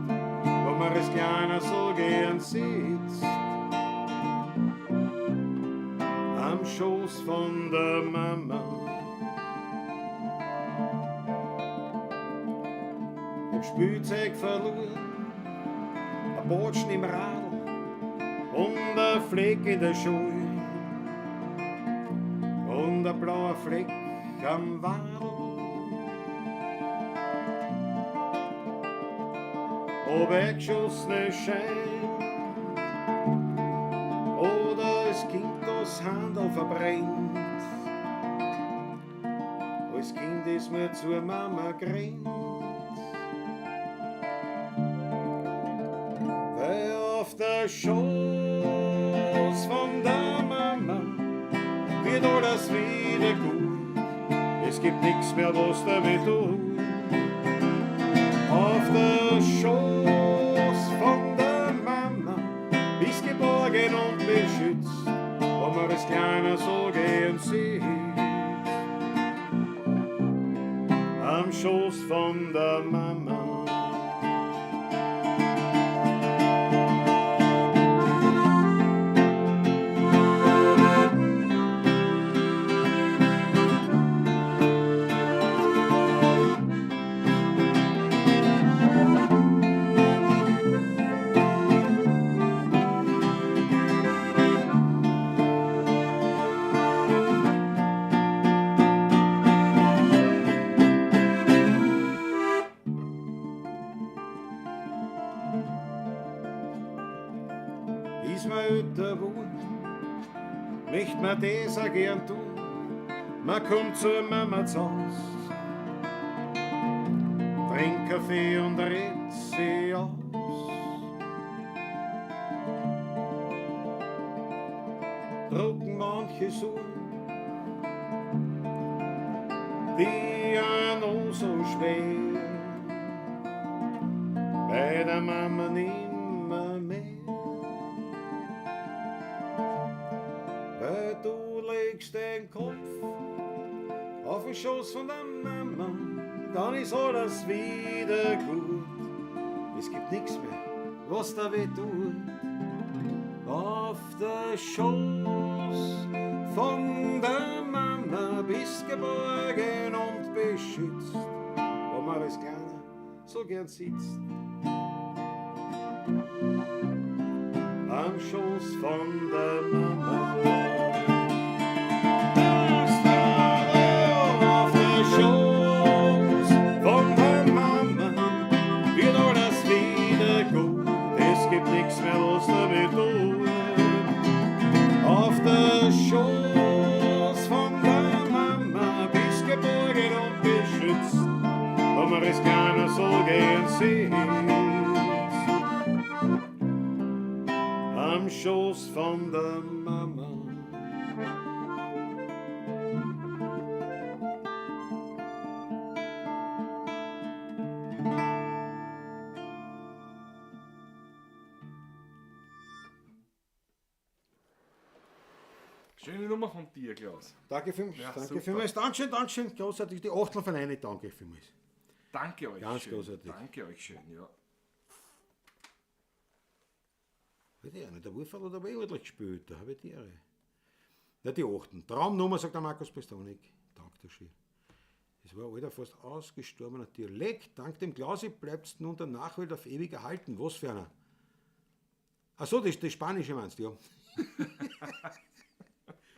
wo man als Kleiner so gern sitzt. Am Schoß von der Mama. Ob Spielzeug verloren, ein Botschen im Radl und ein Fleck in der Schuhe und ein blauer Fleck am Wadl. Ob eingeschossene Schein oder das Kind das Handel verbrennt. Als Kind ist mir zur Mama gerannt. Weil auf der Schoß von der Mama wird alles wieder gut. Es gibt nichts mehr, was da weh tut. Auf der Schoß von der Mama bist geborgen und beschützt, wo man als Kleiner so gern sitzt. Am Schoß von der Mama. Ist man älter geworden, möcht man das auch gern tun. Man kommt zur Mama zu Haus, trinkt Kaffee und redet sie aus. Drucken manche so, die an noch so schwer, bei der Mama nimmer mehr. Weil du legst den Kopf auf den Schoß von der Mama, dann ist alles wieder gut. Es gibt nichts mehr, was da weh tut. Auf der Schoß von der Mama bist geborgen und beschützt, wo man als Kleiner so gern sitzt. Am Schoß von der Mama. Auf der Schoß von der Mama wird alles wieder gut. Es gibt nichts mehr, was da weh tut. Auf der Schoß von der Mama bist geborgen und beschützt, wo man es gerne so gern sitzt. Am Schoß von der Mama. Schöne Nummer von dir, Klaus. Danke vielmals. Ja, Danke super. vielmals. Dankeschön, Dankeschön. Großartig. Die Achtel von eine, danke vielmals. Danke euch Ganz schön. großartig. Danke euch schön, ja. Weiß ich auch nicht. Der Wolferl hat aber eh ordentlich gespielt. Da habe ich die Ehre. Ja, die Achten. Traumnummer, sagt der Markus Pistonik. Danke schön. Es war ein alter, fast ausgestorbener Dialekt. Dank dem Klausi bleibt nun der Nachwelt auf ewig erhalten. Was für einer? Ach so, das Spanische meinst du, ja.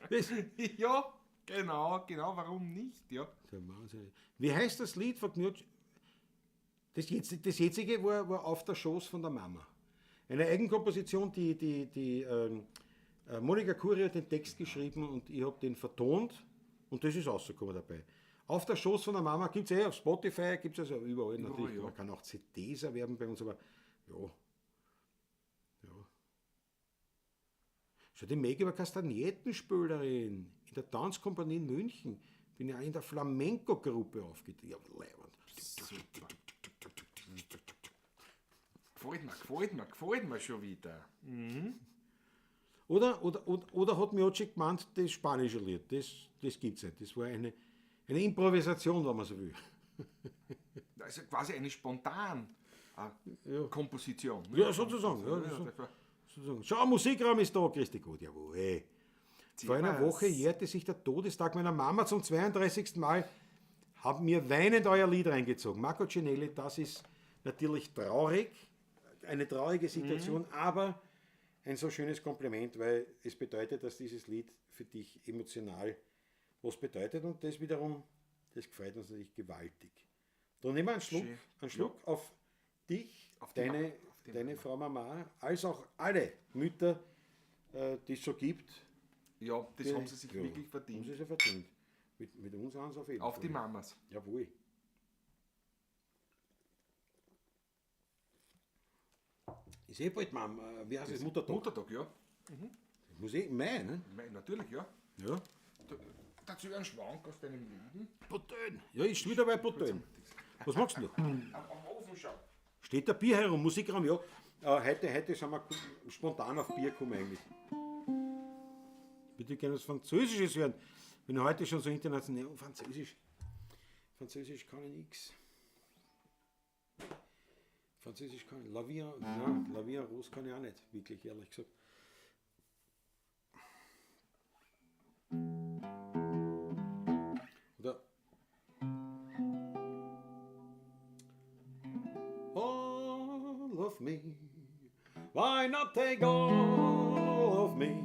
Das, Ja, genau, genau, warum nicht, ja. Der Wahnsinn. Wie heißt das Lied von Knut? Das jetzige war Auf der Schoß von der Mama. Eine Eigenkomposition, die Monika Kuri hat den Text geschrieben und ich habe den vertont und das ist rausgekommen dabei. Auf der Schoß von der Mama gibt es eh auf Spotify, gibt es also überall natürlich. ja. Man kann auch CDs erwerben bei uns, aber ja. Ja. Schau, die Maggie war Kastagnettenspielerin in der Tanzkompanie in München. Bin ja in der Flamenco-Gruppe aufgetreten. Ja, leibend. Super. Gefällt mir, gefällt mir, gefällt mir schon wieder. Oder hat Miocic gemeint, das spanische Lied, das gibt's nicht. Das war eine Improvisation, wenn man so will. Also quasi eine spontan Komposition. Ne? Ja, sozusagen. Ja, sozusagen. Schau, Musikraum ist da, Christi Gott, jawohl. Hey. Vor einer Woche jährte sich der Todestag meiner Mama zum 32. Mal, haben mir weinend euer Lied reingezogen. Marco Cinelli, das ist natürlich traurig, eine traurige Situation, aber ein so schönes Kompliment, weil es bedeutet, dass dieses Lied für dich emotional was bedeutet und das wiederum, das gefällt uns natürlich gewaltig. Dann nehmen wir Schön. einen Schluck auf dich, Auf die auf die deine Frau Mama, als auch alle Mütter, die es so gibt. Ja, das haben sie sich Ja, wirklich verdient. Haben sie sich verdient. Mit uns haben sie auf jeden Auf Fall. die Mamas. Jawohl. Ist eh bald Mama. Wie heißt es? Muttertag. Muttertag, ja. Muss eh Mai, ne? Mei, natürlich, ja. Ja. Dazu ein Schwank aus deinem Leben. Potain. Ja, ich stehe wieder bei Potain. Was machst du noch? Am Ofen schauen. Steht da Bier herum, Musikraum, ja. Heute sind wir spontan auf Bier gekommen eigentlich. Ich würde gerne was Französisches hören. Wenn ich heute schon so international. Oh, Französisch. Französisch kann ich nix. Französisch kann ich. La Vie, nein, La Vie en Rose kann ich auch nicht, wirklich, ehrlich gesagt. Oder. All of me, why not take all of me?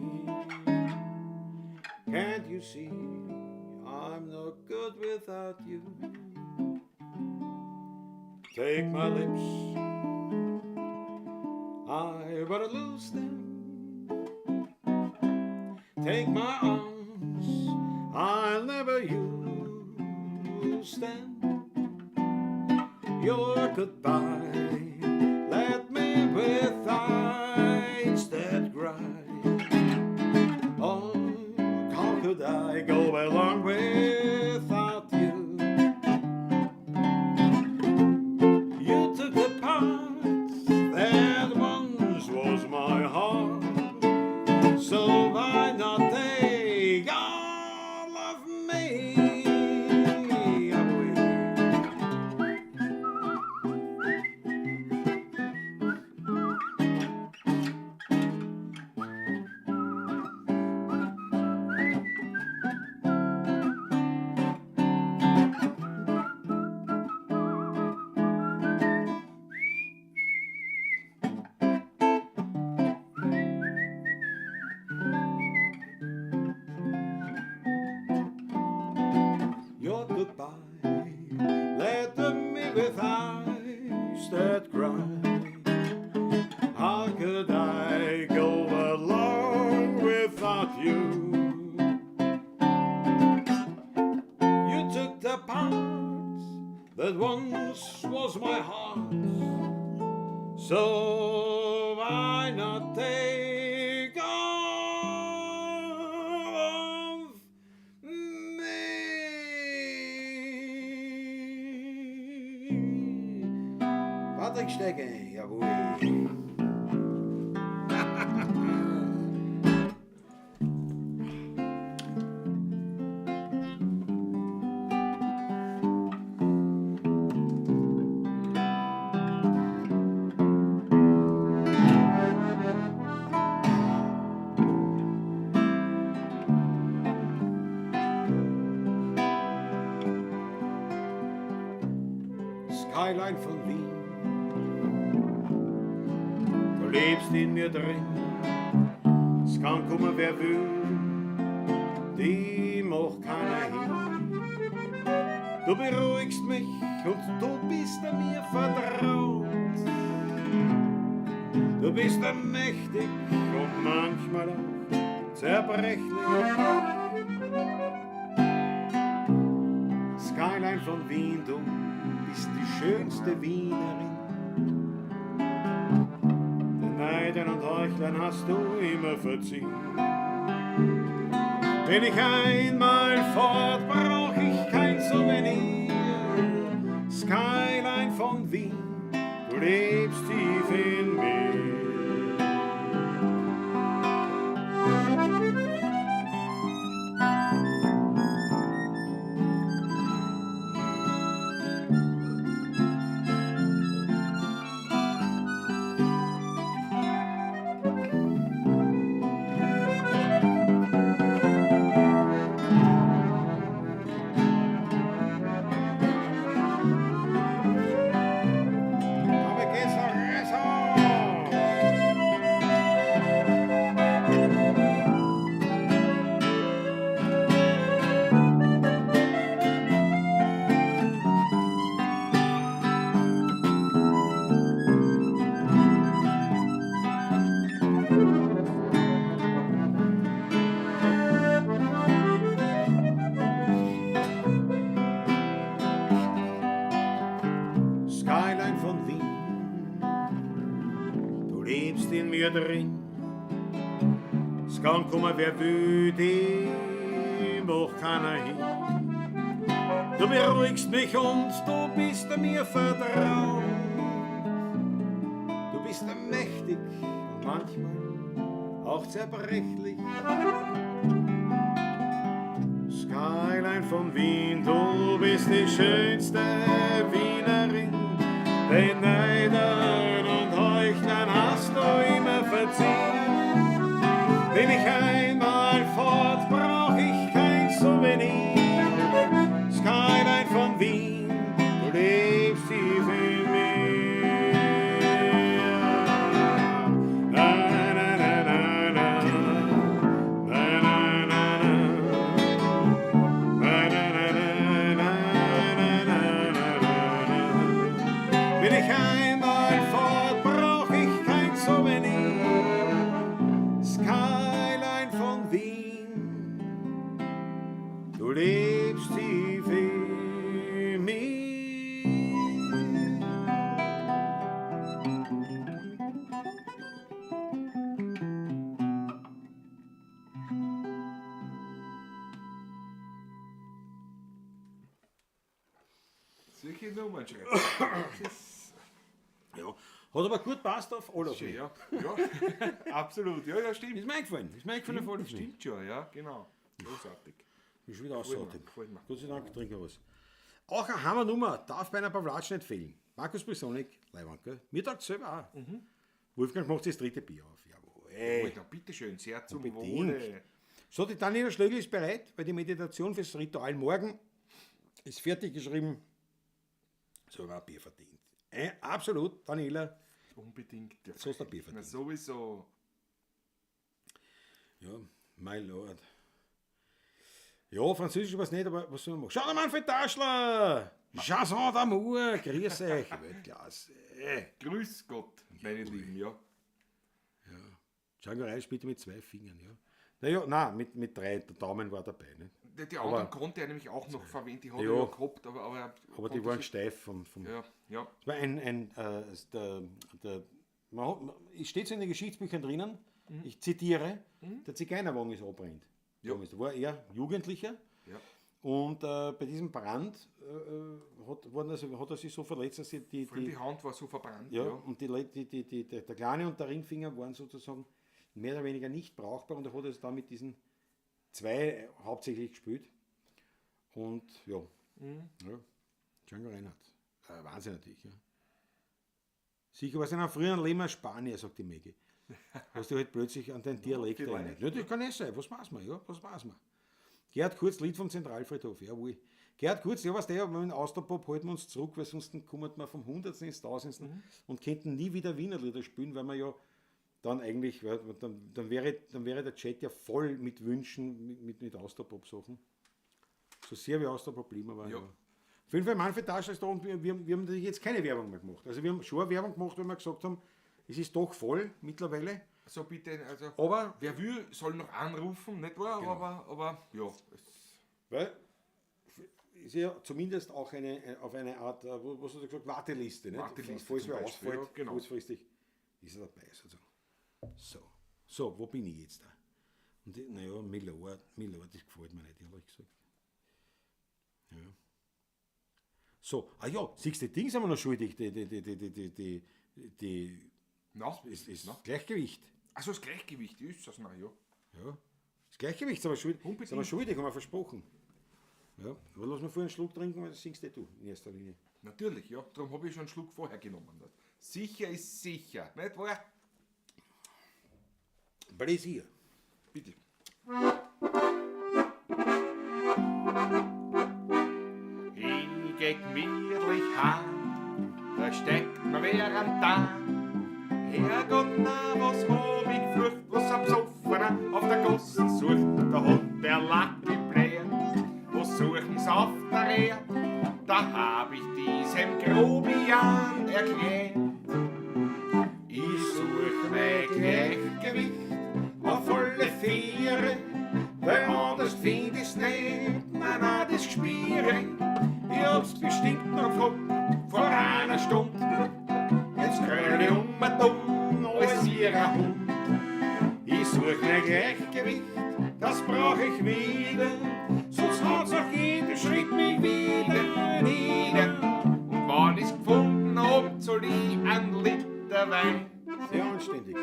Can't you see I'm no good without you? Take my lips, I better lose them. Take my arms, I'll never use them. Your goodbye left me with eyes that cry. Oh, how could I go along without you? You took the part that once was my heart, so why not take all of me? Jawohl. Your goodbye left me with eyes that cry. How could I go along without you? You took the part that once was my heart, so why not take Patrick, steig ein. Jawohl. Skyline von Wien, du lebst in mir drin. Es kann kommen, wer will, die macht keiner hin. Du beruhigst mich und du bist an mir vertraut. Du bist mächtig und manchmal auch zerbrechlich. Skyline von Wien, du bist die schönste Wienerin. Den Neidern und Heuchlern hast du immer verziehen. Bin ich einmal fort, brauch ich kein Souvenir. Skyline von Wien, du lebst tief in mir. Damit geht's noch besser. Skyline von Wien, du lebst in mir drin. Es kann kommen, wer will, die macht keiner hin. Du beruhigst mich und du bist mir vertraut. Du bist mächtig und manchmal auch zerbrechlich. Skyline von Wien, du bist die schönste Wienerin. Den Neidern und Heuchlern hast du immer verziehen. Bin ich einmal fort, brauch ich kein Souvenir. Skyline von Wien, du lebst tief in mir. Na, na, na, na, na. Na, na, na, na. Na, na, na, na, na, na, na, na, na. Bin ich einmal fort, brauch ich kein Souvenir. Skyline von Wien, du lebst tief in mir. Solche Nummern schreiben. Das ist Ja, hat aber gut passt auf Olaf. schön, ja. Ja, absolut. Ja, ja, stimmt. Ist mir eingefallen. Ist mir eingefallen auf Olaf. Stimmt schon, ja, genau. Großartig. Ist schon wieder Gefällt mir, aussortiert. gefällt mir. Gott sei Dank trinke ich was. Auch eine Hammernummer darf bei einer Pavlatsch nicht fehlen. Markus Brisonik, Leihwand, gell? Mir taugt selber auch. Wolfgang macht das dritte Bier auf. Jawohl. Alter, bitteschön, sehr zum Unbedingt. Wohle. So, die Daniela Schlögl ist bereit, weil die Meditation fürs Ritual morgen ist fertig geschrieben. So haben wir ein Bier verdient. Absolut, Daniela, Unbedingt. Ja. so hast du ein Bier Na, verdient. sowieso. Ja, my Lord. Ja, Französisch weiß nicht, aber was soll man machen? Schau, der Manfred Taschler! Jason d'Amour, grüß euch. Weltklasse. Grüß Gott, meine Lieben, ja. Django Reinhardt spielte mit 2 Fingern, ja. Naja, nein, mit 3, der Daumen war dabei. Ne? Die anderen konnte er nämlich auch noch verwenden, die hat Ja. er ja gehabt, aber er Aber die konnte waren sich- steif vom. Ja, ja. Es war ein, ein, der, der, man hat, man, es steht so in den Geschichtsbüchern drinnen, ich zitiere, der Zigeunerwagen ist abbrennt. Ja. Damals, da war er Jugendlicher Ja. Und bei diesem Brand hat er sich so verletzt, dass die, die Hand war so verbrannt. Ja, und die, der kleine und der Ringfinger waren sozusagen mehr oder weniger nicht brauchbar und er hat also da mit diesen zwei hauptsächlich gespielt. Und ja, ja, Django Reinhardt. Wahnsinn natürlich. Ja. Sicher war es in einem früheren Leben ein Spanier, sagt die Maggie. Hast du halt plötzlich an deinen Dialekt erinnert. Ja, das kann eh sein. Was weiß man, ja, was weiß man. Gerhard Kurz, Lied vom Zentralfriedhof, jawohl. Gerhard Kurz, ja, weißt du, ja, mit dem Austropop halten wir uns zurück, weil sonst kommen wir vom Hundertsten ins Tausendsten und könnten nie wieder Wiener Lieder spielen, weil wir ja dann eigentlich, weil dann wäre der Chat ja voll mit Wünschen, mit Austropop-Sachen. So sehr wie Austropop lieben, aber ja. Auf jeden Fall, Manfred Taschler ist da und wir haben natürlich jetzt keine Werbung mehr gemacht. Also wir haben schon Werbung gemacht, weil wir gesagt haben, es ist doch voll mittlerweile. So bitte, also aber wer will, soll noch anrufen, nicht wahr? Genau. Aber ja. Weil ist ja zumindest auch auf eine Art, was hast du gesagt, Warteliste, nicht? Warteliste. Falls wer ausfällt, ja, genau. Kurzfristig ist er dabei sozusagen. So, wo bin ich jetzt da? Und naja, Milord, das gefällt mir nicht, ehrlich gesagt. Ja. So, ah ja, siehst du, die Dings haben wir noch schuldig, das Gleichgewicht. Also das Gleichgewicht ist das noch, ja. Ja, das Gleichgewicht sind wir schuldig, haben wir versprochen. Ja, aber lass mal vorher einen Schluck trinken, weil das singst eh du in erster Linie. Natürlich, ja, darum habe ich schon einen Schluck vorher genommen. Sicher ist sicher, nicht wahr? Pläsier. Bitte. Ich geh gemütlich heim, da steckt mir wer am Tag. Herrgott, na, was hab ich geflucht, was ein Besoffener auf der Gossen sucht. Da hat der Lucky Player, was suchen's auf der Erde? Da hab ich diesem Grobian erklärt. Ich such mein Gleichgewicht auf alle Viere, weil anders find ich's nicht, nein, nein, das Gspiere. Ich hab's bestimmt noch gehabt vor einer Stunde. Jetzt kröll ich um und um, als ihrer Hund. Ich such mein Gleichgewicht, das brauch ich wieder, sonst haut's auch jeden Schritt mich wieder nieder. Und wann ich's gefunden hab, soll ich einen Liter Wein. Sehr anständig.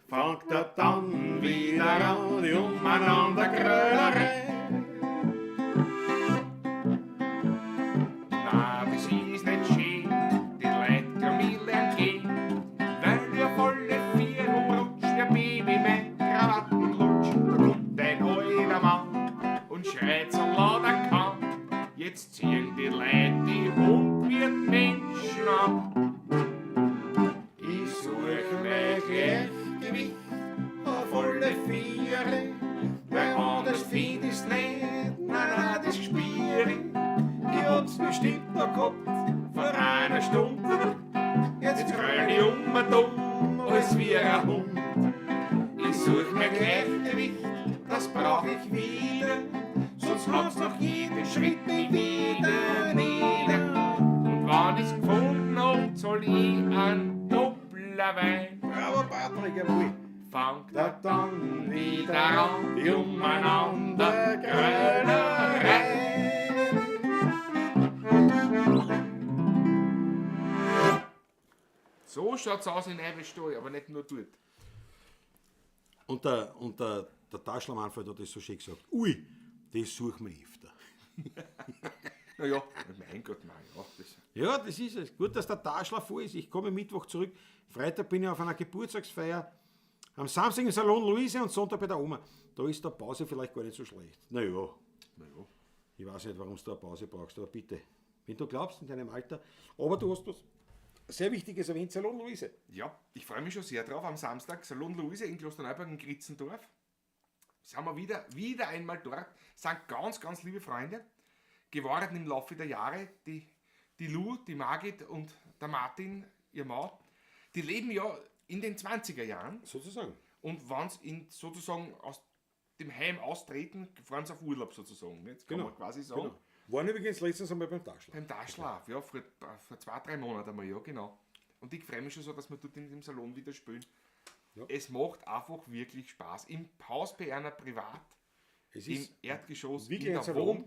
Fangt er dann wieder an, die umeinander Grölerei. Na, das ist nicht schön, die Leute Kamille gehen, weil wir volle Vier umrutscht, der Baby mein Krawatten lutscht. Da kommt ein alter Mann und schreit so laut er kann. Jetzt ziehen die Leute die Hund wird Menschen an. Ich such mein Gleichgewicht auf alle Viere, weil anders find ich's nicht, nein, nein, das Gspiere. Ich hab's bestimmt noch gehabt vor einer Stunde. Jetzt kröll ich um und um, als wie ein Hund. Ich such mein Gleichgewicht, das brauch ich wieder, sonst haut's noch jeden Schritt mich wieder nieder. Und wann ich's gefunden hab, soll ich einen Doppler Wein. Bravo Patrick, jawohl. Fangt er dann wieder an, die umeinander Grölerei. So schaut's aus in Eibenstock, aber nicht nur dort. Und der Taschler Manfred hat das so schön gesagt. Ui, das suchen wir öfter. Naja, mein Gott, nein. Ja, das. Ja, das ist es. Gut, dass der Taschler voll ist. Ich komme Mittwoch zurück. Freitag bin ich auf einer Geburtstagsfeier. Am Samstag im Salon Luise und Sonntag bei der Oma. Da ist der Pause vielleicht gar nicht so schlecht. Naja. Ich weiß nicht, warum du da eine Pause brauchst, aber bitte. Wenn du glaubst, in deinem Alter. Aber du hast was sehr Wichtiges erwähnt, Salon Luise. Ja, ich freue mich schon sehr drauf. Am Samstag Salon Luise in Klosterneuburg in Kritzendorf. Sind wir wieder einmal dort. Sind ganz, ganz liebe Freunde geworden im Laufe der Jahre. Die Lu, die Margit und der Martin, ihr Mann, die leben ja in den 20er Jahren. Sozusagen. Und wenn sie sozusagen aus dem Heim austreten, fahren sie auf Urlaub sozusagen. Jetzt kann man quasi sagen. Genau. Waren übrigens letztens einmal beim Tagschlaf. Beim Tagschlaf, ja, vor 2-3 Monaten einmal, ja, genau. Und ich freue mich schon so, dass wir dort in dem Salon wieder spielen. Ja. Es macht einfach wirklich Spaß. Im Haus bei einer privat. Es Im ist Erdgeschoss, wirklich in ein der Salon.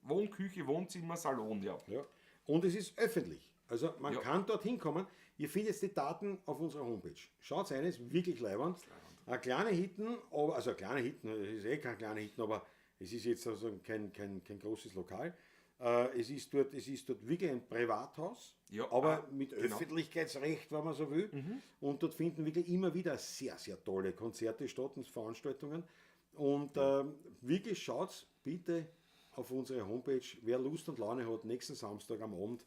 Wohnküche, Wohnzimmer, Salon, ja. Ja. Und es ist öffentlich. Also man Ja. kann dort hinkommen. Ihr findet die Daten auf unserer Homepage. Schaut rein, ist wirklich leiwand. Eine kleine Hitten, aber, also eine kleine Hitten, es ist eh kein kleine Hitten, aber es ist jetzt also kein großes Lokal. Es ist dort wirklich ein Privathaus, Ja, aber ah, mit genau. Mhm. Öffentlichkeitsrecht, wenn man so will. Und dort finden wirklich immer wieder sehr, sehr tolle Konzerte statt und Veranstaltungen. Und wirklich schaut bitte auf unsere Homepage, wer Lust und Laune hat, nächsten Samstag am Abend,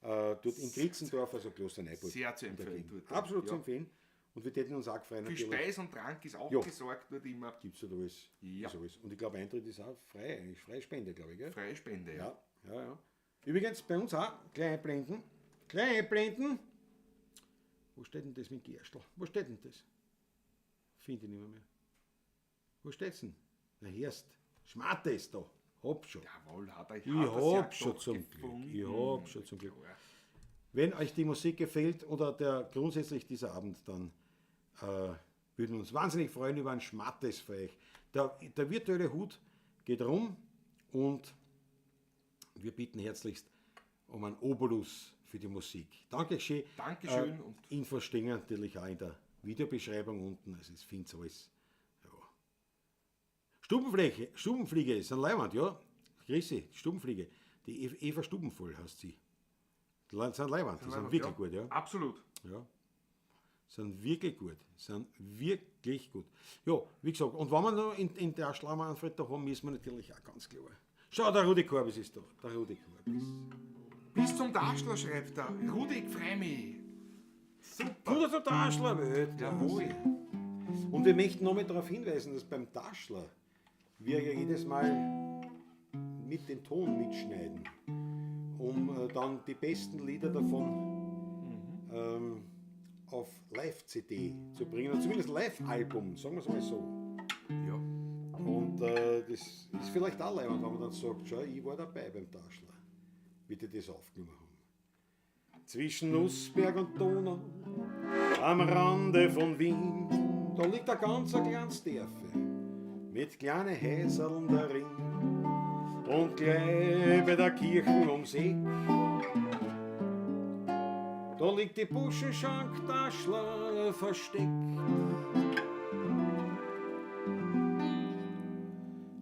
dort in Kritzendorf, also Klosterneuburg. Sehr zu in der empfehlen Gegend. dort, ja. Absolut zu Ja. empfehlen. Und wir täten uns auch freuen, Für natürlich. Speis und Trank ist auch Ja. gesorgt dort immer. Gibt es dort alles. Ja. Ist alles. Und ich glaube, Eintritt ist auch frei, eigentlich freie Spende, glaube ich. Gell? Freie Spende, ja. Ja, ja, ja. Übrigens, bei uns auch, gleich einblenden. Gleich einblenden. Wo steht denn das mit Gerstl? Wo steht denn das? Finde ich nicht mehr. Wo steht's denn? Na, erst. Schmarte ist da. Hab schon. Jawohl, hat er. Ich hab schon zum Glück. Ich hab schon zum Glück. Wenn euch die Musik gefällt oder der grundsätzlich dieser Abend, dann würden wir uns wahnsinnig freuen über einen Schmattes für euch. Der virtuelle Hut geht rum und wir bitten herzlichst um einen Obolus für die Musik. Dankeschön. Dankeschön und- Infos stehen natürlich auch in der Videobeschreibung unten. Also es findet alles. Ja. Stubenfliege ist ein Leiwand, ja. Grüße, Stubenfliege. Die Eva Stubenvoll heißt sie. Die sind Leiwand, die sind wirklich gut, ja. Absolut. Ja. Sind wirklich gut. Sind wirklich gut. Ja, wie gesagt, und wenn wir noch in der Schlammer Alfred da haben, müssen wir natürlich auch ganz klar. Schau, der Rudi Korbis ist da. Der Rudi Korbis. Bis zum Daschler schreibt er. Rudi, ich freu mich. Super. Guter zum Daschler, Welt. Jawohl. Und wir möchten nochmal darauf hinweisen, dass beim Daschler wir ja jedes Mal mit den Ton mitschneiden, um dann die besten Lieder davon auf Live-CD zu bringen, oder zumindest Live-Album, sagen wir es mal so. Ja. Und das ist vielleicht auch leibend, wenn man dann sagt, schau, ich war dabei beim Daschler, wie die das aufgenommen haben. Zwischen Nussberg und Donau, am Rande von Wien, da liegt ein ganz kleines Dörfe mit kleinen Häuserl darin. Und gleich bei der Kirche ums Eck, da liegt die Buschenschank Daschler versteckt.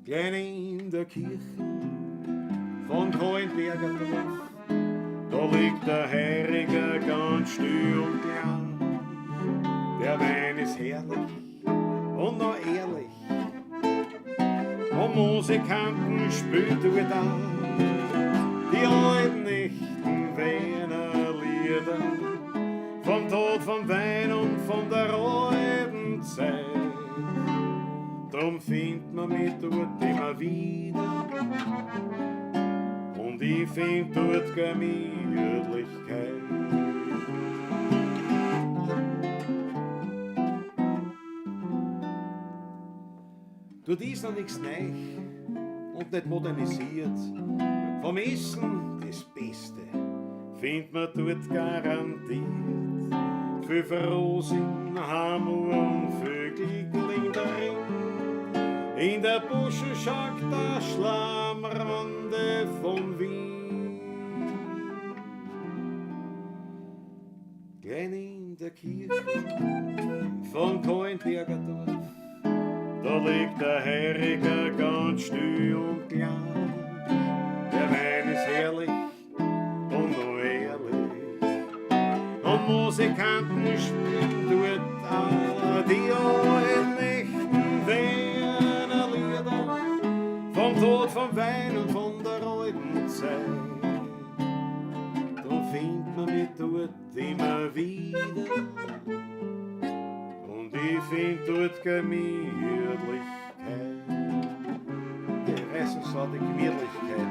Klein in der Kirche von Coinberger Dorf, da liegt der Heiriger ganz still und klein. Der Wein ist herrlich und noch ehrlich, und Musikanten spielt dort auch die alten echten Wiener Lieder vom Tod, vom Wein und von der alten Zeit. Drum findet man mich dort immer wieder und ich find dort Gemütlichkeit. Dort ist noch nichts neu und nicht modernisiert. Vom Essen das Beste findet man dort garantiert. Viel Rosen, Hammer und Vögel liegen darin. In der Buschenschank der Schlammrande von Wien. Klein in der Kirche von Coinberger Dorf, da liegt der Heiriger ganz still und klein. Der Wein ist herrlich und noch ehrlich, und Musikanten spielen dort auch die alten echten Wiener Lieder vom Tod, vom Wein und von der alten Zeit. Drum findet man mich dort immer wieder und ich find dort Gemütlichkeit. Die reißen so die Gemütlichkeit.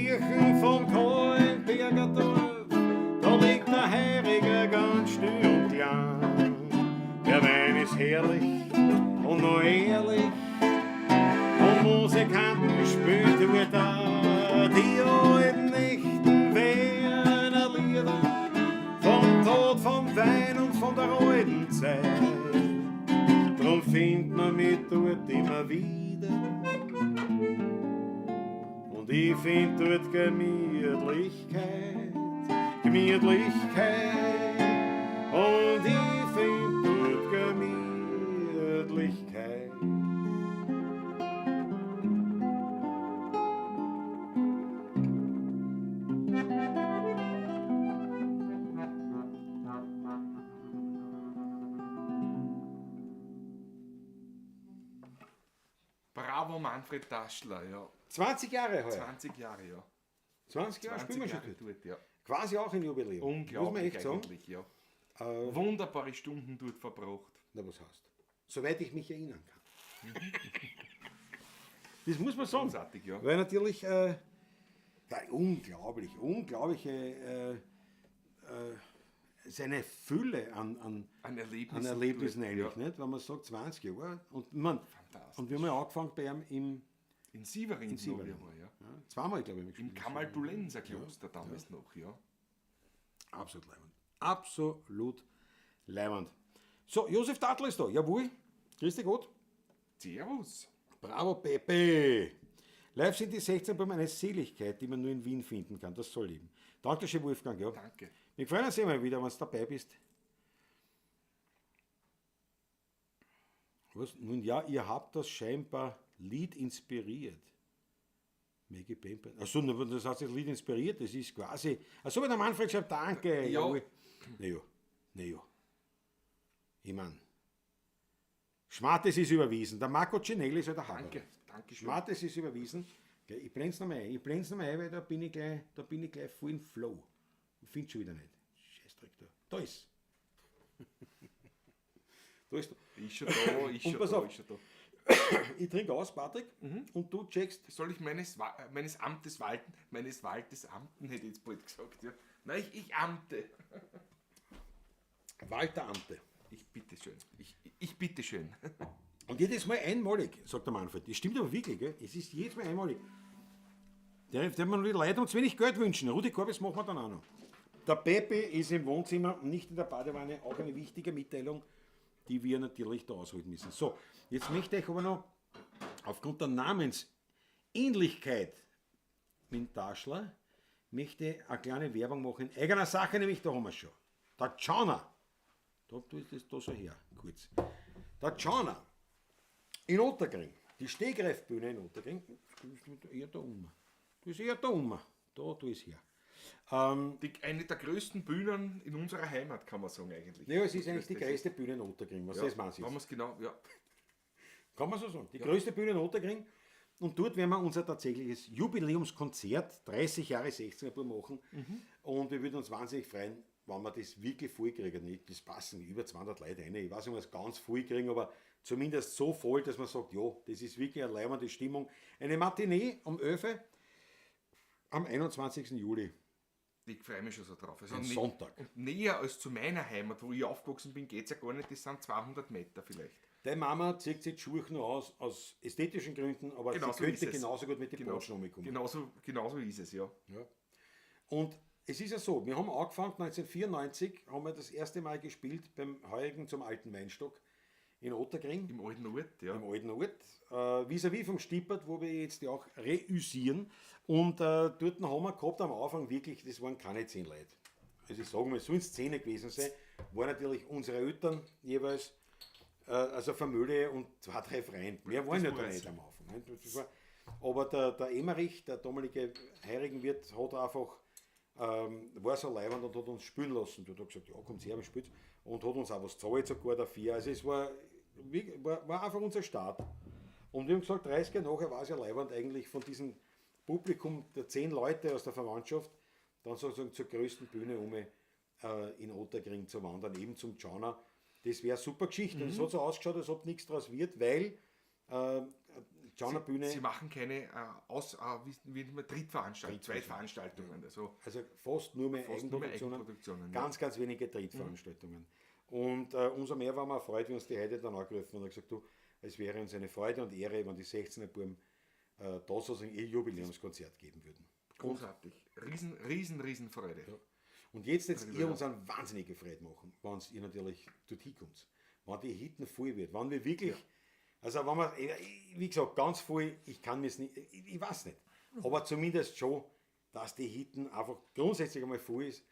Kirchen vom Kahlenberger Dorf, da liegt der Heiriger ganz still und klein. Der Wein ist herrlich und noch ehrlich, und Musikanten spielt dort auch die alten Nächten Werner Lieder vom Tod, vom Wein und von der alten Zeit. Drum findet man mich dort immer wieder. Und ich find dort Gemütlichkeit, Gemütlichkeit. Und ich find dort Gemütlichkeit. Bravo Manfred Taschler, ja. 20 Jahre heuer. 20 Jahre, ja. 20 Jahre spielen 20 wir schon Jahre dort. dort, ja. Quasi auch ein Jubiläum. Muss man Unglaublich echt sagen. eigentlich, ja. Wunderbare Stunden dort verbracht. Na, was heißt? Soweit ich mich erinnern kann. Das muss man sagen. Großartig, ja. Weil natürlich, ja, unglaublich, unglaubliche, seine Fülle An an Erlebnissen. Erlebnissen dort, eigentlich, ja. nicht? Wenn man sagt 20 Jahre. Und, man, Fantastisch. und wir haben ja angefangen bei ihm im, In Sievering, in Sievering. War, ja. ja, zweimal, glaube ich, Im gespielt. Kamaldulenser Kloster damals noch, ja. Absolut leibend. Absolut leibend. So, Josef Tatl ist da. Jawohl. Grüß dich Gott. Servus. Bravo, Pepe. Live sind die 16 Buben eine Seligkeit, die man nur in Wien finden kann. Das soll leben. Dankeschön, Wolfgang. Ja. Danke. Wir freuen uns immer wieder, wenn du dabei bist. Was? Nun ja, ihr habt das scheinbar Lied inspiriert. Maggie Pemper. Achso, das heißt das Lied inspiriert, das ist quasi. Achso, wenn der Manfred schreibt, danke. Ja. Jawohl. Naja, naja. Ich mein, Schmattes ist überwiesen. Der Marco Cinelli ist ja der Haber. Danke, danke schön. Schmattes ist überwiesen. Ich blende es nochmal ein. Ich blende es nochmal ein, weil da bin ich gleich, da bin ich gleich voll im Flow. Ich finde schon wieder nicht. Scheißdreck da. Da ist. Da ist. Ist schon da, ist Und schon pass da, auf. ist schon da. Ich trinke aus, Patrick, und du checkst. Soll ich meines, meines Amtes walten? Meines Waltes Amten, hätte ich jetzt bald gesagt, ja. Nein, ich amte. Walter Amte. Ich bitte schön. Ich bitte schön. Und jedes Mal einmalig, sagt der Manfred. Das stimmt aber wirklich, gell? Es ist jedes Mal einmalig. Der man die Leute uns wenig Geld wünschen. Rudi Korbis machen wir dann auch noch. Der Pepe ist im Wohnzimmer und nicht in der Badewanne. Auch eine wichtige Mitteilung, die wir natürlich da ausholen müssen. So, jetzt möchte ich aber noch aufgrund der Namensähnlichkeit mit Taschler möchte eine kleine Werbung machen. In eigener Sache, nämlich da haben wir schon. Der Tschauner. Da tue ich das da so her, kurz. Der Tschauner in Ottakring, die Stegreifbühne in Ottakring, das ist eher da oben. Das ist eher da oben. Da tue ich es her. Eine der größten Bühnen in unserer Heimat, kann man sagen eigentlich. Ja, es ist eigentlich die größte Bühne in Ottakring, was Ja, das meinst du wenn jetzt? man's genau, ja. Kann man so sagen. Die größte Bühne in Ottakring. Und dort werden wir unser tatsächliches Jubiläumskonzert, 30 Jahre 16er Bub machen. Und wir würden uns wahnsinnig freuen, wenn wir das wirklich voll kriegen. Nicht, das passen über 200 Leute rein. Ich weiß nicht, ob wir es ganz voll kriegen, aber zumindest so voll, dass man sagt, ja, das ist wirklich eine leibende Stimmung. Eine Matinee um 11 Uhr am 21. Juli. Ich freue mich schon so drauf. Also Ein Sonntag. Und näher als zu meiner Heimat, wo ich aufgewachsen bin, geht's ja gar nicht. Das sind 200 Meter vielleicht. Deine Mama zieht sich die Schuhe nur aus ästhetischen Gründen, aber Genau sie so könnte ist es. genauso gut mit den Genau, Botschen umkommen. genauso ist es, ja. Ja. Und es ist ja so, wir haben angefangen, 1994 haben wir das erste Mal gespielt beim Heurigen zum Alten Weinstock in Ottakring. Im alten Ort, ja. Im alten Ort, vis-à-vis vom Stippert, wo wir jetzt ja auch reüssieren. Und dort haben wir gehabt am Anfang wirklich, das waren keine 10 Leute. Also ich sage mal, sollen es 10 gewesen sein, waren natürlich unsere Eltern jeweils, also Familie und 2, 3 Freunde. Mehr waren ja Das da war's. nicht am Anfang. Ne? Das war, aber der Emmerich, der damalige Heurigenwirt, hat einfach, war so leibend und hat uns spielen lassen. Der hat gesagt, ja, kommt her, wir spielen. Und hat uns auch was gezahlt sogar dafür. Also es war einfach unser Start. Und wir haben gesagt, 30 Jahre nachher war es ja leibend eigentlich von diesem Publikum der 10 Leute aus der Verwandtschaft dann sozusagen zur größten Bühne um in Ottakring zu wandern, eben zum Tschauner. Das wäre eine super Geschichte. Und es hat so ausgeschaut, als ob nichts draus wird, weil Jauner Bühne. Sie machen keine wie nennt man, Drittveranstaltungen, Zweitveranstaltungen. Also, also fast nur mehr Fast nur mehr Eigenproduktionen. Eigenproduktionen, ja. Ganz, ganz wenige Drittveranstaltungen. Und umso mehr waren wir erfreut, wie uns die heute dann angerufen und haben gesagt, du, es wäre uns eine Freude und Ehre, wenn die 16er Buben da sozusagen ihr Jubiläumskonzert geben würden. Großartig. Riesen, riesen, riesen Freude. Ja. Und jetzt ihr uns eine wahnsinnige Freude machen, wenn ihr natürlich dorthin kommt. Wenn die Hitten voll wird, wenn wir wirklich, also wenn wir, wie gesagt, ganz voll, ich kann mir's nicht, ich weiß nicht, aber zumindest schon, dass die Hitten einfach grundsätzlich einmal voll ist,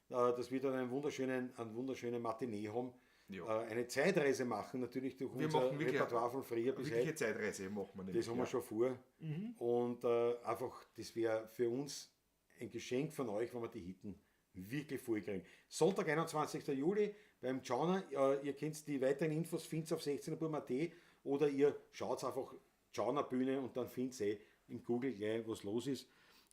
dass wir dann einen wunderschönen Matinee haben, eine Zeitreise machen, natürlich durch Wir unser machen wirklich Repertoire von früher bis Wirkliche heute. Zeitreise machen wir nämlich. Das haben wir schon vor. Und einfach, das wäre für uns ein Geschenk von euch, wenn wir die Hitten wirklich voll kriegen. Sonntag, 21. Juli beim Tschauner. Ihr kennt die weiteren Infos, findet auf 16er.at oder ihr schaut einfach Tschauner Bühne und dann findet ihr im Google gleich, was los ist.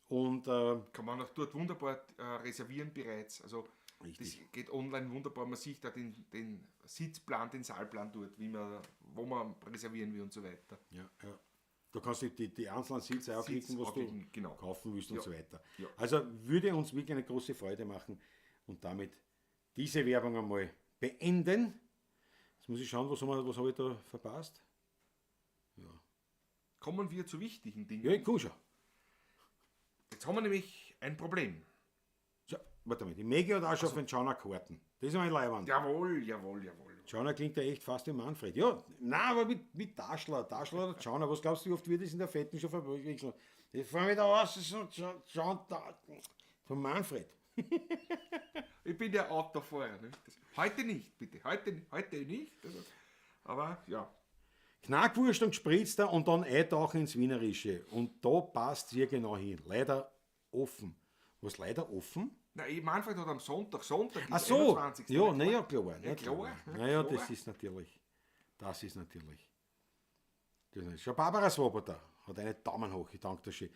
Und kann man auch dort wunderbar reservieren bereits. Also Richtig. Das geht online wunderbar. Man sieht da den Sitzplan, den Saalplan dort, wo man reservieren will und so weiter. Ja, ja. Da kannst du die einzelnen Sitze auch Sitz klicken, was du anklicken, genau. kaufen willst und so weiter. Ja. Also würde uns wirklich eine große Freude machen und damit diese Werbung einmal beenden. Jetzt muss ich schauen, was habe ich da verpasst? Ja. Kommen wir zu wichtigen Dingen. Ja, ich komm schon. Jetzt haben wir nämlich ein Problem. So, warte mal, die Maggie hat auch schon auf den Tschauner Karten. Das ist mal Leiwand. Jawohl, jawohl, jawohl. Tschauner klingt ja echt fast wie Manfred. Ja, nein, aber mit Daschler. Daschler oder Tschauner. Was glaubst du, wie oft wird das in der Fetten schon verwechselt? Ich fahr wieder aus, das ist so Tschauner, von Manfred. Ich bin der Autofahrer. Ne? Das, heute nicht, bitte. Heute nicht. Also, aber ja. Knackwurst und Gespritzter und dann eintauchen ins Wienerische. Und da passt hier genau hin. Leider offen. Was leider offen? Na, Manfred hat am Sonntag, Sonntag ist Ach so, 21. ja, na ja, klar. Ja, klar. Naja, das ist natürlich, das ist natürlich. Das ist schon Barbara Swoboda hat einen Daumen hoch, ich danke dir schön.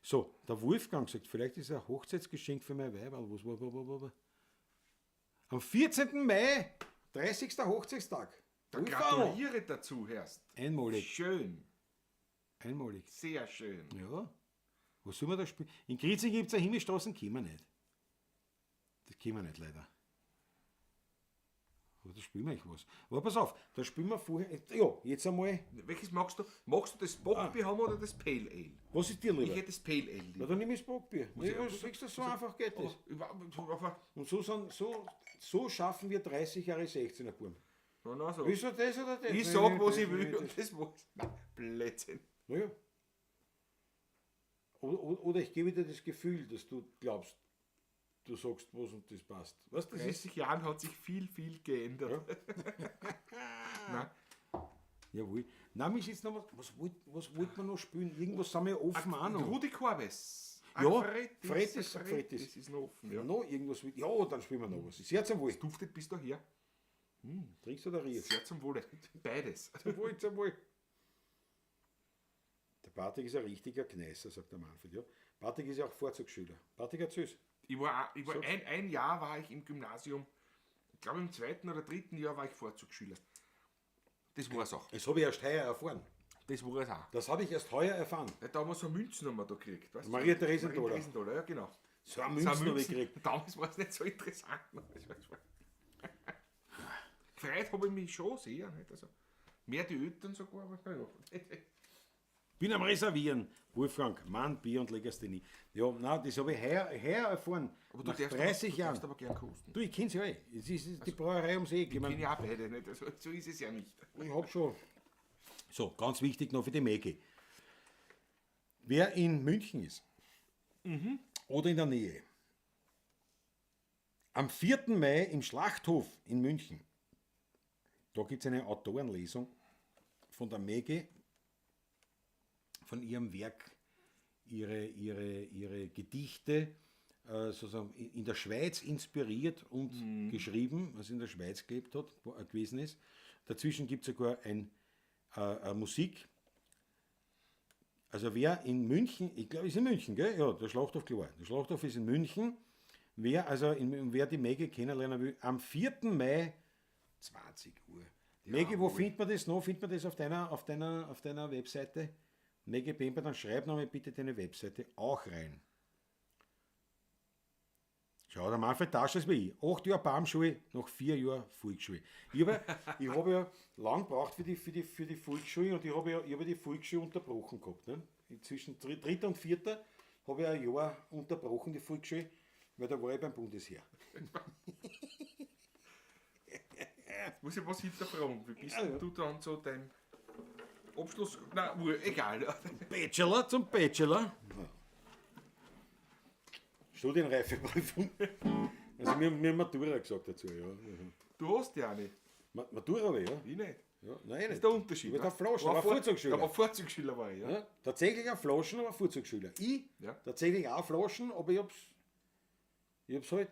So, der Wolfgang sagt, vielleicht ist ein Hochzeitsgeschenk für mein Weiberl. Was war? Am 14. Mai, 30. Hochzeitstag. Da gratuliere dazu, Herrst. Einmalig. Schön. Einmalig. Sehr schön. Ja. Was soll man da spielen? In Grizing gibt es eine Himmelstraßen, können wir nicht. Das können wir nicht, leider. Aber da spielen wir eigentlich was. Aber pass auf, da spielen wir vorher. Ja, jetzt einmal. Welches magst du? Magst du das Bockbier haben oder das Pale Ale? Was ist dir lieber? Ich hätte das Pale Ale lieber. Na, dann nehme ich das Bockbier. Ja, siehst du, so einfach geht das. Und so schaffen wir 30 Jahre 16er Buben. Na, na, so. Ist das oder das? Ich sag, was ich will und das war's. Nein, Blödsinn. Naja. Oder ich gebe dir das Gefühl, dass du glaubst, du sagst was und das passt. Weißt, das 30 Jahren hat sich viel, viel geändert. Ja. Nein. Jawohl. Nein, mir ist jetzt noch was, was wollt man noch spielen? Irgendwas sind wir offen auch noch. Rudi Korbes. Ja, Fred ist noch offen. Ja. Noch irgendwas. Ja, dann spielen wir noch was. Sehr zum Wohl. Es duftet bis daher. Hm, trinkst du oder riechst? Sehr zum Wohle. Beides. Zum Wohl, zum Wohl. Der Patrick ist ein richtiger Kneißer, sagt der Manfred. Ja. Patrick ist ja auch Vorzugsschüler. Patrick, erzähl's. Ich war ein Jahr war ich im Gymnasium. Ich glaube, im 2. oder 3. Jahr war ich Vorzugsschüler. Das war's auch. Das habe ich erst heuer erfahren. Das war es auch. Das habe ich erst heuer erfahren. Ja, da haben wir so eine Münzen haben wir da gekriegt. Weißt du? Maria Theresienthaler. Maria Theresienthaler, ja genau. So eine Münzen habe ich gekriegt. Damals war es nicht so interessant. Gefreut habe ich mich schon sehr. Nicht? Also, mehr die Eltern sogar. Aber ja. Bin am Reservieren. Wolfgang, Mann, Bier und Legasthenie. Ja, nein, das habe ich heuer erfahren. Aber du nach darfst 30 aber, Jahren. Du darfst aber gern kosten. Du, ich kenn's ja eh. Es ist die Brauerei ums Eck. Ich kenne ja auch beide nicht. Also, so ist es ja nicht. Ich hab schon. So, ganz wichtig noch für die Mägge. Wer in München ist oder in der Nähe, am 4. Mai im Schlachthof in München, da gibt's eine Autorenlesung von der Mägge, von ihrem Werk, ihre Gedichte, sozusagen in der Schweiz inspiriert und geschrieben, was in der Schweiz gelebt hat, wo er gewesen ist. Dazwischen gibt's sogar ein Musik. Also wer in München, ich glaube, ist in München, gell? Ja, der Schlachthof, klar. Der Schlachthof ist in München. Wer wer die Mägge kennenlernen will, am 4. Mai, 20 Uhr. Mägge, wo findet man das noch? Findet man das auf deiner Webseite? Maggie Pemper, dann schreib nochmal bitte deine Webseite auch rein. Schau, der Manfred Tascher ist wie ich. 8 Jahre Baumschule, noch 4 Jahre Volksschule. Ich habe ich hab ja lang gebraucht für die Volksschule und ich hab ja die Volksschule unterbrochen gehabt. Ne? Zwischen dritter und vierter habe ich ein Jahr unterbrochen, die Volksschule, weil da war ich beim Bundesheer. Jetzt muss ich was hinterfragen. Wie bist du dann zu deinem Abschluss? Nein, egal. Bachelor zum Bachelor. Studienreifeprüfung. Also wir haben Matura gesagt dazu, ja. Du hast die auch nicht. Matura habe ich, ja. Ich nicht. Ja, nein, Das nicht. ist der Unterschied. Ich war ne? der Flaschen, War aber Vorzugsschüler. Aber Vorzugsschüler war ich, ja. Ja, tatsächlich ein Flaschen, aber Vorzugsschüler. Ich tatsächlich auch Flaschen, aber ich hab's halt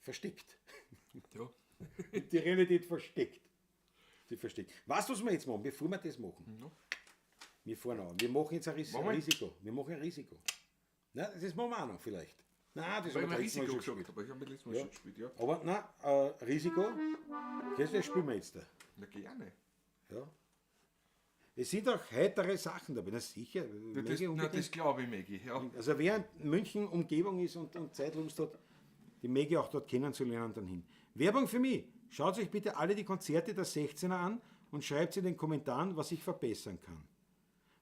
versteckt. Die Realität versteckt. Die versteckt. Weißt du, was wir jetzt machen, bevor wir das machen? Ja. Wir fahren an. Wir machen jetzt ein Machen wir? Risiko. Wir machen ein Risiko. Nein, das machen wir auch noch vielleicht. Nein, das Weil haben ich wir mir letztes Mal Risiko schon gesagt gespielt. habe. Ich habe letztes Mal schon gespielt, ja. Aber nein, Risiko, das spielen wir jetzt da. Na gerne. Ja. Es sind auch heitere Sachen dabei, na sicher. Ja, das, Maggie na, unbedingt. das glaube ich, Maggie. Ja. Also wer in München Umgebung ist und Zeitlust hat, die Maggie auch dort kennenzulernen, dann hin. Werbung für mich. Schaut euch bitte alle die Konzerte der 16er an und schreibt in den Kommentaren, was ich verbessern kann.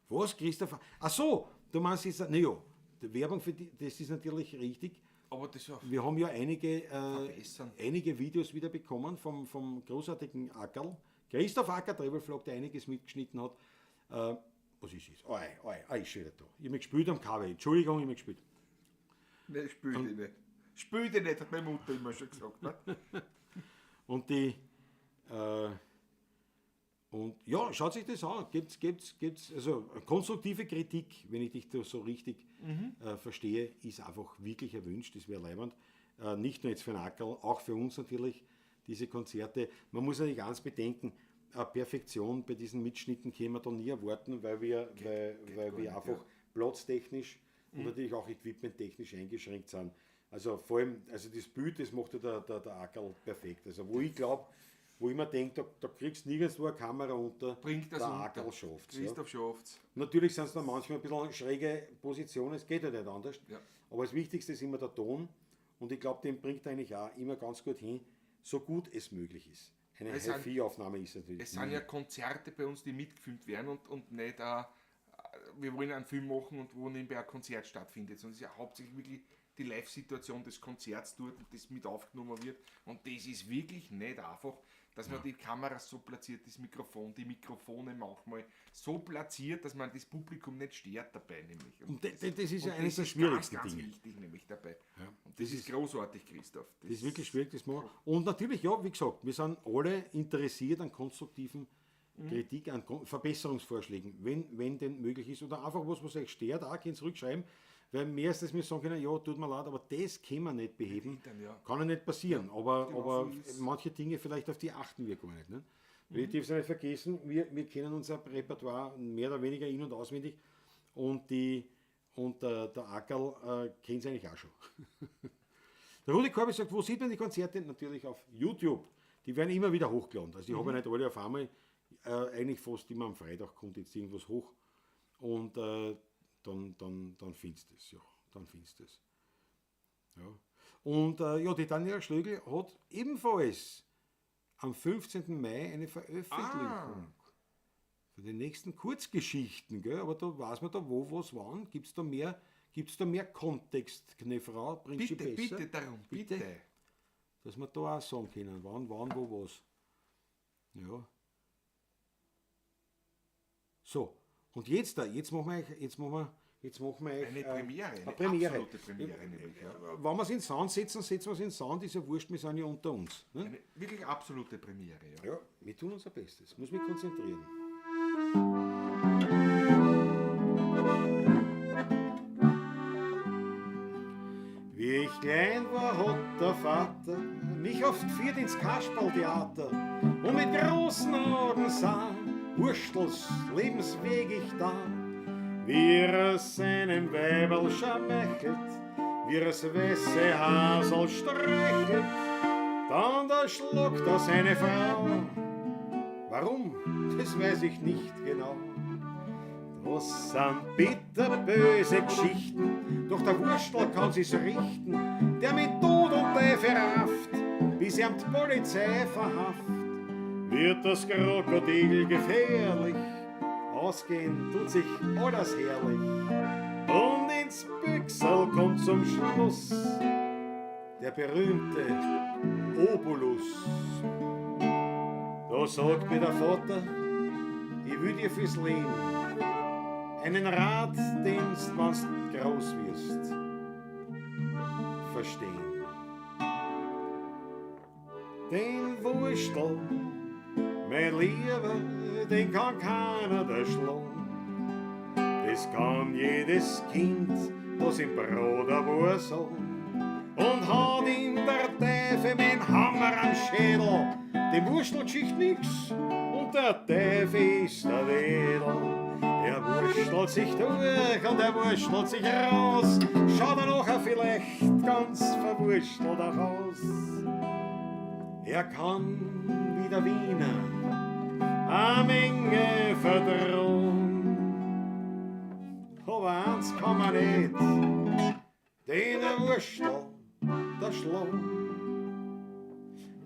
Was, Christoph? Ach so, du meinst jetzt, na ja, die Werbung für die, das ist natürlich richtig. Aber das ist ja Wir haben ja Verbessern. einige Videos wieder bekommen vom großartigen Ackerl. Christoph Acker, Travel der einiges mitgeschnitten hat. Was ist das? Oi, oi, oi, ist schon wieder da. Ich hab mich gespielt am Kabel. Entschuldigung, ich hab mich gespielt. Nein, spül dich nicht. Spül dich nicht, hat meine Mutter immer schon gesagt. Ne? Und und ja, schaut sich das an. Gibt's, also konstruktive Kritik, wenn ich dich da so richtig verstehe, ist einfach wirklich erwünscht, das wäre leiwand. Nicht nur jetzt für den Ackerl, auch für uns natürlich, diese Konzerte. Man muss natürlich ganz bedenken, Perfektion bei diesen Mitschnitten können wir da nie erwarten, weil gar wir nicht, einfach ja. platztechnisch und natürlich auch equipmenttechnisch eingeschränkt sind. Also vor allem, also das Bild, das macht ja der Ackerl perfekt. Also wo ich glaube, wo ich mir denke, da kriegst du nirgendwo eine Kamera unter, Bringt das der unter. Ackerl schafft's. Ja. Christoph schafft's. Natürlich sind es dann manchmal ein bisschen schräge Positionen, es geht ja nicht anders. Aber das Wichtigste ist immer der Ton und ich glaube, den bringt er eigentlich auch immer ganz gut hin, so gut es möglich ist. Eine HiFi-Aufnahme ist natürlich. Es sind ja Konzerte bei uns, die mitgefilmt werden und nicht wir wollen einen Film machen und wo nebenbei ein Konzert stattfindet, sondern es ist ja hauptsächlich wirklich die Live-Situation des Konzerts dort und das mit aufgenommen wird. Und das ist wirklich nicht einfach, dass man die Kameras so platziert, das Mikrofon, die Mikrofone manchmal so platziert, dass man das Publikum nicht stört dabei nämlich. Und das ist ja und eines das der ist schwierigsten ganz, ganz Dinge. wichtig nämlich dabei. Ja. Und das ist großartig, Christoph. Das ist wirklich schwierig, das machen. Und natürlich, ja, wie gesagt, wir sind alle interessiert an konstruktiven Kritik, an Verbesserungsvorschlägen, wenn denn möglich ist. Oder einfach was, was euch stört, auch könnt ihr zurückschreiben. Weil mehr als dass wir sagen können, ja, tut mir leid, aber das können wir nicht beheben. Dann, ja. Kann ja nicht passieren. Genau Aber so ist's. manche Dinge vielleicht, auf die achten wir gar nicht. Ne? Weil ich darf es ja nicht vergessen, wir kennen unser Repertoire mehr oder weniger in- und auswendig. Und der Ackerl kennt es eigentlich auch schon. Der Rudi Korbi sagt, wo sieht man die Konzerte? Natürlich auf YouTube. Die werden immer wieder hochgeladen. Also ich habe ja nicht alle auf einmal. Eigentlich fast immer am Freitag kommt jetzt irgendwas hoch. Und dann findest du es. Ja, dann findest du es. Ja. Und ja, die Daniela Schlögl hat ebenfalls am 15. Mai eine Veröffentlichung von den nächsten Kurzgeschichten. Gell? Aber da weiß man da, wo, was, wann. Gibt es da mehr, gibt's da mehr Kontext, gnä Frau? Bringt sie Bitte, besser? bitte darum, Bitte. bitte. Dass wir da auch sagen können, wann, wo, was. Ja. So, und jetzt da, jetzt machen wir euch, Eine Premiere, eine eine Premiere. absolute Premiere nämlich, ja. Wenn wir es in den Sand setzen, setzen wir es in den Sand, ist ja wurscht, wir sind ja unter uns. Ne? Eine wirklich absolute Premiere, ja. Ja, wir tun unser Bestes. Muss mich konzentrieren. Wie ich klein war, hat der Vater mich oft geführt ins Kasperltheater und mit großen Augen sah, Wurstels Lebensweg ich da. Wie er seinem Weiberl schameichelt, wie er das weiße Hasel streichelt, dann da schluckt er seine Frau. Warum? Das weiß ich nicht genau. Was sind bitterböse Geschichten, doch der Wurstel kann sich's richten, der mit Tod und Teufel rafft, bis ihm die Polizei verhaft. Wird das Krokodil gefährlich, ausgehen tut sich alles herrlich. Und ins Büchsel kommt zum Schluss der berühmte Obolus. Da sagt mir der Vater, ich will dir fürs Leben einen Rat, den's, wenn's groß wirst, verstehen. Den Wurstel, mein Lieber, den kann keiner da schlagen. Das kann jedes Kind, das im Bruder wursel. Und hat ihm der Teufel mein Hammer am Schädel, dem Wurstelgeschicht nix, und der Teufel ist der Wedel. Er wurstelt sich durch und er wurstelt sich raus, schaut er nachher vielleicht ganz verwurstelt auch aus. Er kann wie der Wiener eine Menge verdrohen, aber eins kann man nicht, den Wurstel, der schlagen.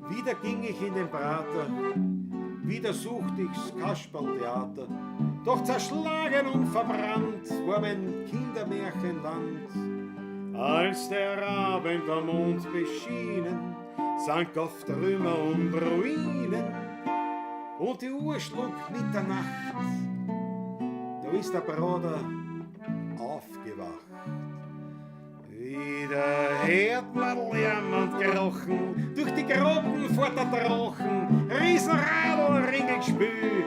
Wieder ging ich in den Prater, wieder suchte ich's Kasperltheater, doch zerschlagen und verbrannt war mein Kindermärchenland. Als der Abend am Mond beschienen, sank auf Trümmer und Ruinen, und die Uhr schlug Mitternacht, da ist der Bruder aufgewacht. Wieder hört man Lärm und Krochen, durch die Grotten fährt der Drachen, Riesenradl, Ringelspül,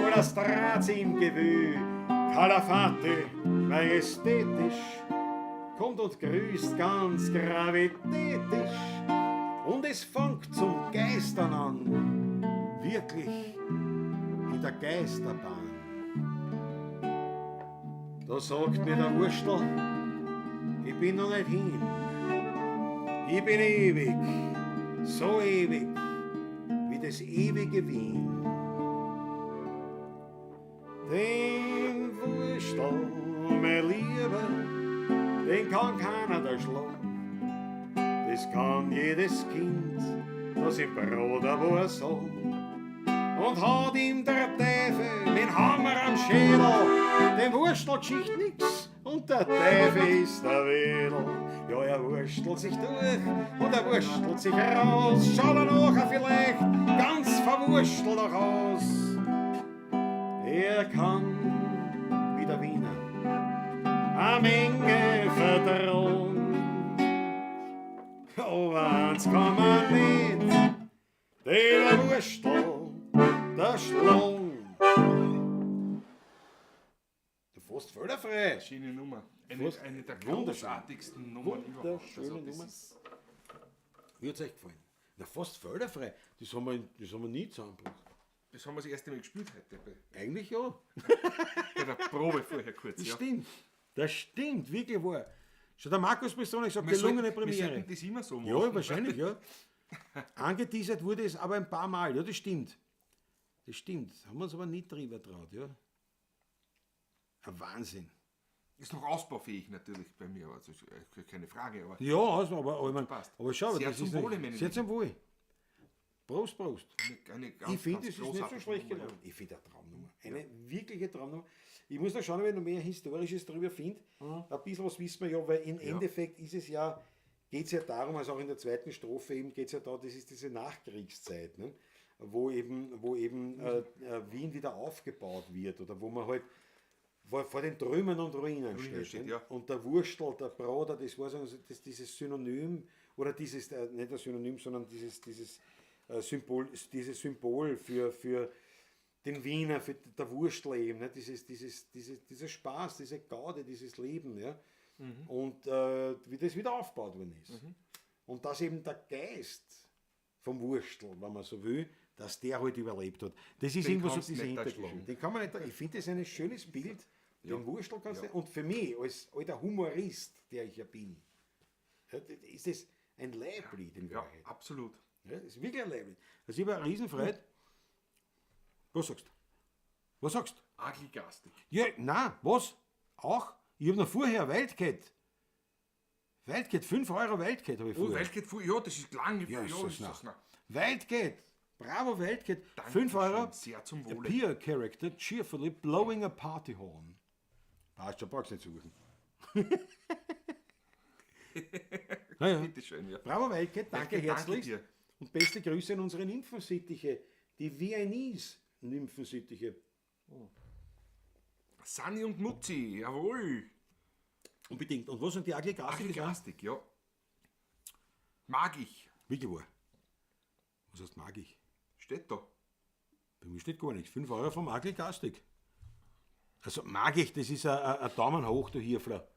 und das Draht im Gewühl. Kalafate, majestätisch, kommt und grüßt ganz gravitätisch, und es fängt zum Geistern an, wirklich in der Geisterbahn. Da sagt mir der Wurstel, ich bin noch nicht hin. Ich bin ewig, so ewig, wie das ewige Wien. Den Wurstel, mein Lieber, den kann keiner da schlagen. Das kann jedes Kind, das im Bruder soll. Und hat ihm der Teufel den Hammer am Schädel, dem Wurstelgeschicht nix, und der Teufel ist der Wedel. Ja, er wurstelt sich durch und er wurstelt sich raus, schaut er nachher vielleicht ganz verwurstelt auch aus. Er kann, wie der Wiener, eine Menge verdrohen, aber eins kann man nicht, den Wurstel, der Schlong. Fast fehlerfrei. Schöne Nummer. Eine der großartigsten Nummern überhaupt. Wunderschöne Nummer. Wie hat es euch gefallen? Na, fast fehlerfrei. Das haben wir nie zusammengebracht. Das haben wir das erste Mal gespielt heute. Eigentlich ja. Bei der Probe vorher kurz. Das stimmt. Das stimmt, wirklich wahr. Schon der Markus Brissoni sagt, gelungene Premiere. Wir sollten das immer so machen. Ja, wahrscheinlich, ja. Angeteasert wurde es aber ein paar Mal. Ja, das stimmt. Das stimmt. Haben wir uns aber nicht drüber traut, ja. Ein Wahnsinn. Ist noch ausbaufähig natürlich bei mir, also keine Frage. Aber ja, also, aber ich mein, passt. Aber schau, sehr das zum ist Wohle, nicht, meine sehr zum Wohl. Prost, Prost. Eine ganz, ich finde, es ist nicht so schlecht gelungen. Ich finde eine Traumnummer. Eine wirkliche Traumnummer. Ich muss noch schauen, ob ich noch mehr Historisches darüber finde. Mhm. Ein bisschen was wissen wir ja, weil im Endeffekt ist es ja, geht es ja darum, also auch in der zweiten Strophe eben geht es ja da, das ist diese Nachkriegszeit, ne? Wo eben Wien wieder aufgebaut wird oder wo man halt vor den Trümmern und Ruinen steht. Ja. Und der Wurstel, der Broder, das war so das, dieses Synonym, oder dieses, nicht das Synonym, sondern dieses Symbol, dieses Symbol für den Wiener, für der Wurstel eben, ne? Dieser Spaß, diese Gaude, dieses Leben. Ja? Mhm. Und wie das wieder aufgebaut worden ist. Mhm. Und dass eben der Geist vom Wurstel, wenn man so will, dass der halt überlebt hat. Das ist Den irgendwo so kannst diese nicht Hintergeschichte. erschlagen. Den kann man nicht, ich finde das ein schönes Bild, Ja. den Wurstel kannst du Ja. nicht. Und für mich, als alter Humorist, der ich ja bin, ja, ist das ein Leiblied in Ja, Wahrheit. absolut. Ja, das ist wirklich ein Leiblied. Also ich habe eine Riesenfreude. Was sagst du? Was sagst du? Agli Gastig. Ja, na, was? Auch? Ich habe noch vorher Wildcat. Wildcat, 5 Euro Wildcat habe ich Oh, vorher. Wildcat, ja, das ist lang. Ja, ist das ist noch. das noch. Wildcat. Bravo, Wildcat. 5 Euro. Sehr zum A Wohle. peer character cheerfully blowing a party horn. Passt schon, brauchst nicht suchen. Naja. Bitte schön, ja. Bravo, Wildcat, danke Wildcat, danke herzlichst. dir. Und beste Grüße an unsere Nymphensittiche, die Viennese Nymphensittiche. Sanni und Mutzi, jawohl. Unbedingt. Und was sind die Agli Gastig? Agli Gastig, ja. Mag ich. Wirklich wahr. Was heißt mag ich? Steht da. Bei mir steht gar nichts. 5 Euro vom Agli Gastig. Also mag ich, das ist ein Daumen hoch, du Hirfler.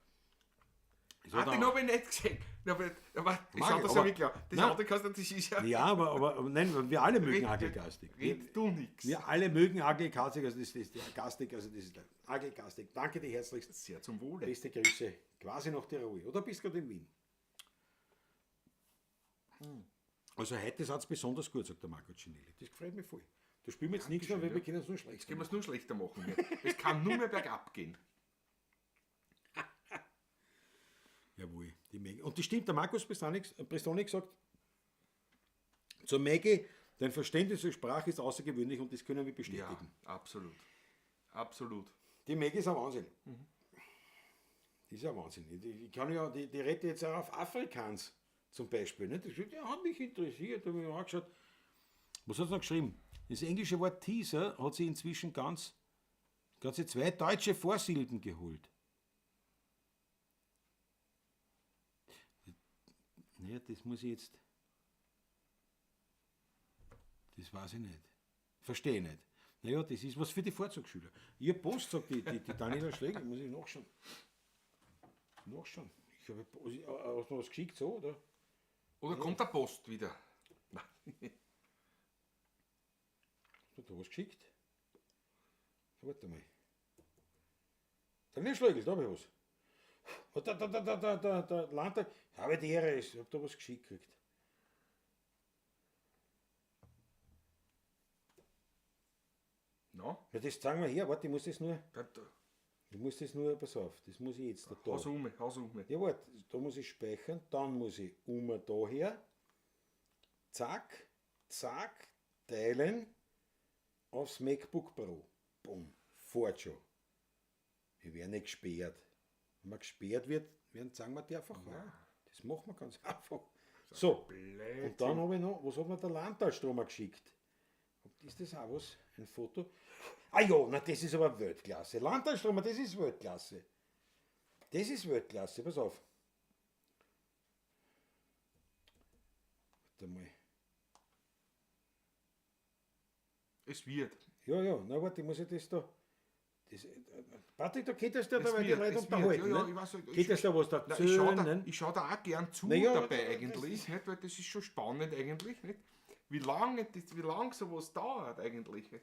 Das Ah, hat den er- habe ich nicht gesehen. Aber, aber ich Mag schau ich, das aber- ja wirklich an. Das Nein. andere kannst du, das ist ja. Ja, aber nein, wir alle mögen Red- Agli Gastig. Wir, Red du nix. wir alle mögen Agli Gastig, also das ist der Gastig, also das ist der Agli Gastig. Danke dir herzlichst. Sehr zum Wohle. Beste Grüße, quasi nach Tirol. Oder bist gerade in Wien? Also heute ist es besonders gut, sagt der Marco Cinelli. Das gefällt mir voll. Da spielen wir jetzt nichts mehr, weil wir können es nur schlecht Jetzt können wir es nur schlechter machen. Hier. Es kann nur mehr bergab gehen. Jawohl, die Maggie. Und das stimmt, der Markus Prestonic sagt zur Maggie, dein Verständnis für Sprache ist außergewöhnlich und das können wir Ja, bestätigen. absolut. Absolut. Die Maggie ist ein Wahnsinn. Die ist ein Wahnsinn. Die kann ja, die redet jetzt auch auf Afrikaans zum Beispiel. Nicht? Das ja, hat mich interessiert, habe ich mir angeschaut. Was hat sie noch geschrieben? Das englische Wort Teaser hat sie inzwischen ganze zwei deutsche Vorsilben geholt. Naja, das muss ich jetzt. Das weiß ich nicht. Verstehe ich nicht. Naja, das ist was für die Vorzugsschüler. Ihr Post, sagt die Daniela Schlegel, muss ich nachschauen. Nachschauen. Ich habe, hast du noch was geschickt, so, oder? Oder kommt der Post wieder? Nein. Hast du da was geschickt? Warte mal. Daniela Schlegel, da habe ich was. Da, Landtag. Habe die Ehre, ich habe da was geschickt gekriegt. No? Ja, das zeigen wir her. Warte, ich muss das nur, Da, da. ich muss das nur, pass auf, das muss ich jetzt da. Haus um, Haus um. Ja, warte, da muss ich speichern, dann muss ich um da her, zack, zack, teilen aufs MacBook Pro. Bumm, fort schon. Wir werden nicht gesperrt. Wenn man gesperrt wird, werden sagen wir die einfach auch. Das machen wir ganz einfach. So, und dann habe ich noch, was hat mir der Landtalstromer geschickt? Ist das auch was? Ein Foto? Ah ja, na das ist aber Weltklasse. Landtalstromer, das ist Weltklasse. Das ist Weltklasse, pass auf. Warte mal. Es wird. Ja, ja, na warte, ich muss ja das da. Das, Patrick, da könntest du ja Es da die wird, Leute es wird. unterhalten. Ja, ja, ne? ich weiß, ich- Könntest du da was Nein, ich schaue da, erzählen? ich schau da auch gern zu Naja, dabei das- eigentlich, nicht? Weil das ist schon spannend eigentlich, nicht? Wie lange, das, wie lang sowas dauert eigentlich. Das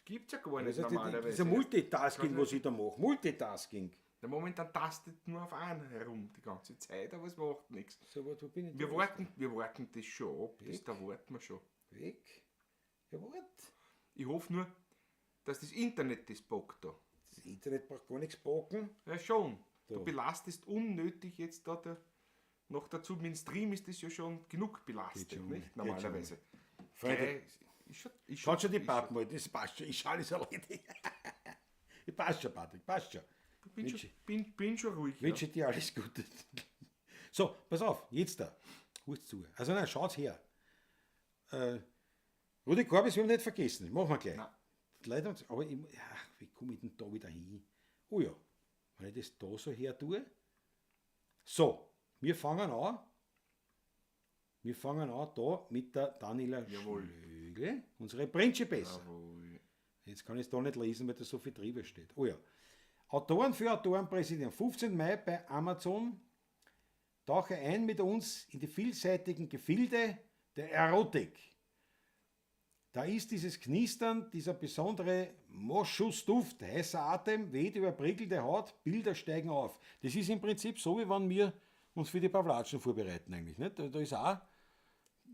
gibt es ja gar nicht Das ist, normalerweise. das ist ein Multitasking, was ich da mache. Multitasking. Der momentan tastet nur auf einen herum die ganze Zeit, aber es macht nichts. So, warte, wo bin ich Wir da? warten das schon ab, das, da warten wir schon. Weg. Ja, warte. Ich hoffe nur, dass das Internet das bockt da. Das Internet braucht gar nichts bocken. Ja schon. Da. Du belastest unnötig jetzt da der, noch dazu mit dem Stream ist das ja schon genug belastet, Geht schon, nicht? geht schon. Normalerweise. Freunde, Gleich, ist schon, ist schon, Schaut schon die ist Pappen halt, das passt schon. Ist alles erledigt. Passt schon, Patrick, passt schon. Bin schon, bin schon ruhig. Ja. Wünsche dir alles Gute. So, pass auf, jetzt da. Hört zu. Also nein, schaut's her. Rudi Korbis, wir haben nicht vergessen. Machen wir gleich. Nein. Die Leute haben's- aber ich, ach, wie komme ich denn da wieder hin? Oh ja, wenn ich das da so her tue. So, wir fangen an. Wir fangen an da mit der Daniela Jawohl. Schlögl, unsere Principessa. Jawohl. Jetzt kann ich es da nicht lesen, weil da so viel drüber steht. Oh ja. Autoren für Autorenpräsident. 15. Mai bei Amazon. Tauche ein mit uns in die vielseitigen Gefilde der Erotik. Da ist dieses Knistern, dieser besondere Moschusduft, heißer Atem, weht über prickelnde Haut, Bilder steigen auf. Das ist im Prinzip so, wie wenn wir uns für die Pavlatschen vorbereiten eigentlich. Nicht? Da ist auch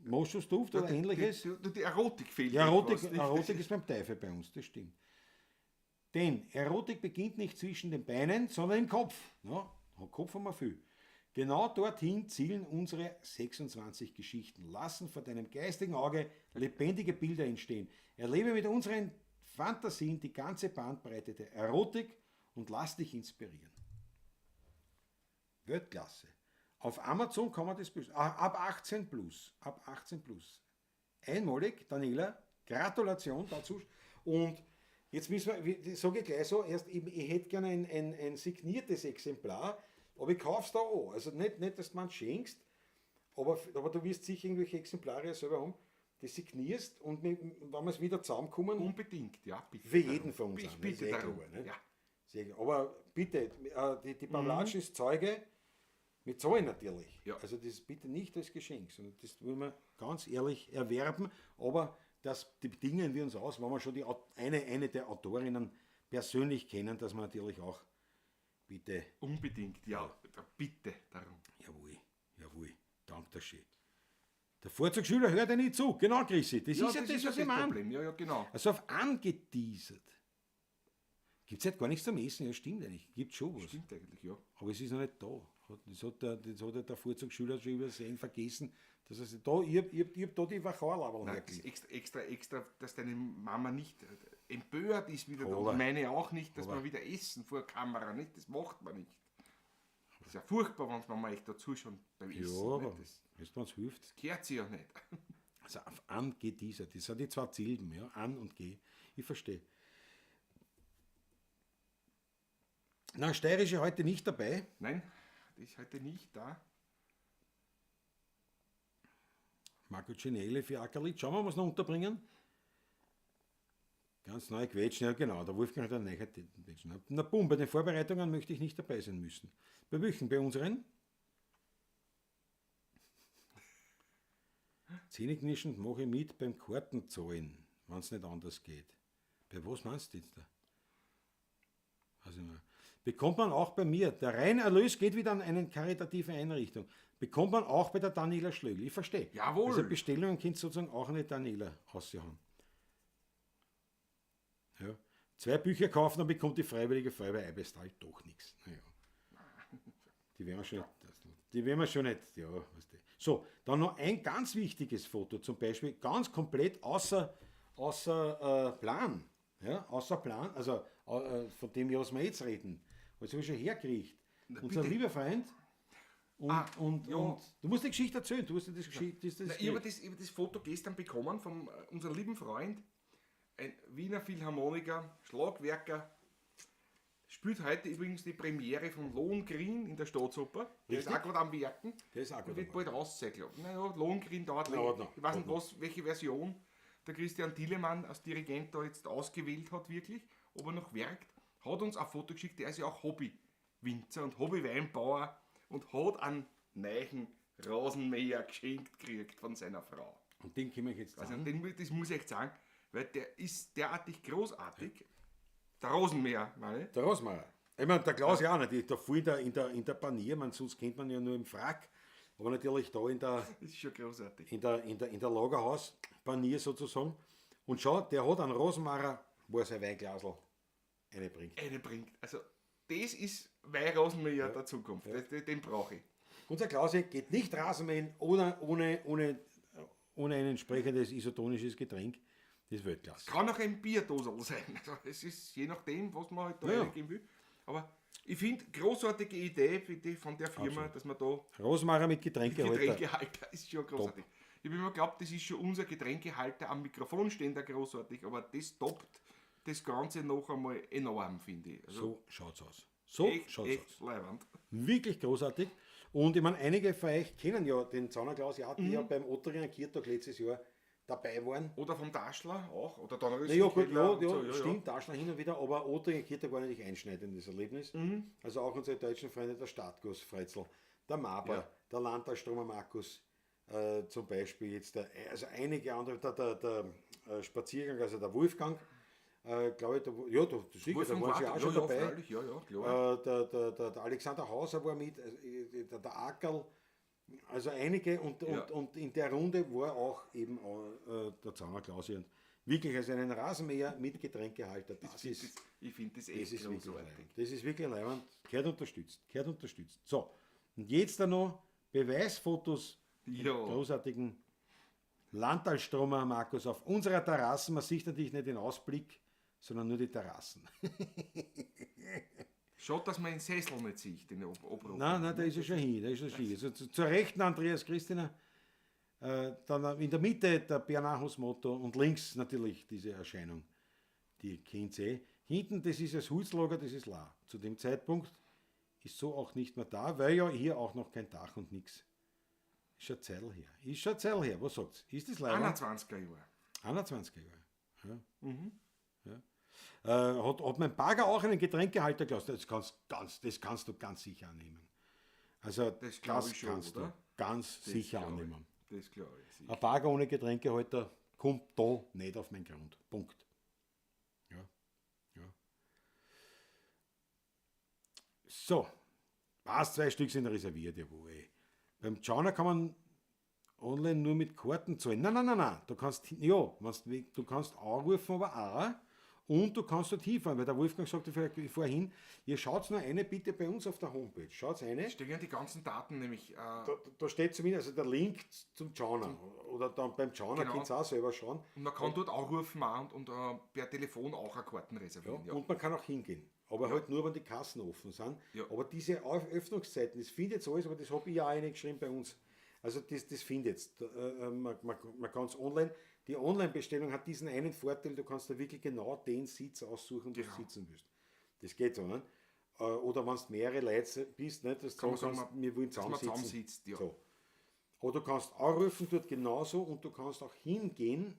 Moschusduft oder ähnliches. Die Erotik fehlt. Ja, Erotik, etwas, nicht? Erotik ist beim Teufel bei uns, das stimmt. Denn Erotik beginnt nicht zwischen den Beinen, sondern im Kopf. Ja, Kopf haben wir viel. Genau dorthin zielen unsere 26 Geschichten. Lassen vor deinem geistigen Auge lebendige Bilder entstehen. Erlebe mit unseren Fantasien die ganze Bandbreite der Erotik und lass dich inspirieren. Weltklasse. Auf Amazon kann man das bestellen. Ab 18 plus. Ab 18 plus. Einmalig, Daniela, Gratulation dazu. Und jetzt müssen wir, sage ich gleich so, erst, ich hätte gerne ein signiertes Exemplar, aber ich kaufe es da auch. Also nicht, dass du mir schenkst, aber du wirst sicher irgendwelche Exemplare selber haben, die signierst und wenn wir es wieder zusammenkommen. Unbedingt, ja, bitte. Für jeden von uns. Ich bitte darum. Klar, ne? Ja. Sehr, aber bitte, die Pavlatsch ist Zeuge, mit Zahlen natürlich. Ja. Also das bitte nicht als Geschenk, sondern das wollen wir ganz ehrlich erwerben, aber das die bedingen wir uns aus, wenn wir schon die, eine der Autorinnen persönlich kennen, dass wir natürlich auch bitte... Unbedingt, ja, bitte darum. Jawohl, jawohl, danke schön. Der Vorzugsschüler hört ja nicht zu, genau, Chrissy, das ja, ist ja das, was ich meine. Problem. Ja, ja, genau. Also auf angeteasert. Gibt es halt gar nichts zum Essen, ja stimmt eigentlich, gibt schon was. Stimmt eigentlich, ja. Aber es ist noch nicht da. Das hat der Vorzugsschüler schon übersehen, vergessen. Dass er da, ich hab da die Wachauerlaberl hergelegt. Extra, dass deine Mama nicht empört ist wieder, und meine auch nicht, dass wir wieder essen vor Kamera, nicht? Das macht man nicht. Das ist ja furchtbar, wenn man echt dazu schon beim Essen. Ja, aber wenn es hilft. Das gehört sich ja nicht. Also auf an geht dieser, das sind die zwei Silben, ja, an und geh. Ich verstehe. Na, Steirische heute nicht dabei. Nein, die ist heute nicht da. Marco Cinelli für Ackerlit. Schauen wir, was noch unterbringen. Ganz neu quetschen, ja genau, der Wolfgang hat einen neuen Quetschen. Na bumm, bei den Vorbereitungen möchte ich nicht dabei sein müssen. Bei welchen? Bei unseren? Zähneknirschend mache ich mit beim Kartenzahlen, wenn es nicht anders geht. Bei was meinst du jetzt da? Also, bekommt man auch bei mir, der Reinerlös geht wieder an eine karitative Einrichtung. Bekommt man auch bei der Daniela Schlögl. Ich verstehe. Jawohl. Also Bestellungen könnt sozusagen auch eine Daniela raushauen. Ja. 2 Bücher kaufen, dann bekommt die Freiwillige Feuerwehr Eibestal doch nichts. Naja. Die werden wir schon nicht. Die werden wir schon nicht. Ja, weißt du. So, dann noch ein ganz wichtiges Foto, zum Beispiel ganz komplett außer Plan. Ja, außer Plan, also von dem, was wir jetzt reden. Was habe ich schon hergekriegt. Unser lieber Freund. Und du musst die Geschichte erzählen. Du musst das Geschichte, das ich habe das Foto gestern bekommen von unserem lieben Freund, ein Wiener Philharmoniker, Schlagwerker, spielt heute übrigens die Premiere von Lohengrin in der Staatsoper. Der ist auch gerade am Werken. Der ist auch gerade. Wird bald raus sein, glaube ich. Naja, Lohengrin dauert länger. Ich weiß nicht, welche Version der Christian Thielemann als Dirigent da jetzt ausgewählt hat, wirklich, ob er noch werkt. Hat uns ein Foto geschickt, der ist ja auch Hobby-Winzer und Hobby-Weinbauer und hat einen neuen Rasenmäher geschenkt gekriegt von seiner Frau. Und den können wir jetzt sagen. Also das muss ich echt sagen, weil der ist derartig großartig. Ja. Der Rosenmäher, meine ich. Der Rosenmäher. Ich meine, der Klaus ja auch nicht. Da voll in der Panier, man, sonst kennt man ja nur im Frack. Aber natürlich da in der... Das ist schon großartig. In der Lagerhaus-Panier sozusagen. Und schau, der hat einen Rosenmacher, wo er sein Weinglasl reinbringt. Reinbringt. Also, das ist mein Rasenmäher der Zukunft. Ja. Den brauche ich. Unser Klausi geht nicht Rasenmähen ohne ein entsprechendes isotonisches Getränk. Das ist Weltklasse. Kann auch ein Bierdosel sein. Also es ist je nachdem, was man halt da reingeben will. Aber ich finde, großartige Idee bitte von der Firma, Absolut. Dass man da... Rosenmacher mit Getränkehalter. Getränkehalter ist schon großartig. Top. Ich habe immer geglaubt, das ist schon unser Getränkehalter am Mikrofonständer großartig, aber das toppt das Ganze noch einmal enorm, finde ich. Also so schaut's aus. So echt, schaut's echt aus. Leiwand. Wirklich großartig. Und ich meine, einige von euch kennen ja den Zauner Klaus, ja, die ja beim Otteringer Kirtag letztes Jahr dabei waren. Oder vom Daschler auch. Oder dann ja, gut, ja, ja, so, stimmt, Daschler hin und wieder, aber Otteringer Kirtag war natürlich einschneidendes Erlebnis. Mhm. Also auch unsere deutschen Freunde, der Stadtguss Freitzl, der Maber, der Landtagstromer Markus, zum Beispiel jetzt, also einige andere, der Spaziergang, also der Wolfgang, glaube ich, sicher, da waren sie auch schon dabei. Freilich, ja, klar. Der Alexander Hauser war mit, der Ackerl, also einige und in der Runde war auch eben der Zauner Klausi. Und Wirklich, also einen Rasenmäher mit Getränkehalter, das ist, Ich finde das das echt ist wirklich großartig. leibend. Das ist wirklich leibend. Gehört unterstützt. Gehört unterstützt. So, und jetzt dann noch Beweisfotos Ja. großartigen Landtalstromer, Markus, auf unserer Terrasse. Man sieht natürlich nicht den Ausblick, sondern nur die Terrassen. Schade, dass man den Sessel nicht sieht, den Obruf. Nein, nein, da ist er schon hin. Da ist er schon hin. Also zur rechten Andreas Christina, dann in der Mitte der Bernahus Motto und links natürlich diese Erscheinung, die kennt eh. Hinten, das ist das Hulslager, das ist La. Zu dem Zeitpunkt ist so auch nicht mehr da, weil ja hier auch noch kein Dach und nichts. Ist schon Zeitl her. Ist schon Zeitl her. Was sagt's? Ist das leider? 21er Jahre. 21er Jahre. Ja. Ja. Hat mein Bagger auch einen Getränkehalter gelassen? Das kannst du ganz sicher annehmen. Also Das glaub das ich schon, kannst oder? du ganz Das sicher glaub ich. annehmen. Das glaube ich. sicher. Ein Bagger ohne Getränkehalter kommt da nicht auf meinen Grund. Punkt. Ja. Ja. So. Was, 2 Stück sind reserviert, jawohl. Beim Jauner kann man online nur mit Karten zahlen. Nein, nein, nein, nein. Du kannst, ja, wenn's, du kannst anrufen, aber auch. Und du kannst dort hinfahren, weil der Wolfgang sagte vorhin, ihr schaut nur eine bitte bei uns auf der Homepage. Schaut eine. Stehen ja die ganzen Daten nämlich. Da steht zumindest also der Link zum Jauner. Oder dann beim Jauner Genau. könnt ihr auch selber schauen. Und man kann dort anrufen auch und per Telefon auch eine Karten reservieren. Ja. Und man kann auch hingehen. Aber halt nur, wenn die Kassen offen sind. Ja. Aber diese Öffnungszeiten, das findet jetzt alles, aber das habe ich ja auch reingeschrieben bei uns. Also das findet jetzt. Man kann es online. Die Online-Bestellung hat diesen einen Vorteil, du kannst da wirklich genau den Sitz aussuchen, wo du sitzen willst. Das geht so, ne? Oder wenn du mehrere Leute bist, ne, dass du Kann man sagen sagen, kannst, wir wollen dass man zusammensitzen. zusammensitzt, ja. So. Oder du kannst anrufen dort genauso und du kannst auch hingehen,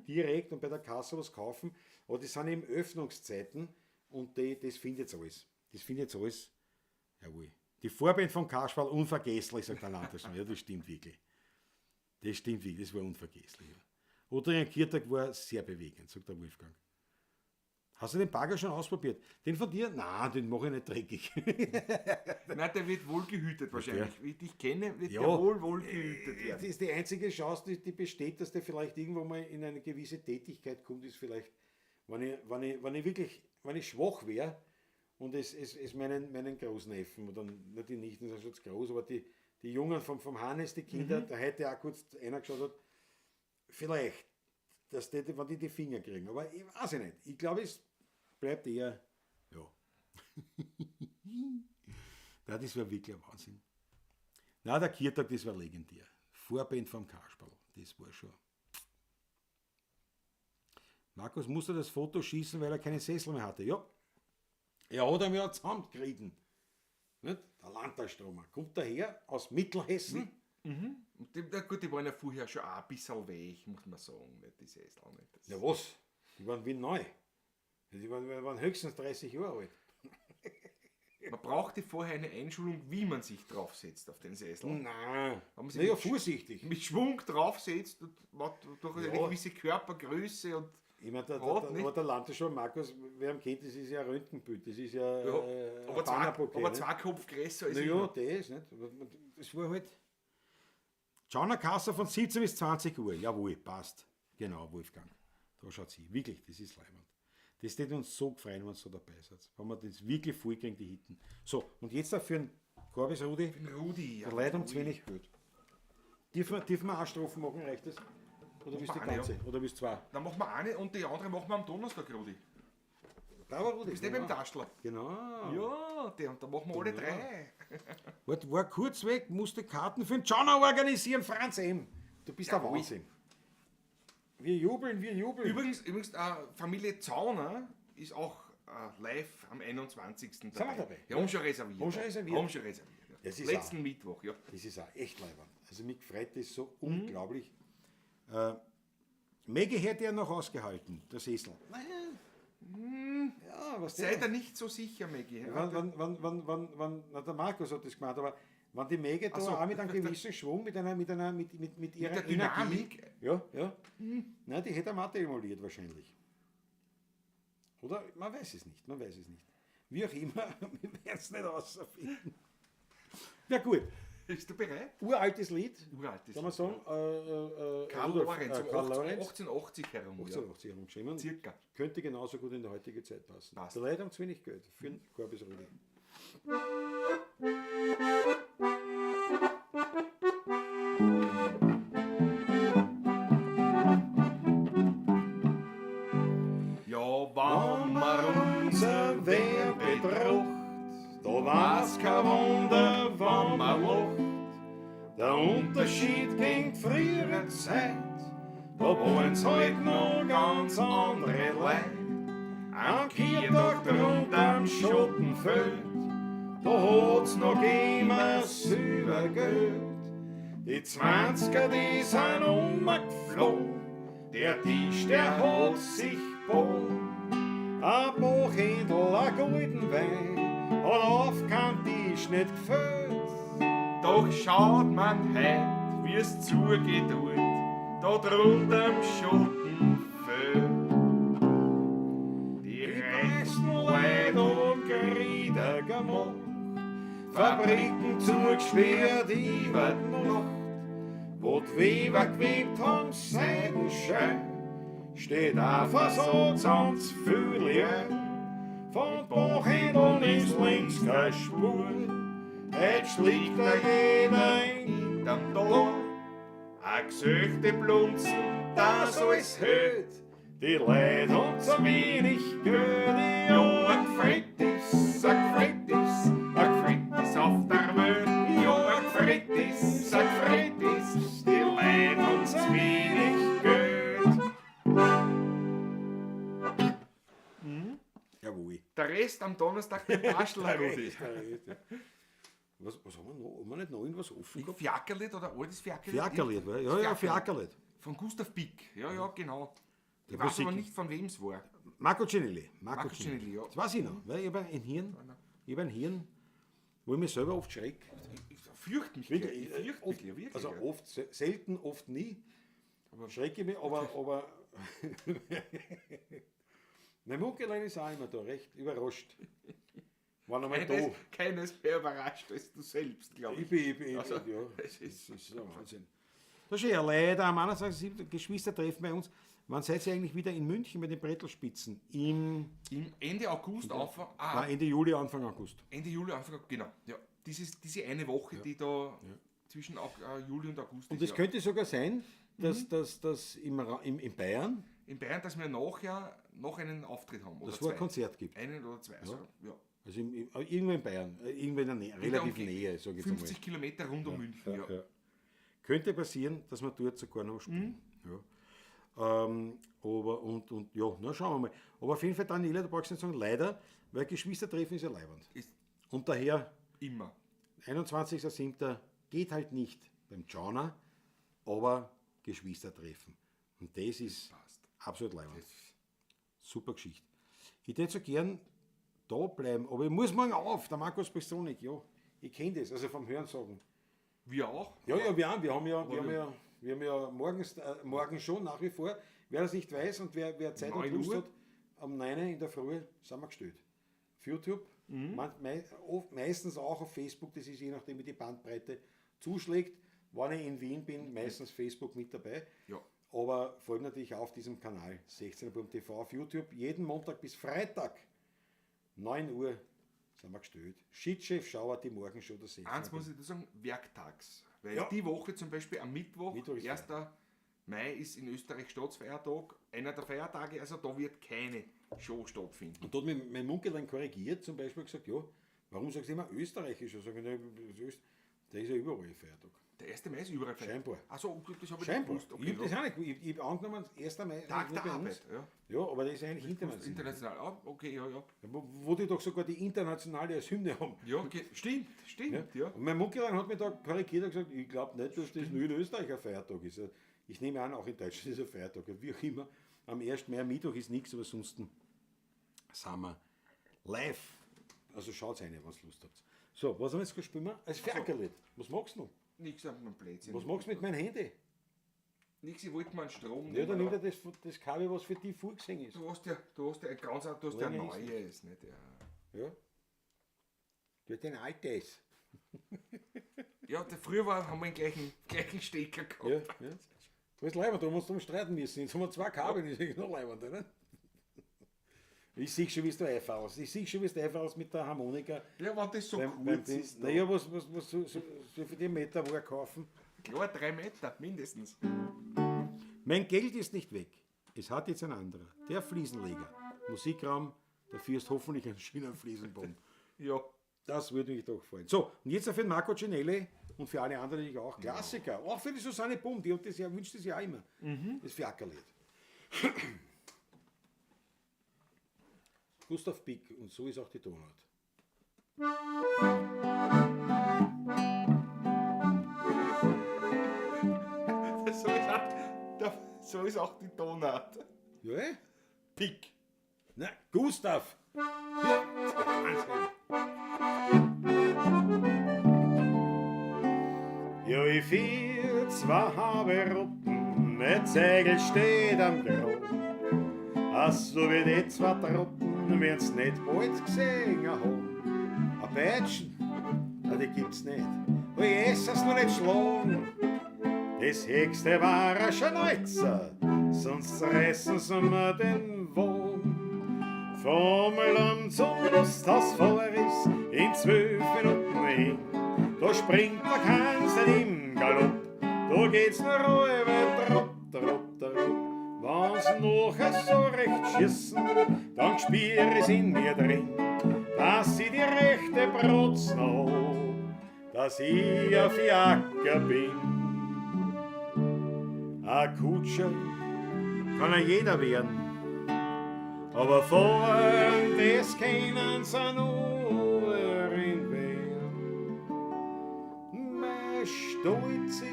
direkt und bei der Kasse was kaufen. Aber das sind eben Öffnungszeiten und das findet jetzt alles. Das findet jetzt alles. Jawohl. Die Vorband von Kasperl, unvergesslich, sagt der Landesmann. Ja, das stimmt wirklich. Das stimmt wirklich, das war unvergesslich. Ja. Oder Kirtag war sehr bewegend, sagt der Wolfgang. Hast du den Bagger schon ausprobiert? Den von dir? Nein, den mache ich nicht dreckig. Nein, der wird wohl gehütet wahrscheinlich. Wie ich dich kenne, wird Ja. der wohl gehütet werden. Das ist die einzige Chance, die besteht, dass der vielleicht irgendwo mal in eine gewisse Tätigkeit kommt, ist vielleicht, wenn ich schwach wäre und es meinen Großneffen, oder nicht die Nichten sind schon zu groß, aber die Jungen vom Hannes, die Kinder, da heute auch kurz einer geschaut hat, vielleicht, dass die, wenn die die Finger kriegen, aber ich weiß ich nicht. Ich glaube, es bleibt eher, ja. Nein, das war wirklich ein Wahnsinn. Nein, der Kirtag, das war legendär. Vorband vom Kasperl, das war schon. Markus musste das Foto schießen, weil er keinen Sessel mehr hatte. Ja, er hat ihn ja zusammengekriegt. Nicht? Der Landtalstromer kommt daher aus Mittelhessen. Und die, na gut, die waren ja vorher schon auch ein bisschen weich, muss man sagen, nicht, die Sessel. Nicht. Das Ja, was? Die waren wie neu. Die waren höchstens 30 Jahre alt. Man brauchte vorher eine Einschulung, wie man sich draufsetzt auf den Sessel. Nein. Haben sie Naja, mit vorsichtig. Mit Schwung draufsetzt und man hat durch eine Ja. gewisse Körpergröße und Ich meine, Hat, nicht? aber der Landesschau Markus, wer ihn kennt, das ist ja ein Röntgenbild, das ist ja, ja, ein aber, zwei, Bannerbouquet, aber nicht? zwei Kopf größer als Naja, ich. das, nicht? Aber das war halt. Jauner Kasse von 17 bis 20 Uhr. Jawohl, passt. Genau, Wolfgang. Da schaut sie. Wirklich, das ist leibend. Das tät uns so gefreien, wenn ihr so dabei seid. Wenn wir das wirklich voll kriegen, die Hitten. So, und jetzt dafür einen Korbis Rudi. Den Rudi, ja. Leute haben zu wenig Geld. Dürfen wir auch Strophen machen, reicht das? Oder willst du die Machen wir eine, ganze? Oder willst du zwei? Dann machen wir eine und die andere machen wir am Donnerstag, Rudi. Bravo, Rudi. Bist du eh beim Taschler? Genau. Ja, und da machen wir alle drei. War kurz weg, musste Karten für den Jauner organisieren, Franz M. Du bist der Jawohl. Wahnsinn. Wir jubeln, wir jubeln. Übrigens, Familie Zauner ist auch live am 21. dabei. Sind wir dabei? Ja, haben schon reserviert. Haben schon reserviert. Haben schon reserviert. Ja. Das ist Letzten auch- Mittwoch, ja. Das ist auch echt leibend. Also mich freut das so unglaublich. Maggie hätte ja noch ausgehalten, der Sessel. Naja. Ja, was Sei der? da nicht so sicher, Maggie. Ja. Wenn, na, der Markus hat das gemacht, aber wenn die Maggie da so. auch mit einem gewissen Schwung, mit ihrer der Dynamik. Energie, ja, ja. Nein, die hätte er Mathe emuliert wahrscheinlich. Oder? Man weiß es nicht, man weiß es nicht. Wie auch immer, wir werden es nicht rausfinden. Na gut, Bist du bereit? Uraltes Lied, Uraltes kann man sagen. Karl Rudolf, Lorenz, um Karl Lorenz. 1880 herum. 1880 herum geschrieben. Circa. Könnte genauso gut in die heutige Zeit passen. Passt. Die Leute haben zu wenig Geld für den Corbis Rudi. Ja, wann man Unser wer betracht, da war's kein Wunder, wann man lacht. Der Unterschied gegen frühere Zeit, da waren's halt noch ganz andere Leute. Am Kirtag drunter am Schottenfeld, da hat's noch immer Silbergeld. Die 20er, die sind umgeflogen, der Tisch, der hat sich gebogen. Ein Buchhändl, ein guten Wein, hat auf kein Tisch nicht gefällt. Doch schaut man heut, wie's zugeht tut, da drunter am Schottenfeld. Die Die reichsten reichsten Leute und Grieder gemacht, Fabriken zugesperrt über die Nacht, wo die Weber gewebt haben, Seidenschein, steht auch Versatz ans Fühlen. Von Buchhändeln ist links keine Spur, heut schlägt da jeder in am Tor, a gesöchte Blunzen, das alles hält. Die Leute haben zu wenig Geld, ja, a gefreut ist, a gefreut ist, a gefreut ist auf der Welt. Ja, a gefreut ist, a gefreut ist, die Leute haben zu wenig Geld. Jawohl. Der Rest am Donnerstag beim Taschler, Rudi. Was haben wir noch? Haben wir nicht noch irgendwas offen gehabt? Fiakerlied oder altes Fiakerlied? Fiakerlied, wa? Ja, ja, Fiakerlied. Von Gustav Pick. Ja, ja, genau. Ich Der weiß aber Musik- nicht, von wem es war. Marco Cinelli. Marco Marco Cinelli, ja. Das weiß ich noch, weil ich habe ein Hirn, ich habe ein Hirn, wo ich mich selber oft schreck. Ich fürchte mich gleich. Ich fürchte mich gleich, wirklich. Also ja. oft, selten, oft nie. Schrecke ich mich, aber mein Munkelein ist auch immer da, recht überrascht. War noch mal da. Keines mehr überrascht als du selbst, glaube ich. Ich bin, ich bin, Also, ja. es ist- Das ist ein Wahnsinn. Das ist ja leider am 21.07. Geschwistertreffen bei uns. Wann seid ihr eigentlich wieder in München bei den Brettelspitzen? Im Im Ende August, Anfang, nein, Ende Juli, Anfang August. Ende Juli, Anfang, genau. Ja, diese eine Woche, die da zwischen Juli und August Und ist. es ja. könnte sogar sein, dass, dass in Bayern In Bayern, dass wir nachher noch einen Auftritt haben. Oder dass es wo ein zwei. Konzert gibt. Einen oder zwei. Also, ja. Also irgendwo in Bayern, irgendwo in der Nähe, relativ Umge- Nähe, sag ich jetzt einmal. 50 Kilometer rund um München, ja. Ja. Könnte passieren, dass wir dort sogar noch spielen. Ja. Aber, und ja, na schauen wir mal. Aber auf jeden Fall, Daniela, da brauchst du nicht sagen, leider, weil Geschwistertreffen ist ja leiwand. Ist Und daher, immer. 21.07. geht halt nicht beim Jana, aber Geschwistertreffen. Und das ist Passt. absolut leiwand. Super Geschichte. Ich hätte so gern da bleiben, aber ich muss morgen auf, der Markus Pistonik, ja. Ich kenne das, also vom Hören sagen. Wir auch. Ja, ja, wir haben, wir haben ja morgens, morgen schon nach wie vor. Wer das nicht weiß und wer Zeit und 9 Lust Uhr. hat, um 9 Uhr in der Früh sind wir gestellt. Auf YouTube, meistens auch auf Facebook, das ist je nachdem, wie die Bandbreite zuschlägt. Wenn ich in Wien bin, meistens Facebook mit dabei. Ja. Aber vor allem natürlich auch auf diesem Kanal 16.tv auf YouTube, jeden Montag bis Freitag, 9 Uhr, sind wir gestellt. Shitchef Schauer, die Morgenshow der 16. Eins muss ich da sagen, werktags. Weil Ja. die Woche zum Beispiel am Mittwoch, Mittwoch ist 1. Mai ist in Österreich Staatsfeiertag, einer der Feiertage, also da wird keine Show stattfinden. Und da hat mich mein Munkel korrigiert, zum Beispiel gesagt, ja, warum sagst du immer österreichisch? Ich sage, na, der ist ja überall ein Feiertag. Der 1. Mai ist überall Feiertag. Scheinbar. Achso, das habe ich Scheinbar. nicht gewusst. Okay, ich habe ja. das auch nicht gewusst. Ich habe angenommen, 1. Mai Tag nur der bei uns. Arbeit, ja. Ja, aber das ist eigentlich international. International, ah, okay, ja, ja. Wo die doch sogar die internationale als Hymne haben. Ja, okay. Stimmt, stimmt, ja. Und mein Munkel hat mich da korrigiert und gesagt, ich glaube nicht, dass das nur in Österreich ein Feiertag ist. Ich nehme an, auch in Deutschland ist ein Feiertag. Wie auch immer, am 1. Mai, Mittwoch ist nichts, aber sonst sind wir live. Also schaut rein, wenn ihr Lust habt. So, was haben wir jetzt gespielt? Als Ferkerlied. Was magst du noch? Nix auf meinem Plätzchen. Was magst du mit meinem Handy? Nix, ich wollte mal einen Strom Ja, dann nehmen, nimm dir das Kabel, was für dich vorgesehen ist. aber du hast ja ein ganz, du hast ja ein Länger ist neues, nicht? Ja. Ja. Du hast ein altes. Ja, der, früher war, haben wir den gleichen Stecker gehabt. Ja, ja. Das ist leibend, da haben wir uns drum streiten müssen. Jetzt haben wir zwei Kabel, das ist noch leibend, oder? Ich sehe schon, wie du einfallst. Ich sehe schon, wie du einfallst mit der Harmonika. Ja, wenn das so Beim kurz ist. Naja, was so für die Meter war kaufen? Klar, 3 Meter mindestens. Mein Geld ist nicht weg. Es hat jetzt ein anderer. Der Fliesenleger. Musikraum, dafür ist hoffentlich ein schöner Fliesenboden. Ja. Das würde mich doch freuen. So, und jetzt für den Marco Cinelli und für alle anderen natürlich auch. Klassiker. Auch für die Susanne Bum, die hat das ja, wünscht das ja auch immer. Das Fiakerlied. Gustav Pick, und so ist auch die Tonart. So ist auch die Tonart. Ja, eh? Pick. Na, Gustav! Ja, Wahnsinn. Ja, ich vier, zwei habe Ruppen, mein Zegel steht am Grab. Ach, so wie die zwei Truppen, werden's nicht bald gesehen haben. A Peitschen, na, die gibt's nicht. Wo ich ess es noch nicht schlagen. Das höchste war ein Schneuzer, sonst reißen sie mir den Wagen. Vom Land zum Lusthaus fahr ich's in 12 Minuten hin. Da springt der Kanzel im Galopp, da geht's nur halbe Tropp, Tropp, Tropp. Wenn's nachher so recht schießen, dann spür ich's in mir drin, dass ich die rechte Brotz noch hab, dass ich ein Fiaker bin. Ein Kutscher kann ja jeder werden, aber fahren, das können sie nur in Wien. Mein Stolz ist,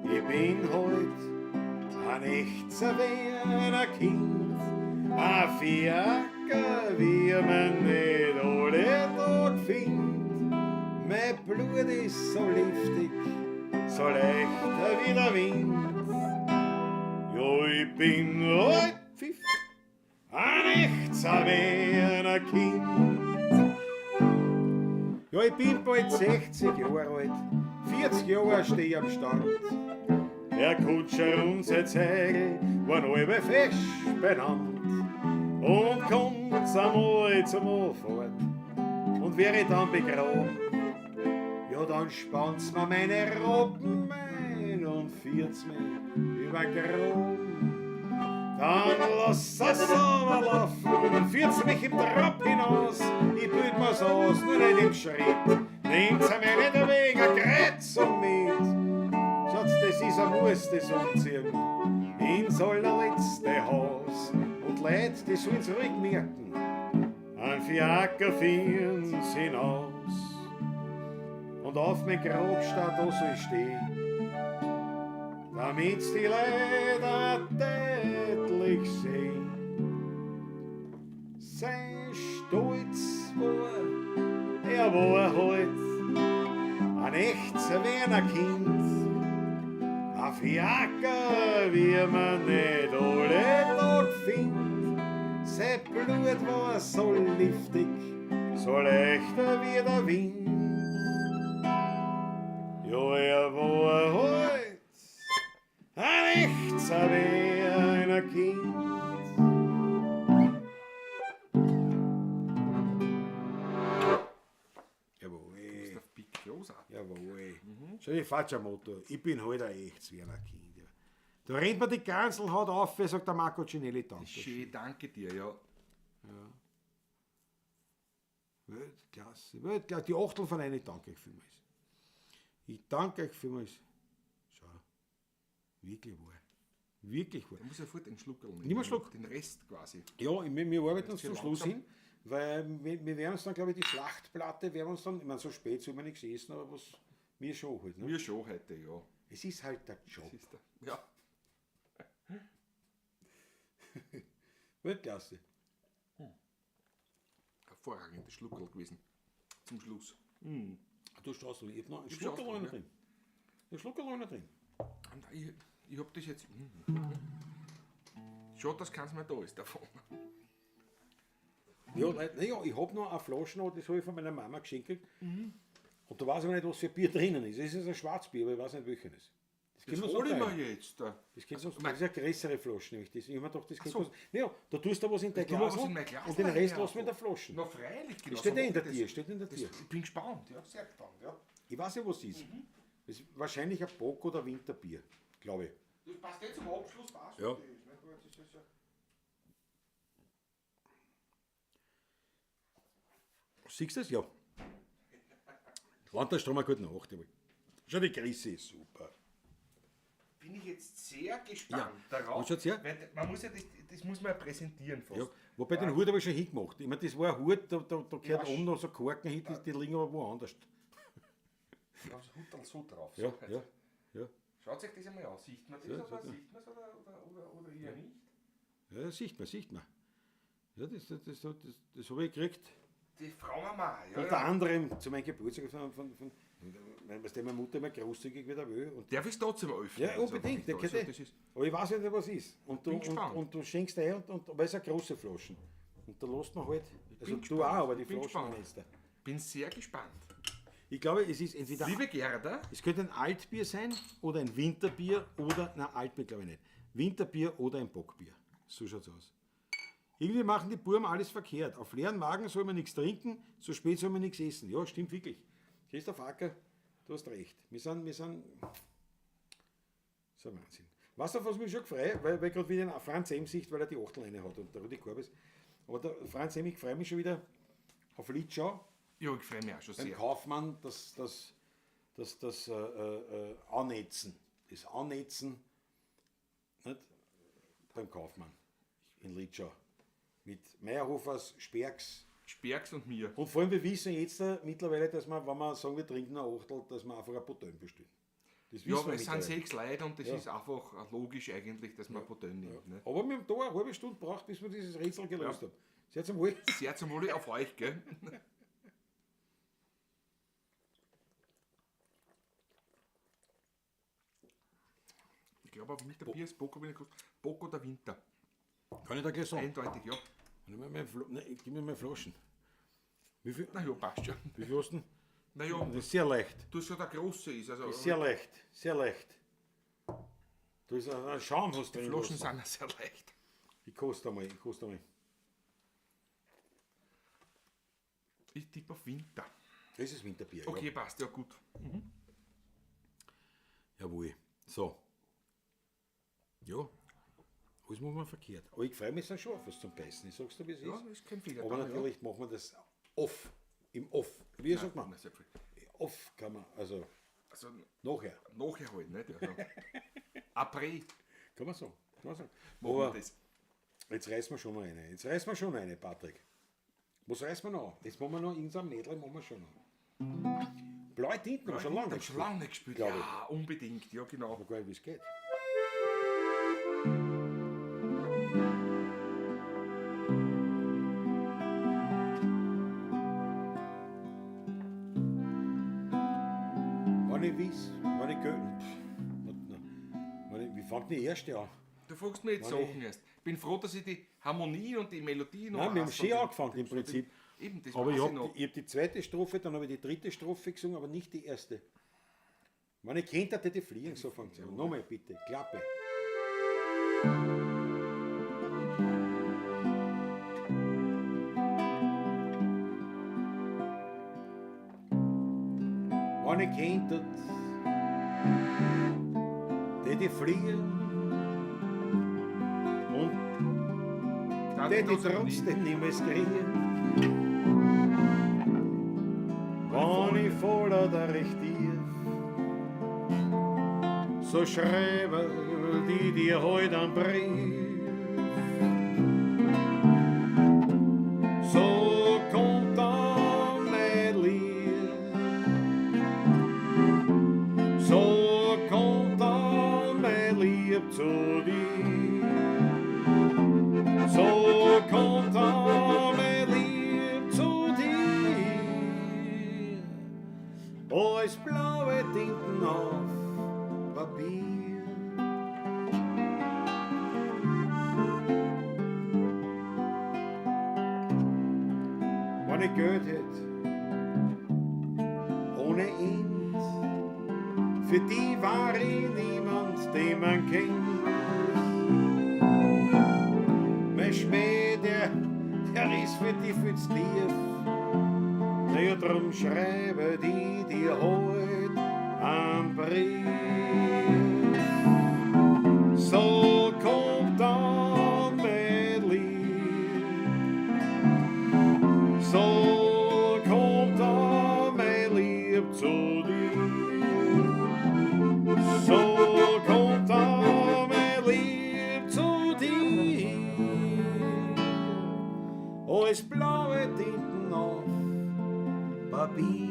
ich bin heut ein echter Wiener Kind, ein Fiaker, wie man nicht alle Tag findet. Mein Blut ist so liftig, so leicht wie der Wind. Ja, ich bin heut Pfiff, ein echter Wiener Kind. Ja, ich bin bald 60 Jahre alt, 40 Jahre steh ich am Stand. Der Kutscher und sein Zegel waren alle fest benannt. Und kommt's einmal zum Anfahren und wär ich dann begraben, ja, dann spannt's mir meine Roben ein und führt's mich über den Graben. Dann lasst es sauber laufen und führt's mich im Trab hinaus. Ich bild mir's aus, nur nicht im Schritt. Nehmt's mir nicht ein wenig eine Kreuzung mit. Schatz, das ist ein Muss, das Umziehen ins allerletzte Haus. Und Leute, die sollen's ruhig merken, ein Fiaker führen's hinaus. Und auf mein Grab steht, da soll ich stehen, damit's die Leute deutlich sehen. Sein Stolz war, er war halt ein echtes Wiener Kind, ein Fiaker, wie man nicht alle Tag findet. Sein Blut war so liftig, so leicht wie der Wind. Ja, er war halt ein echtes Wiener Kind. Jawohl. Gustav Pick, großartig. Jawohl. Schau, ich fahr schon Motor. Ich bin halt ein echtes Wiener Kind. Ja. Da rennt mir die Ganselhaut auf, sagt der Marco Cinelli. Danke. Schön, danke dir, ja. Ja. Weltklasse, Weltklasse. Die Achtel von einer, danke euch vielmals. Ich danke euch vielmals. Schau, wirklich wahr. Wirklich wahr. Da muss ich sofort einen Schluckerl nehmen. Nimm einen Schluck. Den Rest quasi. Ja, wir arbeiten uns Jetzt zum Schluss langsam. hin, weil wir werden uns dann, glaube ich, die Schlachtplatte, werden wir uns dann, ich meine, so spät soll man nichts essen, aber was mir schon halt. Ne? Mir schon heute, ja. Es ist halt der Job. Das ist der, ja. Weltklasse. Hervorragender Schluckerl gewesen. Zum Schluss. Du schaust noch, ich hab noch einen Ich Schluckerl schau noch drin, drin. Ein Schluckerl noch drin. Ich hab das jetzt. Schade, dass keins mehr da ist davon. Ja, Leute, naja, ich hab noch eine Flasche noch, das hab ich von meiner Mama geschenkt gekriegt. Und da weiß ich aber nicht, was für Bier drinnen ist. Es ist ein Schwarzbier, aber ich weiß nicht, welches. Das Das können wir uns hole ich noch mir jetzt. Das, können wir uns, das ist eine größere Flasche, nämlich das. Ich hab mir gedacht, das könnte so. was. Naja, da tust du was in dein tue Glas was in mein Glas und den rein, Rest ja. lassen wir in der Flasche. Na freilich, genau. Das steht so eh in der mach ich Tür, steht in der Das, Tür. ich bin gespannt, ja, sehr gespannt, ja. Ich weiß ja, was es ist. Das ist wahrscheinlich ein Bock- oder Winterbier, glaube ich. Das passt eh zum Abschluss, passt Ja. das, ne? Das ist ja- Siehst du das? Ja. Landesstrom gut nach. jawohl. Schau, die Grüße ist super. Bin ich jetzt sehr gespannt Ja. darauf. Und schaut's her. Weil man muss ja das, das muss man ja präsentieren fast. Ja. Wobei den Hut habe ich schon hingemacht. Ich meine, das war ein Hut, da gehört Ja. oben noch so Korken hin, die liegen aber woanders. Da ist Hut so drauf. Ja, so. ja, ja. Schaut sich das einmal an. Sieht man das Ja, oder sieht man. sieht man es oder eher nicht? Ja, sieht man, sieht man. Ja, das habe ich gekriegt. Die Frau Mama, ja. Unter Ja. anderem zu meinem Geburtstag von weißt du, meine Mutter immer großzügig wieder will. Und Darf ich es trotzdem öffnen? ja, unbedingt. Der Also, kennt eh. das ist, aber ich weiß ja nicht, was ist. Und du, Bin gespannt. und du schenkst ein, und weil es eine große Flaschen. Und da lässt man halt, also bin du auch, gespannt. aber die Bin Flaschen gespannt. nicht. bin sehr gespannt. Ich glaube, es ist entweder Liebe Gerda, es könnte ein Altbier sein oder ein Winterbier oder, nein, Altbier glaube ich nicht. Winterbier oder ein Bockbier. So schaut's aus. Irgendwie machen die Burm alles verkehrt. Auf leeren Magen soll man nichts trinken, so spät soll man nichts essen. Ja, stimmt wirklich. Christoph Acker, du hast recht. Wir sind, so ein Wahnsinn. Weißt du, auf was mich schon gefreut, weil ich gerade wieder den Franz M. Sicht, weil er die Achtel eine hat und der Rudi Korbes. Aber der Franz M., ich freue mich schon wieder auf Litschau ja, ich freue mich auch schon beim sehr. Kaufmann das Annetzen. Das Annetzen nicht? Beim Kaufmann in Litschau. Mit Meyerhofers, Spergs. Spergs und mir. Und vor allem, wir wissen jetzt mittlerweile, dass wir, wenn wir sagen, wir trinken ein Achtel, dass wir einfach ein Botön bestellen. Das wissen Ja, aber wir es sind mittlerweile. 6 Leute und das ist einfach logisch eigentlich, dass man Botön nimmt. Ne? Aber wir haben da eine halbe Stunde gebraucht, bis wir dieses Rätsel gelöst haben. Sehr zum Wohl. Sehr zum Wohle auf euch, gell? Ich glaube, auf Winterbier ist Bock, hab ich nicht gewusst. Bock oder Winter. Kann ich da gleich sagen? Eindeutig, ja. Nein, gib mir mal Flaschen. Wie viel, Na ja, passt schon. wie viel hast du denn? Na ja, Das ist sehr leicht. du schon der Große ist. Also, Sehr leicht, sehr leicht. Du ist ein Schaum hast du die drin Flaschen lassen. sind auch sehr leicht. Ich koste einmal, ich koste einmal. Ich tippe auf Winter. Das ist Winterbier. Okay, passt, ja gut. Ja. Jawohl. So. Ja. Alles machen wir verkehrt. Aber ich freue mich dann schon auf was zum Beißen. Ich sag's dir, wie es Ja, ist. ist kein Fehler. Aber dann, natürlich machen wir das off. Im Off. Wie sagt Ja. man? Na, sehr viel. Off kann man. Also Also nachher. nachher halt, nicht? Also, Après Kann man sagen. Kann man sagen. machen wir Aber das. jetzt reißen wir schon noch eine. Jetzt reißen wir schon eine, Patrick. Was reißen wir noch? Jetzt machen wir noch irgendein Mädel, machen wir schon noch. Blaue Tinten haben wir schon lange nicht Schon gespielt. lange nicht gespielt. Glaub ich. Ja, unbedingt, ja genau. Aber gar nicht, wie es geht. Wenn ich weiß, wenn ich Geld. Wie fängt die erste an? Du fragst mir jetzt Wenn Sachen erst. Bin froh, dass ich die Harmonie und die Melodie noch Nein, wir haben weiß schön von dem- angefangen im Prinzip. Eben, das Aber weiß ich ich habe noch. die, ich hab die zweite Strophe, dann habe ich die dritte Strophe gesungen, aber nicht die erste. Wenn ich kennt, hätte ich fliegen, so fängt es an. Nochmal bitte, Klappe. Wenn ich kennt, hätte ich fliegen und Dann die trotzdem trotzdem niemals kriegen. Wenn ich voller da recht tief, so schreibe die dir heut einen Brief. So kommt dann mein Lied, so kommt dann mein Lieb zu dir. So kommt dann mein Lieb zu dir, als blaue Tinten auf Papier. Wenn ich Geld hätt, ohne Für die war ich niemand, den man kennt. Mein Schmäh, der ist für die viel zu tief. Naja, drum schreibe die dir heut einen Brief. So kommt dann mein Lieb, so kommt dann mein Lieb zu dir. So kommt dann mein Lieb zu dir. Alles blaue Tinten auf Papier.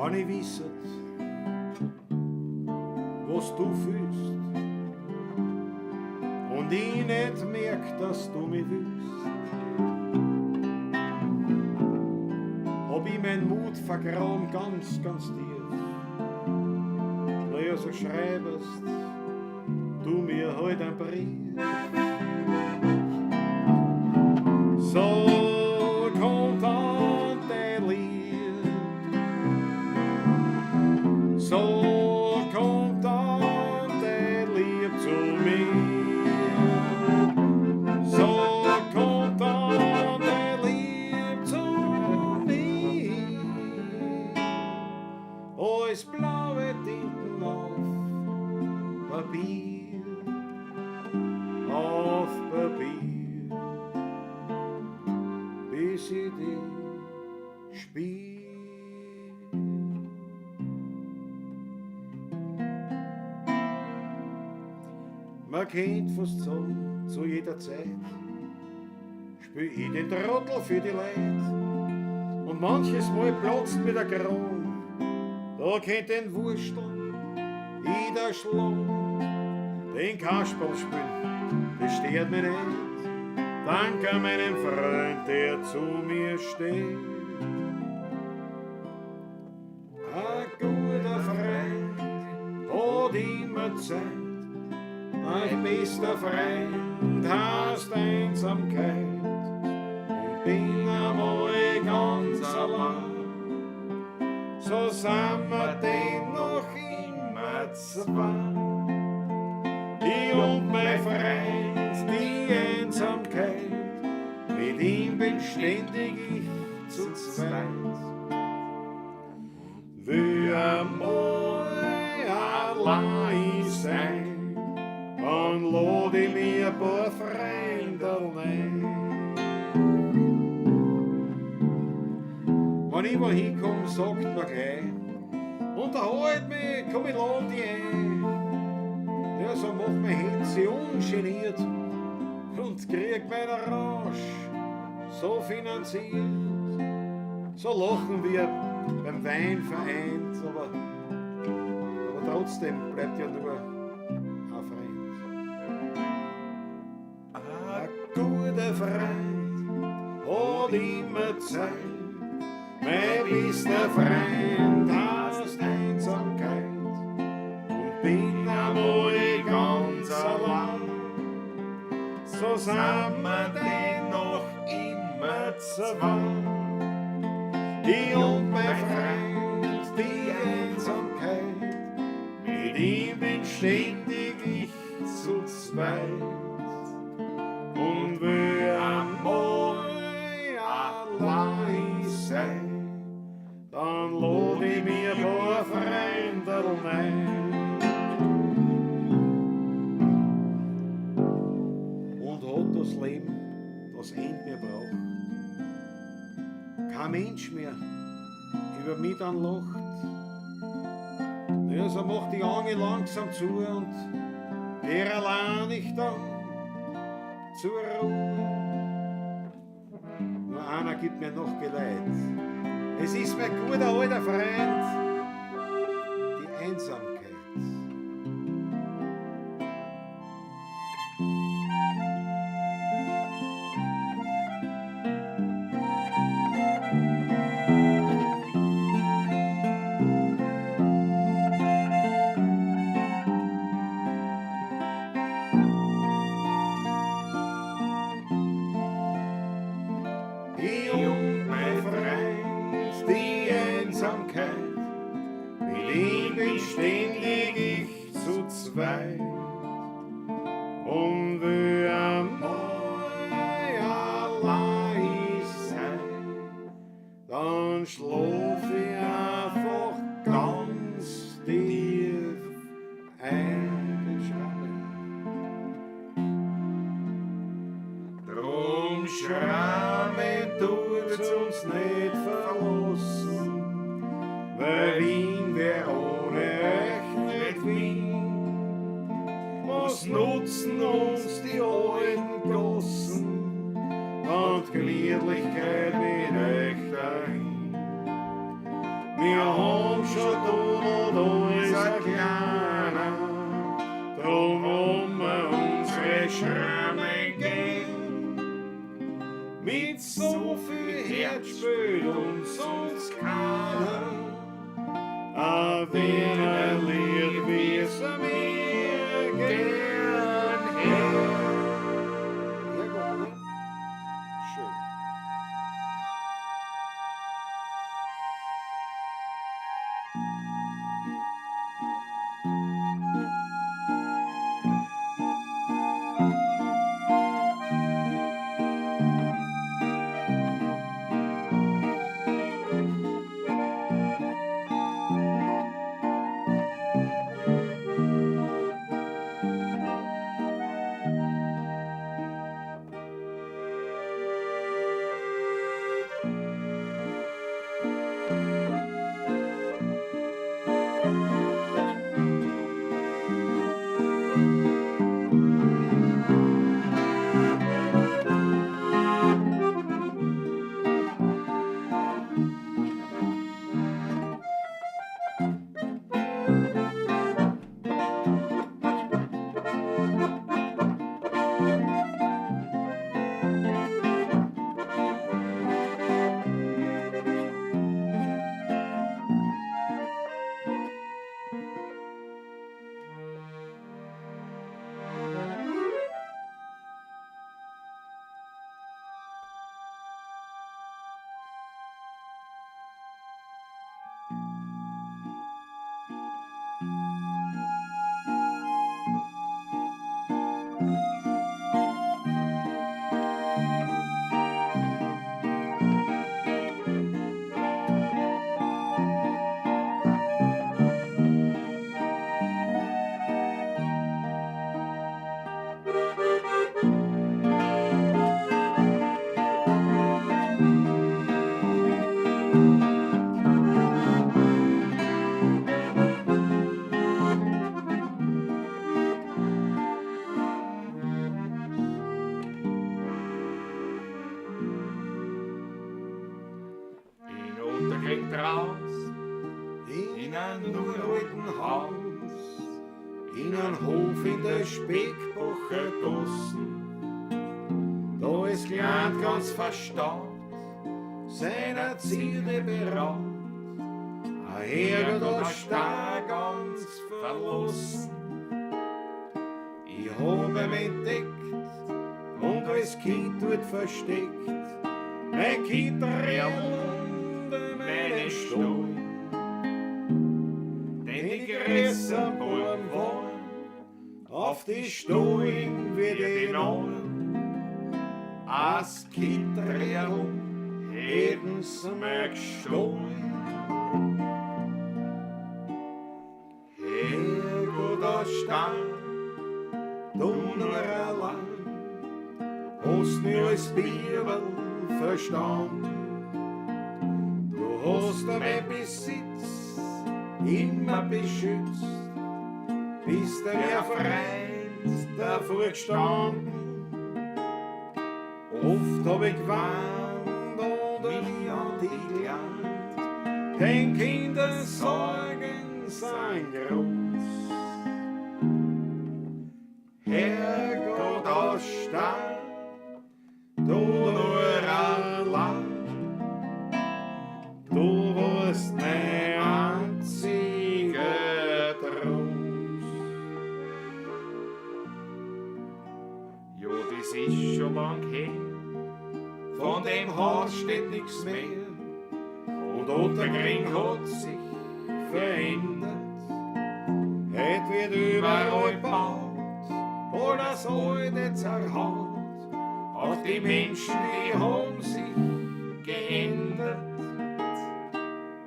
Wenn ich wisset, was du fühlst und ich nicht merk, dass du mich willst, hab ich mein Mut vergraben ganz, ganz tief. Naja, so schreibest du mir heut einen Brief. So kommt dann dein Lied, so kommt dann dein Lieb zu mir. So kommt dann dein Lieb zu mir. Alles blaue Tinten auf Papier, auf Papier, bis ich dich spür. Man kennt fast sagen, zu jeder Zeit spiel ich den Trottel für die Leid. Und manches Mal platzt mir der Kron, da kennt den Wursteln jeder schlagen. Den Kasperl spielen, das stört mich nicht. Danke meinem Freund, der zu mir steht. Ein guter Freund hat immer Zeit. Mein bester Freund heißt Einsamkeit. Und bin einmal ganz allein. So sind wir denn noch immer zwei. Ich und mein Freund, die Einsamkeit, mit ihm bin ständig ich zu zweit. Will einmal allein sein, dann lad ich mir ein paar Freunde ein. Wenn ich wo hinkomm, sagt man gleich, unterhalt mich, komm, ich lad dich ein. Ja, so macht mein Hetze ungeniert und krieg meinen Rausch so finanziert. So lachen wir beim Wein vereint, aber trotzdem bleibt ja nur ein Freund. Ein guter Freund hat immer Zeit. Mein bester Freund heißt Einsamkeit und bin einmal ganz allein. So sind wir denn noch immer zwei. Ich und mein Freund, die Einsamkeit, mit ihm bin ständig ich zu zweit. Und will einmal allein Kein Mensch mehr über mich dann lacht. Ja, so mach die Augen langsam zu und geh allein ich dann zur Ruhe. Nur einer gibt mir noch Geleit. Es ist mein guter alter Freund, die Einsamkeit. Ich und mein Freund, die Einsamkeit, mit ihm bin ständig ich zu zweit. Und will einmal allein sein, dann schlaf ich einfach ganz tief ein. Den Schrammen. Drum Schramme tut's uns nicht verlassen, weil Wien wär ohne euch nicht Wien. Was nutzen uns die alten Gossen und Gemütlichkeit mit euch dahin? Wir haben schon Donald unser Kleiner, drum um wir unsere Schrammen gehen. Mit so viel Herz spült uns sonst keiner, ein Wiener Lied, wie's mir gern her. Herrgott, oder? Schön. In Otterkring draus, in einem uralten Haus, in einem Hof in der Speckbacher Gassen. Da ist Klein ganz verstaubt, seiner Zierde beraubt, ein Herrgott da steht ganz verlassen. Ich hab ihn entdeckt und als Kind dort versteckt, mein Kitterl unter meinen Stuhl. Denn die größeren Buben wollen auf die Stuhlen wie die Nonnen. As Kitterl hätten's mir gestohlen. Herrgott, da stand du nur allein, hast mich als Bibel verstanden. Hast du mein Besitz immer beschützt, bist du mir Freund davor gestanden. Oft hab ich gewarnt oder mich an dich gelernt, denn Kindersorgen sind groß. Herrgott aus Stadt, du nur allein, du warst mein einziger Trost. Ja, das ist schon lang her. Von dem Haus steht nichts mehr und Otterkring hat sich verändert. Heut wird überall gebaut, all das Alte zerhaut. Auch die Menschen, die haben sich geändert.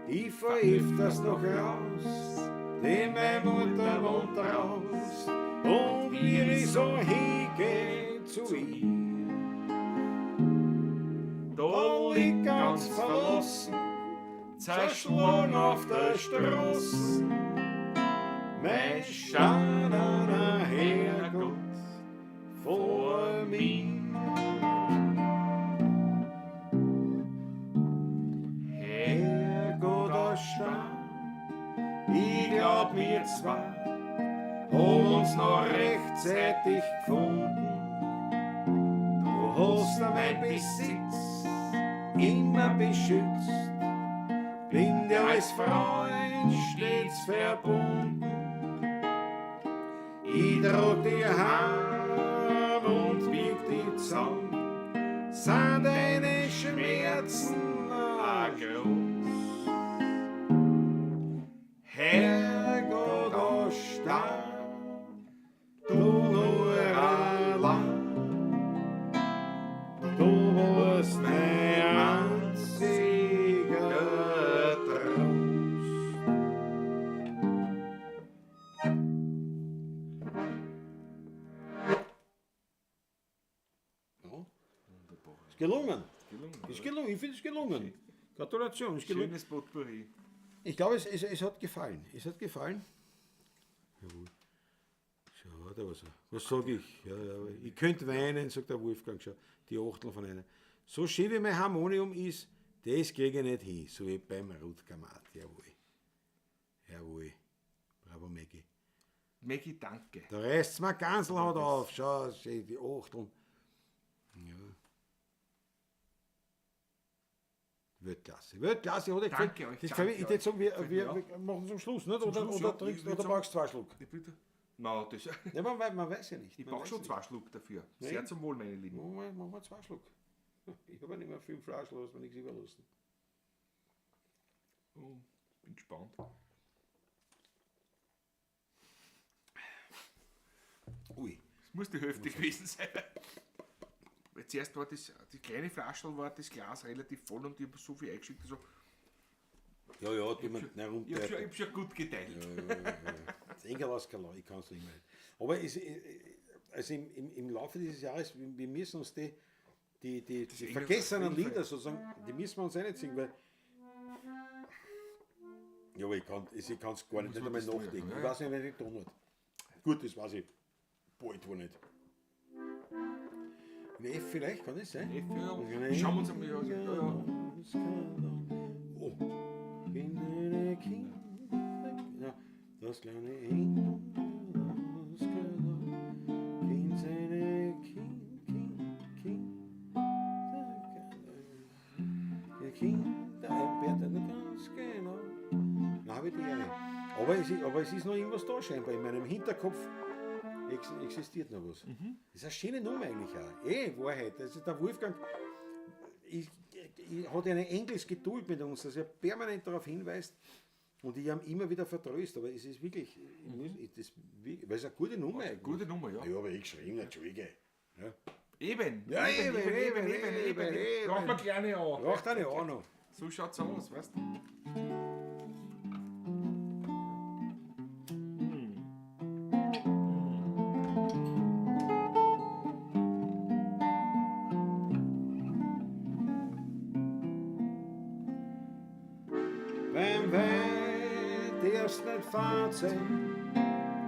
Ich fahr öfters noch raus, denn meine Mutter wohnt raus und ich so hingeh zu ihr. Da liegt ganz verlassen, zerschlagen auf der Straße, mein schöner Herrgott vor mir. Herrgott aus Stein, ich glaub wir zwei haben uns noch rechtzeitig gefunden. Du hast mein Besitz immer beschützt, bin dir als Freund stets verbunden. Ich trag dir heim und bieg dich zusammen, sind deine Schmerzen auch groß. Herrgott aus Stein, du nur allein, du warst mein einziger Trost. Ja. Ist gelungen. Ist gelungen. Ich finde es gelungen. Gratulation. Ist gelungen. Schönes Potpourri. Ich glaube, es hat gefallen. Es hat gefallen. Jawohl. Schau, da was. Was sag ich? Ja, ja, ich könnte weinen, sagt der Wolfgang schon. Die Achtel von einer. So schön wie mein Harmonium ist, das kriege ich nicht hin. So wie beim Rutger Math. Jawohl. Jawohl. Bravo, Maggie. Maggie, danke. Da reißt's mir Ganselhaut auf. Schau, schön, die Achteln. Ja. Weltklasse. Weltklasse, hat euch Danke gefallen. euch, Das danke gefällt mir. Ich würde sagen, euch. wir Ja. machen zum Schluss, nicht? Zum Oder, Schluss, oder, ja. trinkst, Ich würd oder sagen- brauchst du 2 Schluck? Ich bitte. Nein, das, Ja, man weiß ja nicht. ich Man brauch weiß schon nicht. 2 Schluck dafür. Nein. Sehr zum Wohl, meine Lieben. Machen wir 2 Schluck. Ich habe ja nicht mehr 5 Flaschen, lass mir nichts überlassen. Oh, bin gespannt. Ui. Das muss die Hälfte gewesen sein. Weil zuerst war das, die kleine Flasche, war das Glas relativ voll und ich hab so viel eingeschickt. Also, Ja, ja, die man nicht ich runter. hab schon gut geteilt. Ja, ja, ja, ja. Das Engerl aus Kalau, ich kann's nicht mehr. Aber es, also im Laufe dieses Jahres, wir müssen uns die Engerl vergessenen auf jeden Lieder sozusagen, die müssen wir uns reinziehen, weil. Ja, aber ich kann's gar nicht, Muss nicht man einmal das tun, nachdenken. ja. Ich weiß nicht, wenn ich tun hat. Gut, das weiß ich bald wohl nicht. In F vielleicht, kann das sein? F, ja. Schauen wir uns einmal an. Ja, ja. Oh. Kinder, Kinder, ja, das kleine Engel, das kleine Kind, seine Kind, Kind, Kind, der Kind, der Bertha, ganz genau. Na, hab ich die Ehre. Aber es ist noch irgendwas da scheinbar. In meinem Hinterkopf existiert noch was. Das ist eine schöne Nummer eigentlich auch. Wahrheit. Also der Wolfgang hat eine Engelsgeduld mit uns, dass er permanent darauf hinweist und ich ihn immer wieder vertröst. Aber es ist wirklich, ich muss, ich, das, weil es eine gute Nummer eigentlich. Gute Nummer, ja. Ja, aber ich geschrieben, entschuldige. Ja. Eben. Ja, eben, eben, eben, eben. Braucht man kleine auch. Braucht eine auch noch. So schaut's aus, weißt du? Beim Wein darfst nicht fad sein,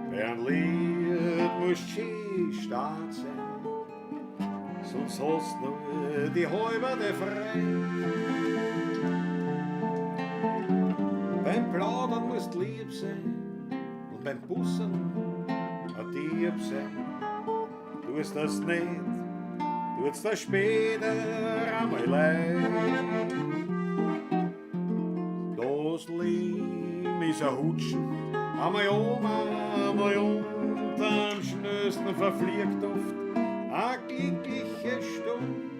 beim Lied musst schön stark sein, sonst hast nur die halbe frei. Beim Plaudern musst lieb sein und beim Bussen ein Dieb sein. Tust das nicht, tut's dir später einmal leid. Das Leben ist ein Hutschen, einmal oben, einmal unten, am schnellsten verfliegt oft eine glückliche Stund.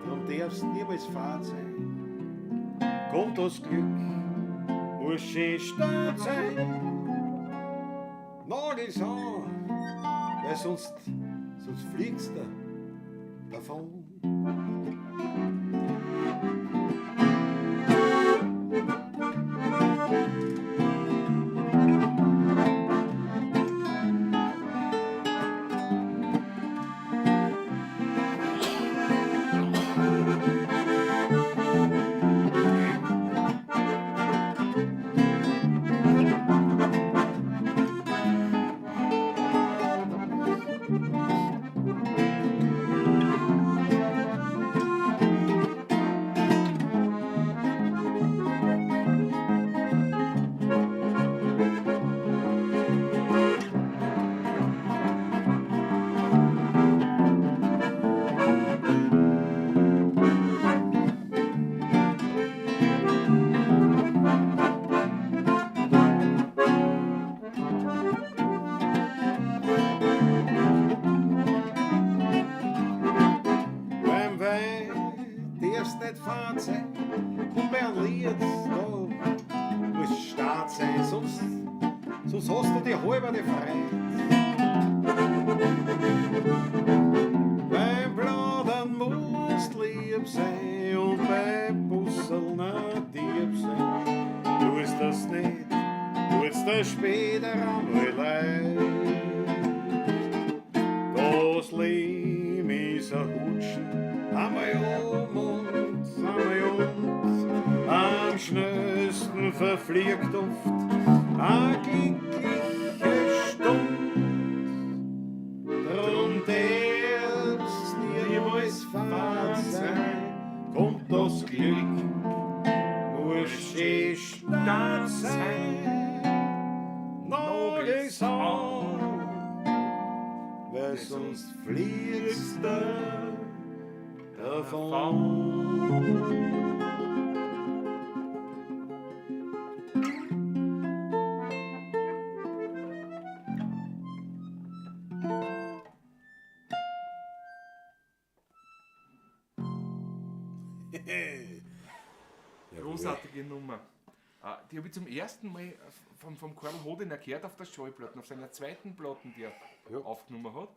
Drum darfst niemals fad sein, kommt das Glück, muss schön stark sein. Nagel's an, weil sonst fliegst du davon. Beim Wein darfst nicht fad sein und beim Lied, da musst stark sein, sonst hast du die halbe Freude. Beim Plaudern musst lieb sein und beim Busseln ein Dieb sein. Tust das nicht, tut's dir später einmal leid. Das Leben ist ein Hutschen, einmal um und einmal und. Am schnellsten verfliegt oft eine glückliche Stund. Drum darf's niemals fad sein, kommt das Glück, muss schön stark sein. Nagel's an, weil sonst fliegst du davon. Großartige Nummer. Die habe ich zum ersten Mal vom Karl Hodiner gehört auf der Schallplatte, auf seiner zweiten Platte, die er aufgenommen hat.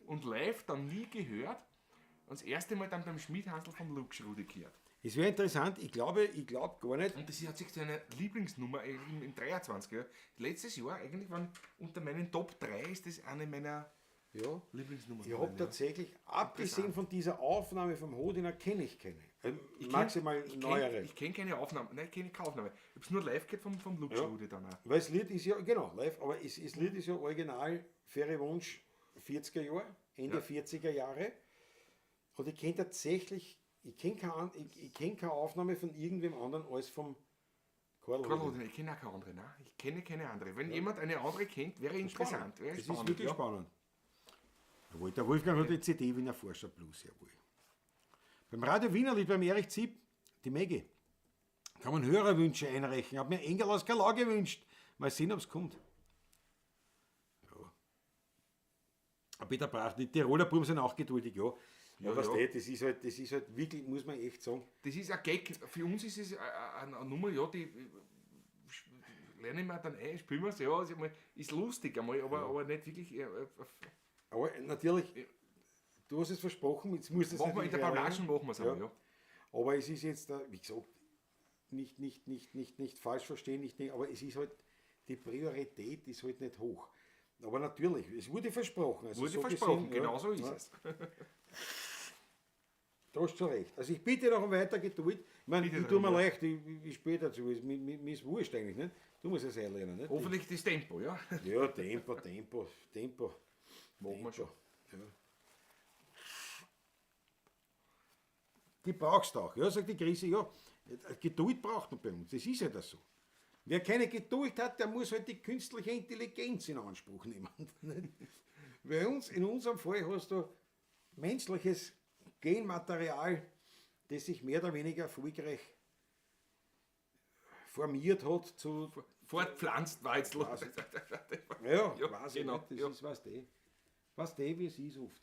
Und live dann nie gehört. Und das erste Mal dann beim Schmidhansl vom Luksch-Rudi gehört. Es wäre interessant, ich glaube gar nicht. Und das hat sich seine Lieblingsnummer im 23. Ja. Letztes Jahr eigentlich waren unter meinen Top 3 ist das eine meiner Lieblingsnummern. Ich habe tatsächlich, abgesehen von dieser Aufnahme vom Hodiner, kenne ich keine. Maximal neuere. Ich kenne keine Aufnahme. Nein, ich kenne keine Aufnahme. Ich habe es nur live gehört vom Luksch-Rudi dann auch. Weil das Lied ist ja, genau, live, aber das Lied ist ja original Ferry Wunsch 40er Jahre, Ende 40er Jahre. Und ich kenne tatsächlich, ich kenne keine Aufnahme von irgendwem anderen als vom Karl Hodiner. Ich kenne auch keine andere, nein. Ich kenne keine andere. Wenn jemand eine andere kennt, wäre interessant. Wäre das spannend, ist wirklich spannend. Jawohl, der Wolfgang hat die CD Wiener Forscher Blues, jawohl. Beim Radio Wienerlied, beim Erich Zipp, die Maggie, kann man Hörerwünsche einreichen. Ich habe mir Engel aus Kalau gewünscht. Mal sehen, ob es kommt. Ja. Peter Brach, die Tiroler Buben sind auch geduldig, ja. Ja, was ja. Das ist halt wirklich, muss man echt sagen. Das ist ein Gag. Für uns ist es eine Nummer, ja, die lernen wir dann ein, spielen wir es, ja, ist lustig einmal, aber nicht wirklich. Aber natürlich, du hast es versprochen, jetzt musst du es machen wir in der Paulaschen, machen wir es aber, ja. Aber es ist jetzt, wie gesagt, nicht falsch verstehen, nicht, aber es ist halt, die Priorität ist halt nicht hoch. Aber natürlich, es wurde versprochen. Also wurde so versprochen, gesehen, genau so ist es. Da hast du schon recht. Also ich bitte noch um weiter Geduld. Ich meine, Bitte ich tue mir darum, ja. leicht, ich spiele dazu, mir ist wurscht eigentlich, nicht? Du musst es eh lernen, nicht? Hoffentlich das Tempo, ja. Ja, Tempo, Tempo, Tempo. Machen wir schon. Ja. Die brauchst du auch. Ja, sagt die Krise, ja, Geduld braucht man bei uns. Das ist ja das so. Wer keine Geduld hat, der muss halt die künstliche Intelligenz in Anspruch nehmen. Bei uns, in unserem Fall hast du menschliches Genmaterial, das sich mehr oder weniger erfolgreich formiert hat zu Fortpflanzt war jetzt. Quasi. Ja, Ja, quasi. genau, nicht? Das ja. ist, was die. Was die, wie es ist oft.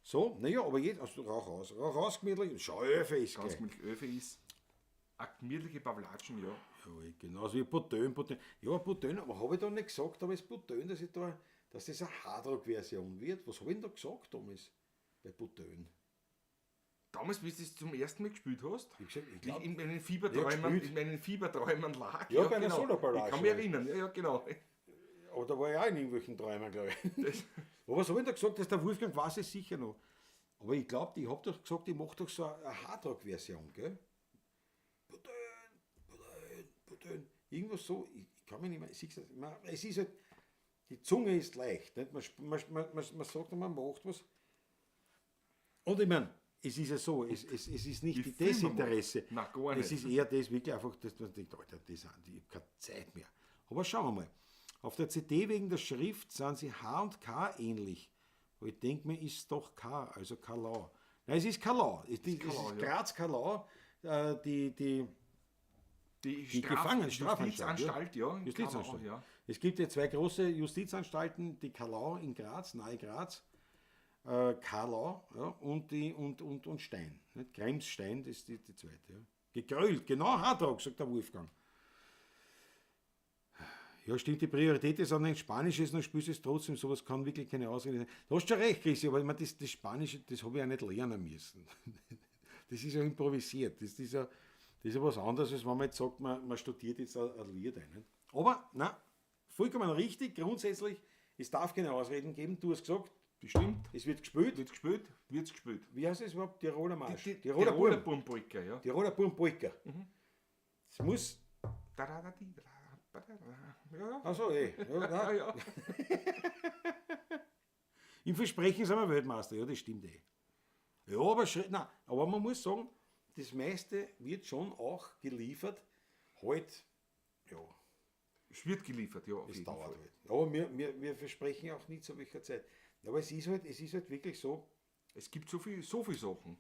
So, naja, aber jetzt, also rauch aus. Rauch aus, gemütlich. Schau, Öfe ist Ganz geil. gemütlich. Öfe ist. Eine gemütliche Pavlatschen, ja. Ja, genauso wie Butön, Butön. Ja, Butön, aber habe ich da nicht gesagt, aber das Butön, dass, ich da, dass das eine Hardrock-Version wird. Was habe ich denn da gesagt damals bei Butön? Damals, wie du es zum ersten Mal gespielt hast, Ich hab gesagt, ich wie glaub, ich in meinen Fieberträumen, gespielt. in meinen Fieberträumen lag. Ja, bei einer Soloballage. Ich kann mich erinnern, ja, ja, genau. aber da war ich auch in irgendwelchen Träumen, glaube ich. Das, Aber was habe ich da gesagt, dass der Wolfgang weiß es sicher noch. Aber ich glaube, ich habe doch gesagt, ich mache doch so eine Hardrock-Version, gell? Butön, Butön, Butön. Irgendwas so, ich kann mich nicht mehr, ich sieh's nicht, man, es ist halt, die Zunge ist leicht, nicht? Man sagt und man macht was. Und ich meine, es ist ja so, es ist nicht Wie die viel man macht. Desinteresse. Nein, gar Es nicht. ist eher das wirklich einfach, dass man denkt, Alter, das, ich habe keine Zeit mehr. Aber schauen wir mal. Auf der CD wegen der Schrift sind sie H und K ähnlich. Aber ich denke mir, ist doch K, also Kalau. Nein, es ist Kalau. Es Kalau, ist ja. Graz Kalau, die, die, die die Gefangenen, Strafanstalt, Justizanstalt, ja. in Justizanstalt. Kalau, ja. Es gibt ja zwei große Justizanstalten, die Kalau in Graz, nahe Graz, Karlau, ja, und, die, und Stein. Nicht? Kremsstein, das ist die zweite. Ja. Gegrölt, genau Hardrock, sagt der Wolfgang. Ja, stimmt, die Priorität ist an ein Spanisches, dann spielst du es trotzdem, sowas kann wirklich keine Ausrede sein. Du hast schon recht, Christi, aber ich meine, das Spanische, das habe ich auch nicht lernen müssen. Das ist ja improvisiert, das ist ja was anderes, als wenn man jetzt sagt, man studiert jetzt ein Lied ein. Nicht? Aber, na, vollkommen richtig, grundsätzlich, es darf keine Ausreden geben, du hast gesagt, Das stimmt. es wird gespielt. Wird gespielt, wird's gespielt. Wie heißt es überhaupt? Tiroler Marsch. Die, Tiroler Tiroler Burm. Burmpolika, ja. Tiroler Burm-Polka. Es muss. Da, da, da, di, da, da, da, da. Ja, Achso, eh. Ja, ja, nein. ja. Im Versprechen sind wir Weltmeister, ja, das stimmt eh. Ja, aber, nein, aber man muss sagen, das meiste wird schon auch geliefert. Halt, ja, Es wird geliefert, ja. Auf es jeden dauert Fall. halt. Aber wir versprechen auch nicht zu welcher Zeit. Aber es ist halt wirklich so, Es gibt so viel Sachen.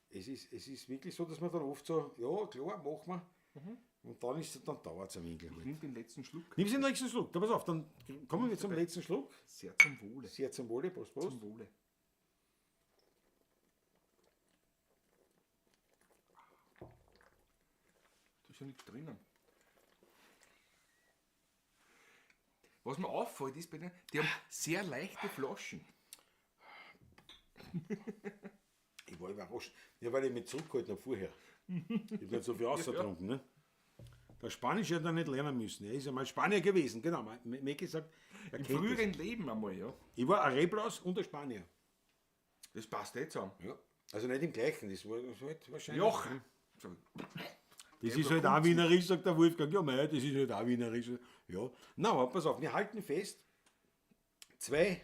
es ist wirklich so, dass man dann oft so, ja, klar, machen wir. Und dann, dann dauert es ein wenig. Halt. Nimm den letzten Schluck. Nimm den nächsten Schluck. Da pass auf, dann kommen wir zum letzten Schluck. Sehr zum Wohle. Sehr zum Wohle, Prost, Prost. Zum Wohle. Da ist ja nichts drinnen. Was mir auffällt, ist bei denen, die haben sehr leichte Flaschen. Ich war überrascht. Ja, weil ich mich zurückgehalten habe vorher. Ich habe nicht so viel ausgetrunken. Ne? Der Spanische hat er nicht lernen müssen. Er ist ja mal Spanier gewesen, genau. Mecki sagt, er Im kennt das. früheren Leben einmal, ja. Ich war ein Reblaus und ein Spanier. Das passt eh zusammen. Ja. Also nicht im gleichen, das war das war halt wahrscheinlich. Joch! So, Das Ja, ist da halt auch kommt's Wienerisch, sagt der Wolfgang. Ja, mei, das ist halt auch Wienerisch. Ja. Na, aber pass auf, wir halten fest, zwei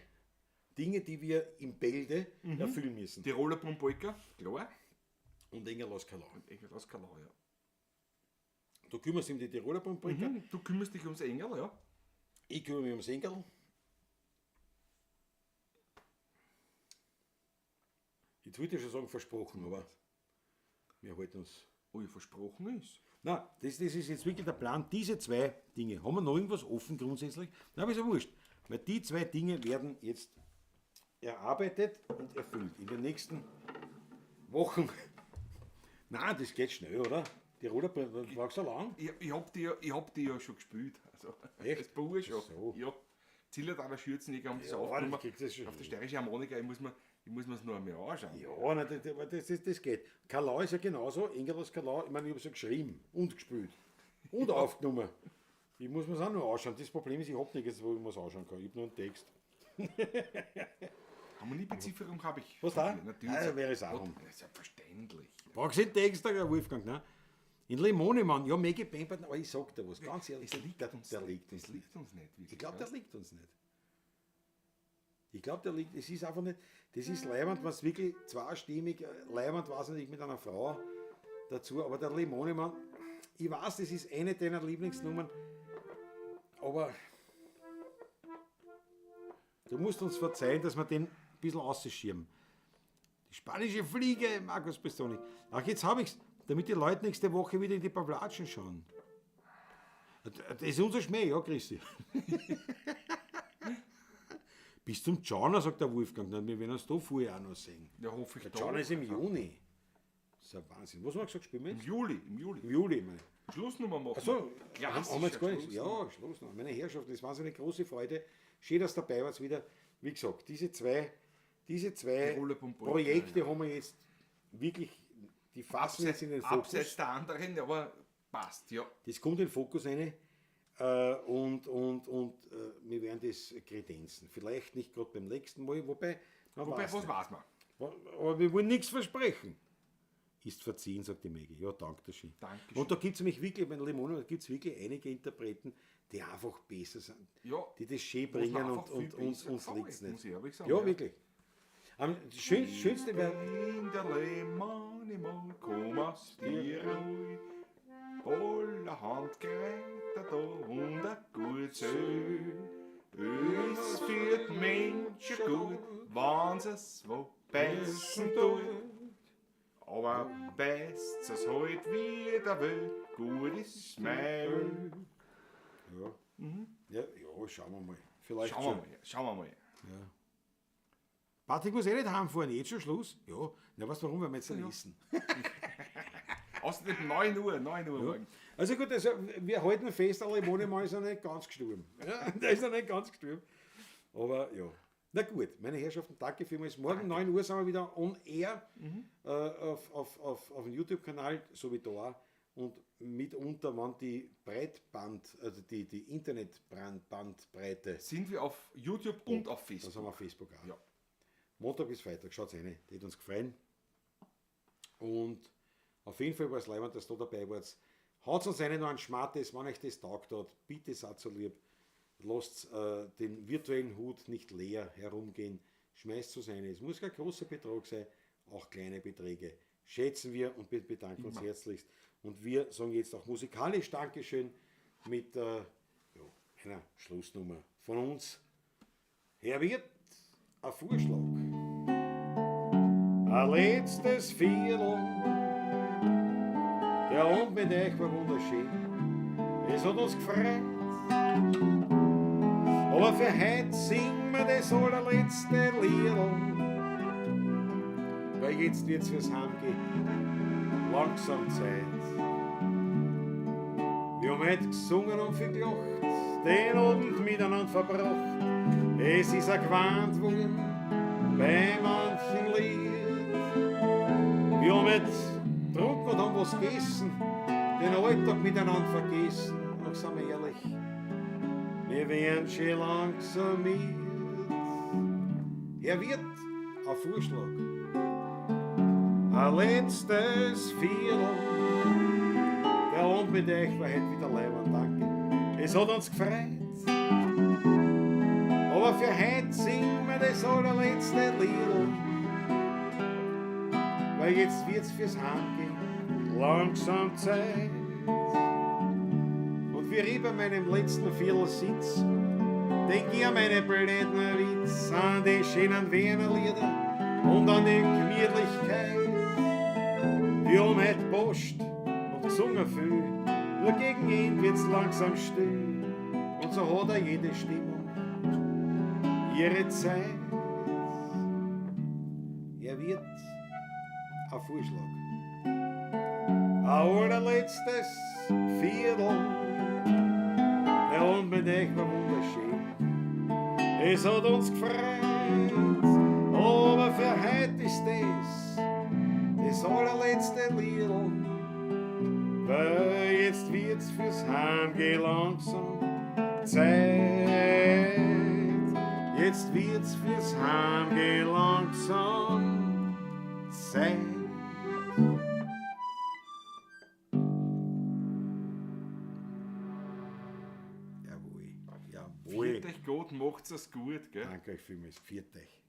Dinge, die wir im Bälde erfüllen müssen. Tiroler Pumpolika, klar. Und Engel aus Kalau. Und Engel aus Kalau, ja. Du kümmerst dich um die Tiroler Pumpolika, Du kümmerst dich ums Engel, ja. ich kümmere mich ums Engel. Jetzt wollte ich schon sagen, versprochen, aber wir halten uns. Oh, ja, versprochen ist. Na, das ist jetzt wirklich der Plan. Diese zwei Dinge. Haben wir noch irgendwas offen grundsätzlich? Na, aber ist ja wurscht. Weil die zwei Dinge werden jetzt erarbeitet und erfüllt in den nächsten Wochen. Na, das geht schnell, oder? Die Ruder brauchst du lang. Ich hab die, ich hab die ja schon gespielt. Also, Echt? Als Bub schon. So. Ja. Zillertaler Schürzenjäger haben das Ja, aufgenommen. das kriegt das schon Auf der hin. steirischen Harmonika, ich muss mir's noch einmal anschauen. Ja, nein, das geht. Kalau ist ja genauso. Engelos Kalau, ich meine, ich habe es ja geschrieben und gespielt und aufgenommen. Ich muss mir's auch noch anschauen. Das Problem ist, ich habe nichts, wo ich mir's anschauen kann. Ich habe nur einen Text. Harmoniebezifferung habe ich. Was da? Natürlich. Ah, wäre es auch. Und, selbstverständlich. Brauchst du den Text, der Wolfgang, ne? In Limone, Mann. Ja, Maggie Pemberton, aber ich sag dir was, ganz ehrlich, Es liegt der, uns der nicht. liegt uns Es liegt uns nicht. Wirklich, Ich glaube, ja. der liegt uns nicht. Ich glaube, der liegt, es ist einfach nicht, das ist leibend, was wirklich zweistimmig, leibend war es natürlich mit einer Frau dazu, aber der Limone, ich weiß, das ist eine deiner Lieblingsnummern, aber du musst uns verzeihen, dass wir den ein bisschen ausschirmen. Die spanische Fliege, Markus Pistoni. Ach, jetzt habe ich's, damit die Leute nächste Woche wieder in die Pavlatschen schauen. Das ist unser Schmäh, ja, Christi. Bis zum Jauner, sagt der Wolfgang. Na, wir werden uns da vorher auch noch sehen. Ja, hoffe ich Der doch. Jauner ist im Juni. Das ist ein Wahnsinn. Was haben wir gesagt, spielen wir Im jetzt? Juli, im Juli. Im Juli, meine ich. Schlussnummer machen. Achso, wir. haben wir jetzt gar nichts. Schlussnummer. Ja, Schlussnummer. Meine Herrschaft, das war so eine große Freude. Schön, dass dabei wart wieder. Wie gesagt, diese zwei Tiroler Pompon. Projekte haben wir jetzt wirklich, die fassen jetzt in den Fokus. Abseits der anderen, aber passt, ja. Das kommt in den Fokus rein und wir werden das kredenzen. Vielleicht nicht gerade beim nächsten Mal, wobei, man Wobei, weiß was nicht. weiß man? Aber wir wollen nichts versprechen. Ist verziehen, sagt die Maggie. Ja, danke schön. Dankeschön. Und da gibt es nämlich wirklich, bei Limone, da gibt es wirklich einige Interpreten, die einfach besser sind. Ja. Die das schön Was mir bringen einfach und, viel und uns, besser uns gefällt, liegt's nicht. muss ich ehrlich sagen, Ja, ja. wirklich. Am schönste wäre. In der Limone mal komm aus Tirol, allerhand Geräte da und a gut Öl. Es führt Menschen gut, wenn's es wo beißen tut. Aber beißt's es halt wieder will, gut ist mein Öl. Ja. Ja, ja, schauen wir mal. Vielleicht Schauen wir schon. mal, schauen wir mal. Patrick muss eh nicht heimfahren, jetzt schon Schluss. Ja, na weißt du warum, weil wir jetzt nicht essen. Außerdem 9 Uhr, 9 Uhr morgen. Also gut, also wir halten fest, alle Limone ist noch nicht ganz gestorben. Ja, der ist noch nicht ganz gestorben. Aber ja. Na gut, meine Herrschaften, danke vielmals. Morgen 9 Uhr sind wir wieder on air auf dem YouTube-Kanal, so wie da auch. Und mitunter, wenn die Breitband, also die Internetbandbreite, Sind wir auf YouTube und auf da Facebook. sind wir auf Facebook auch. Ja. Montag bis Freitag, schaut's rein, die hat uns gefreut. Und auf jeden Fall war es leibend, dass du dabei wart. Haut uns einen noch einen Schmattes, wenn euch das taugt hat, bitte seid so lieb. Lasst den virtuellen Hut nicht leer herumgehen. Schmeißt es rein. Es muss kein großer Betrag sein, auch kleine Beträge schätzen wir und bedanken uns herzlichst. Und wir sagen jetzt auch musikalisch Dankeschön mit ja, einer Schlussnummer von uns. Herr Wirt, ein Vorschlag. Ein letztes Viertel. Der Abend mit euch war wunderschön. Es hat uns gefreut. Aber für heute singen wir das allerletzte Liedl. Weil jetzt wird's fürs Heimgehen langsam Zeit. Wir haben heute gesungen und viel gelacht, den Abend miteinander verbracht. Es ist ein gewarnt worden bei manchen Lied. Wir haben heute getrunken und haben was gegessen, den Alltag miteinander vergessen. Ach, sind wir ehrlich, wir werden schon langsam mit. Herr Wirt, ein Vorschlag. Ein letztes Viertel. Der Abend mit euch war heute wieder leibend, danke. Es hat uns gefreut. Aber für heute singen wir das allerletzte Liedl. Weil jetzt wird's fürs Heimgehen langsam Zeit. Und wie ich bei meinem letzten Viertel sitz, denk ich an meine blöden Witz, an die schönen Wiener Lieder und an die Gemütlichkeit. Wir haben heute Post und gesungen viel, nur gegen ihn wird's langsam still. Und so hat er jede Stimmung ihre Zeit. Er wird ein Vorschlag. Ein allerletztes Viertel. Der Abend mit euch war wunderschön. Es hat uns gefreut, aber für heute ist das allerletzte Liedl. Weil jetzt wird's fürs Heimgehen langsam Zeit. Jetzt wird's fürs Heimgehen langsam Zeit. Jawohl, jawohl. Viert euch Gott, macht's es gut, gell? Danke euch vielmals. Viert euch.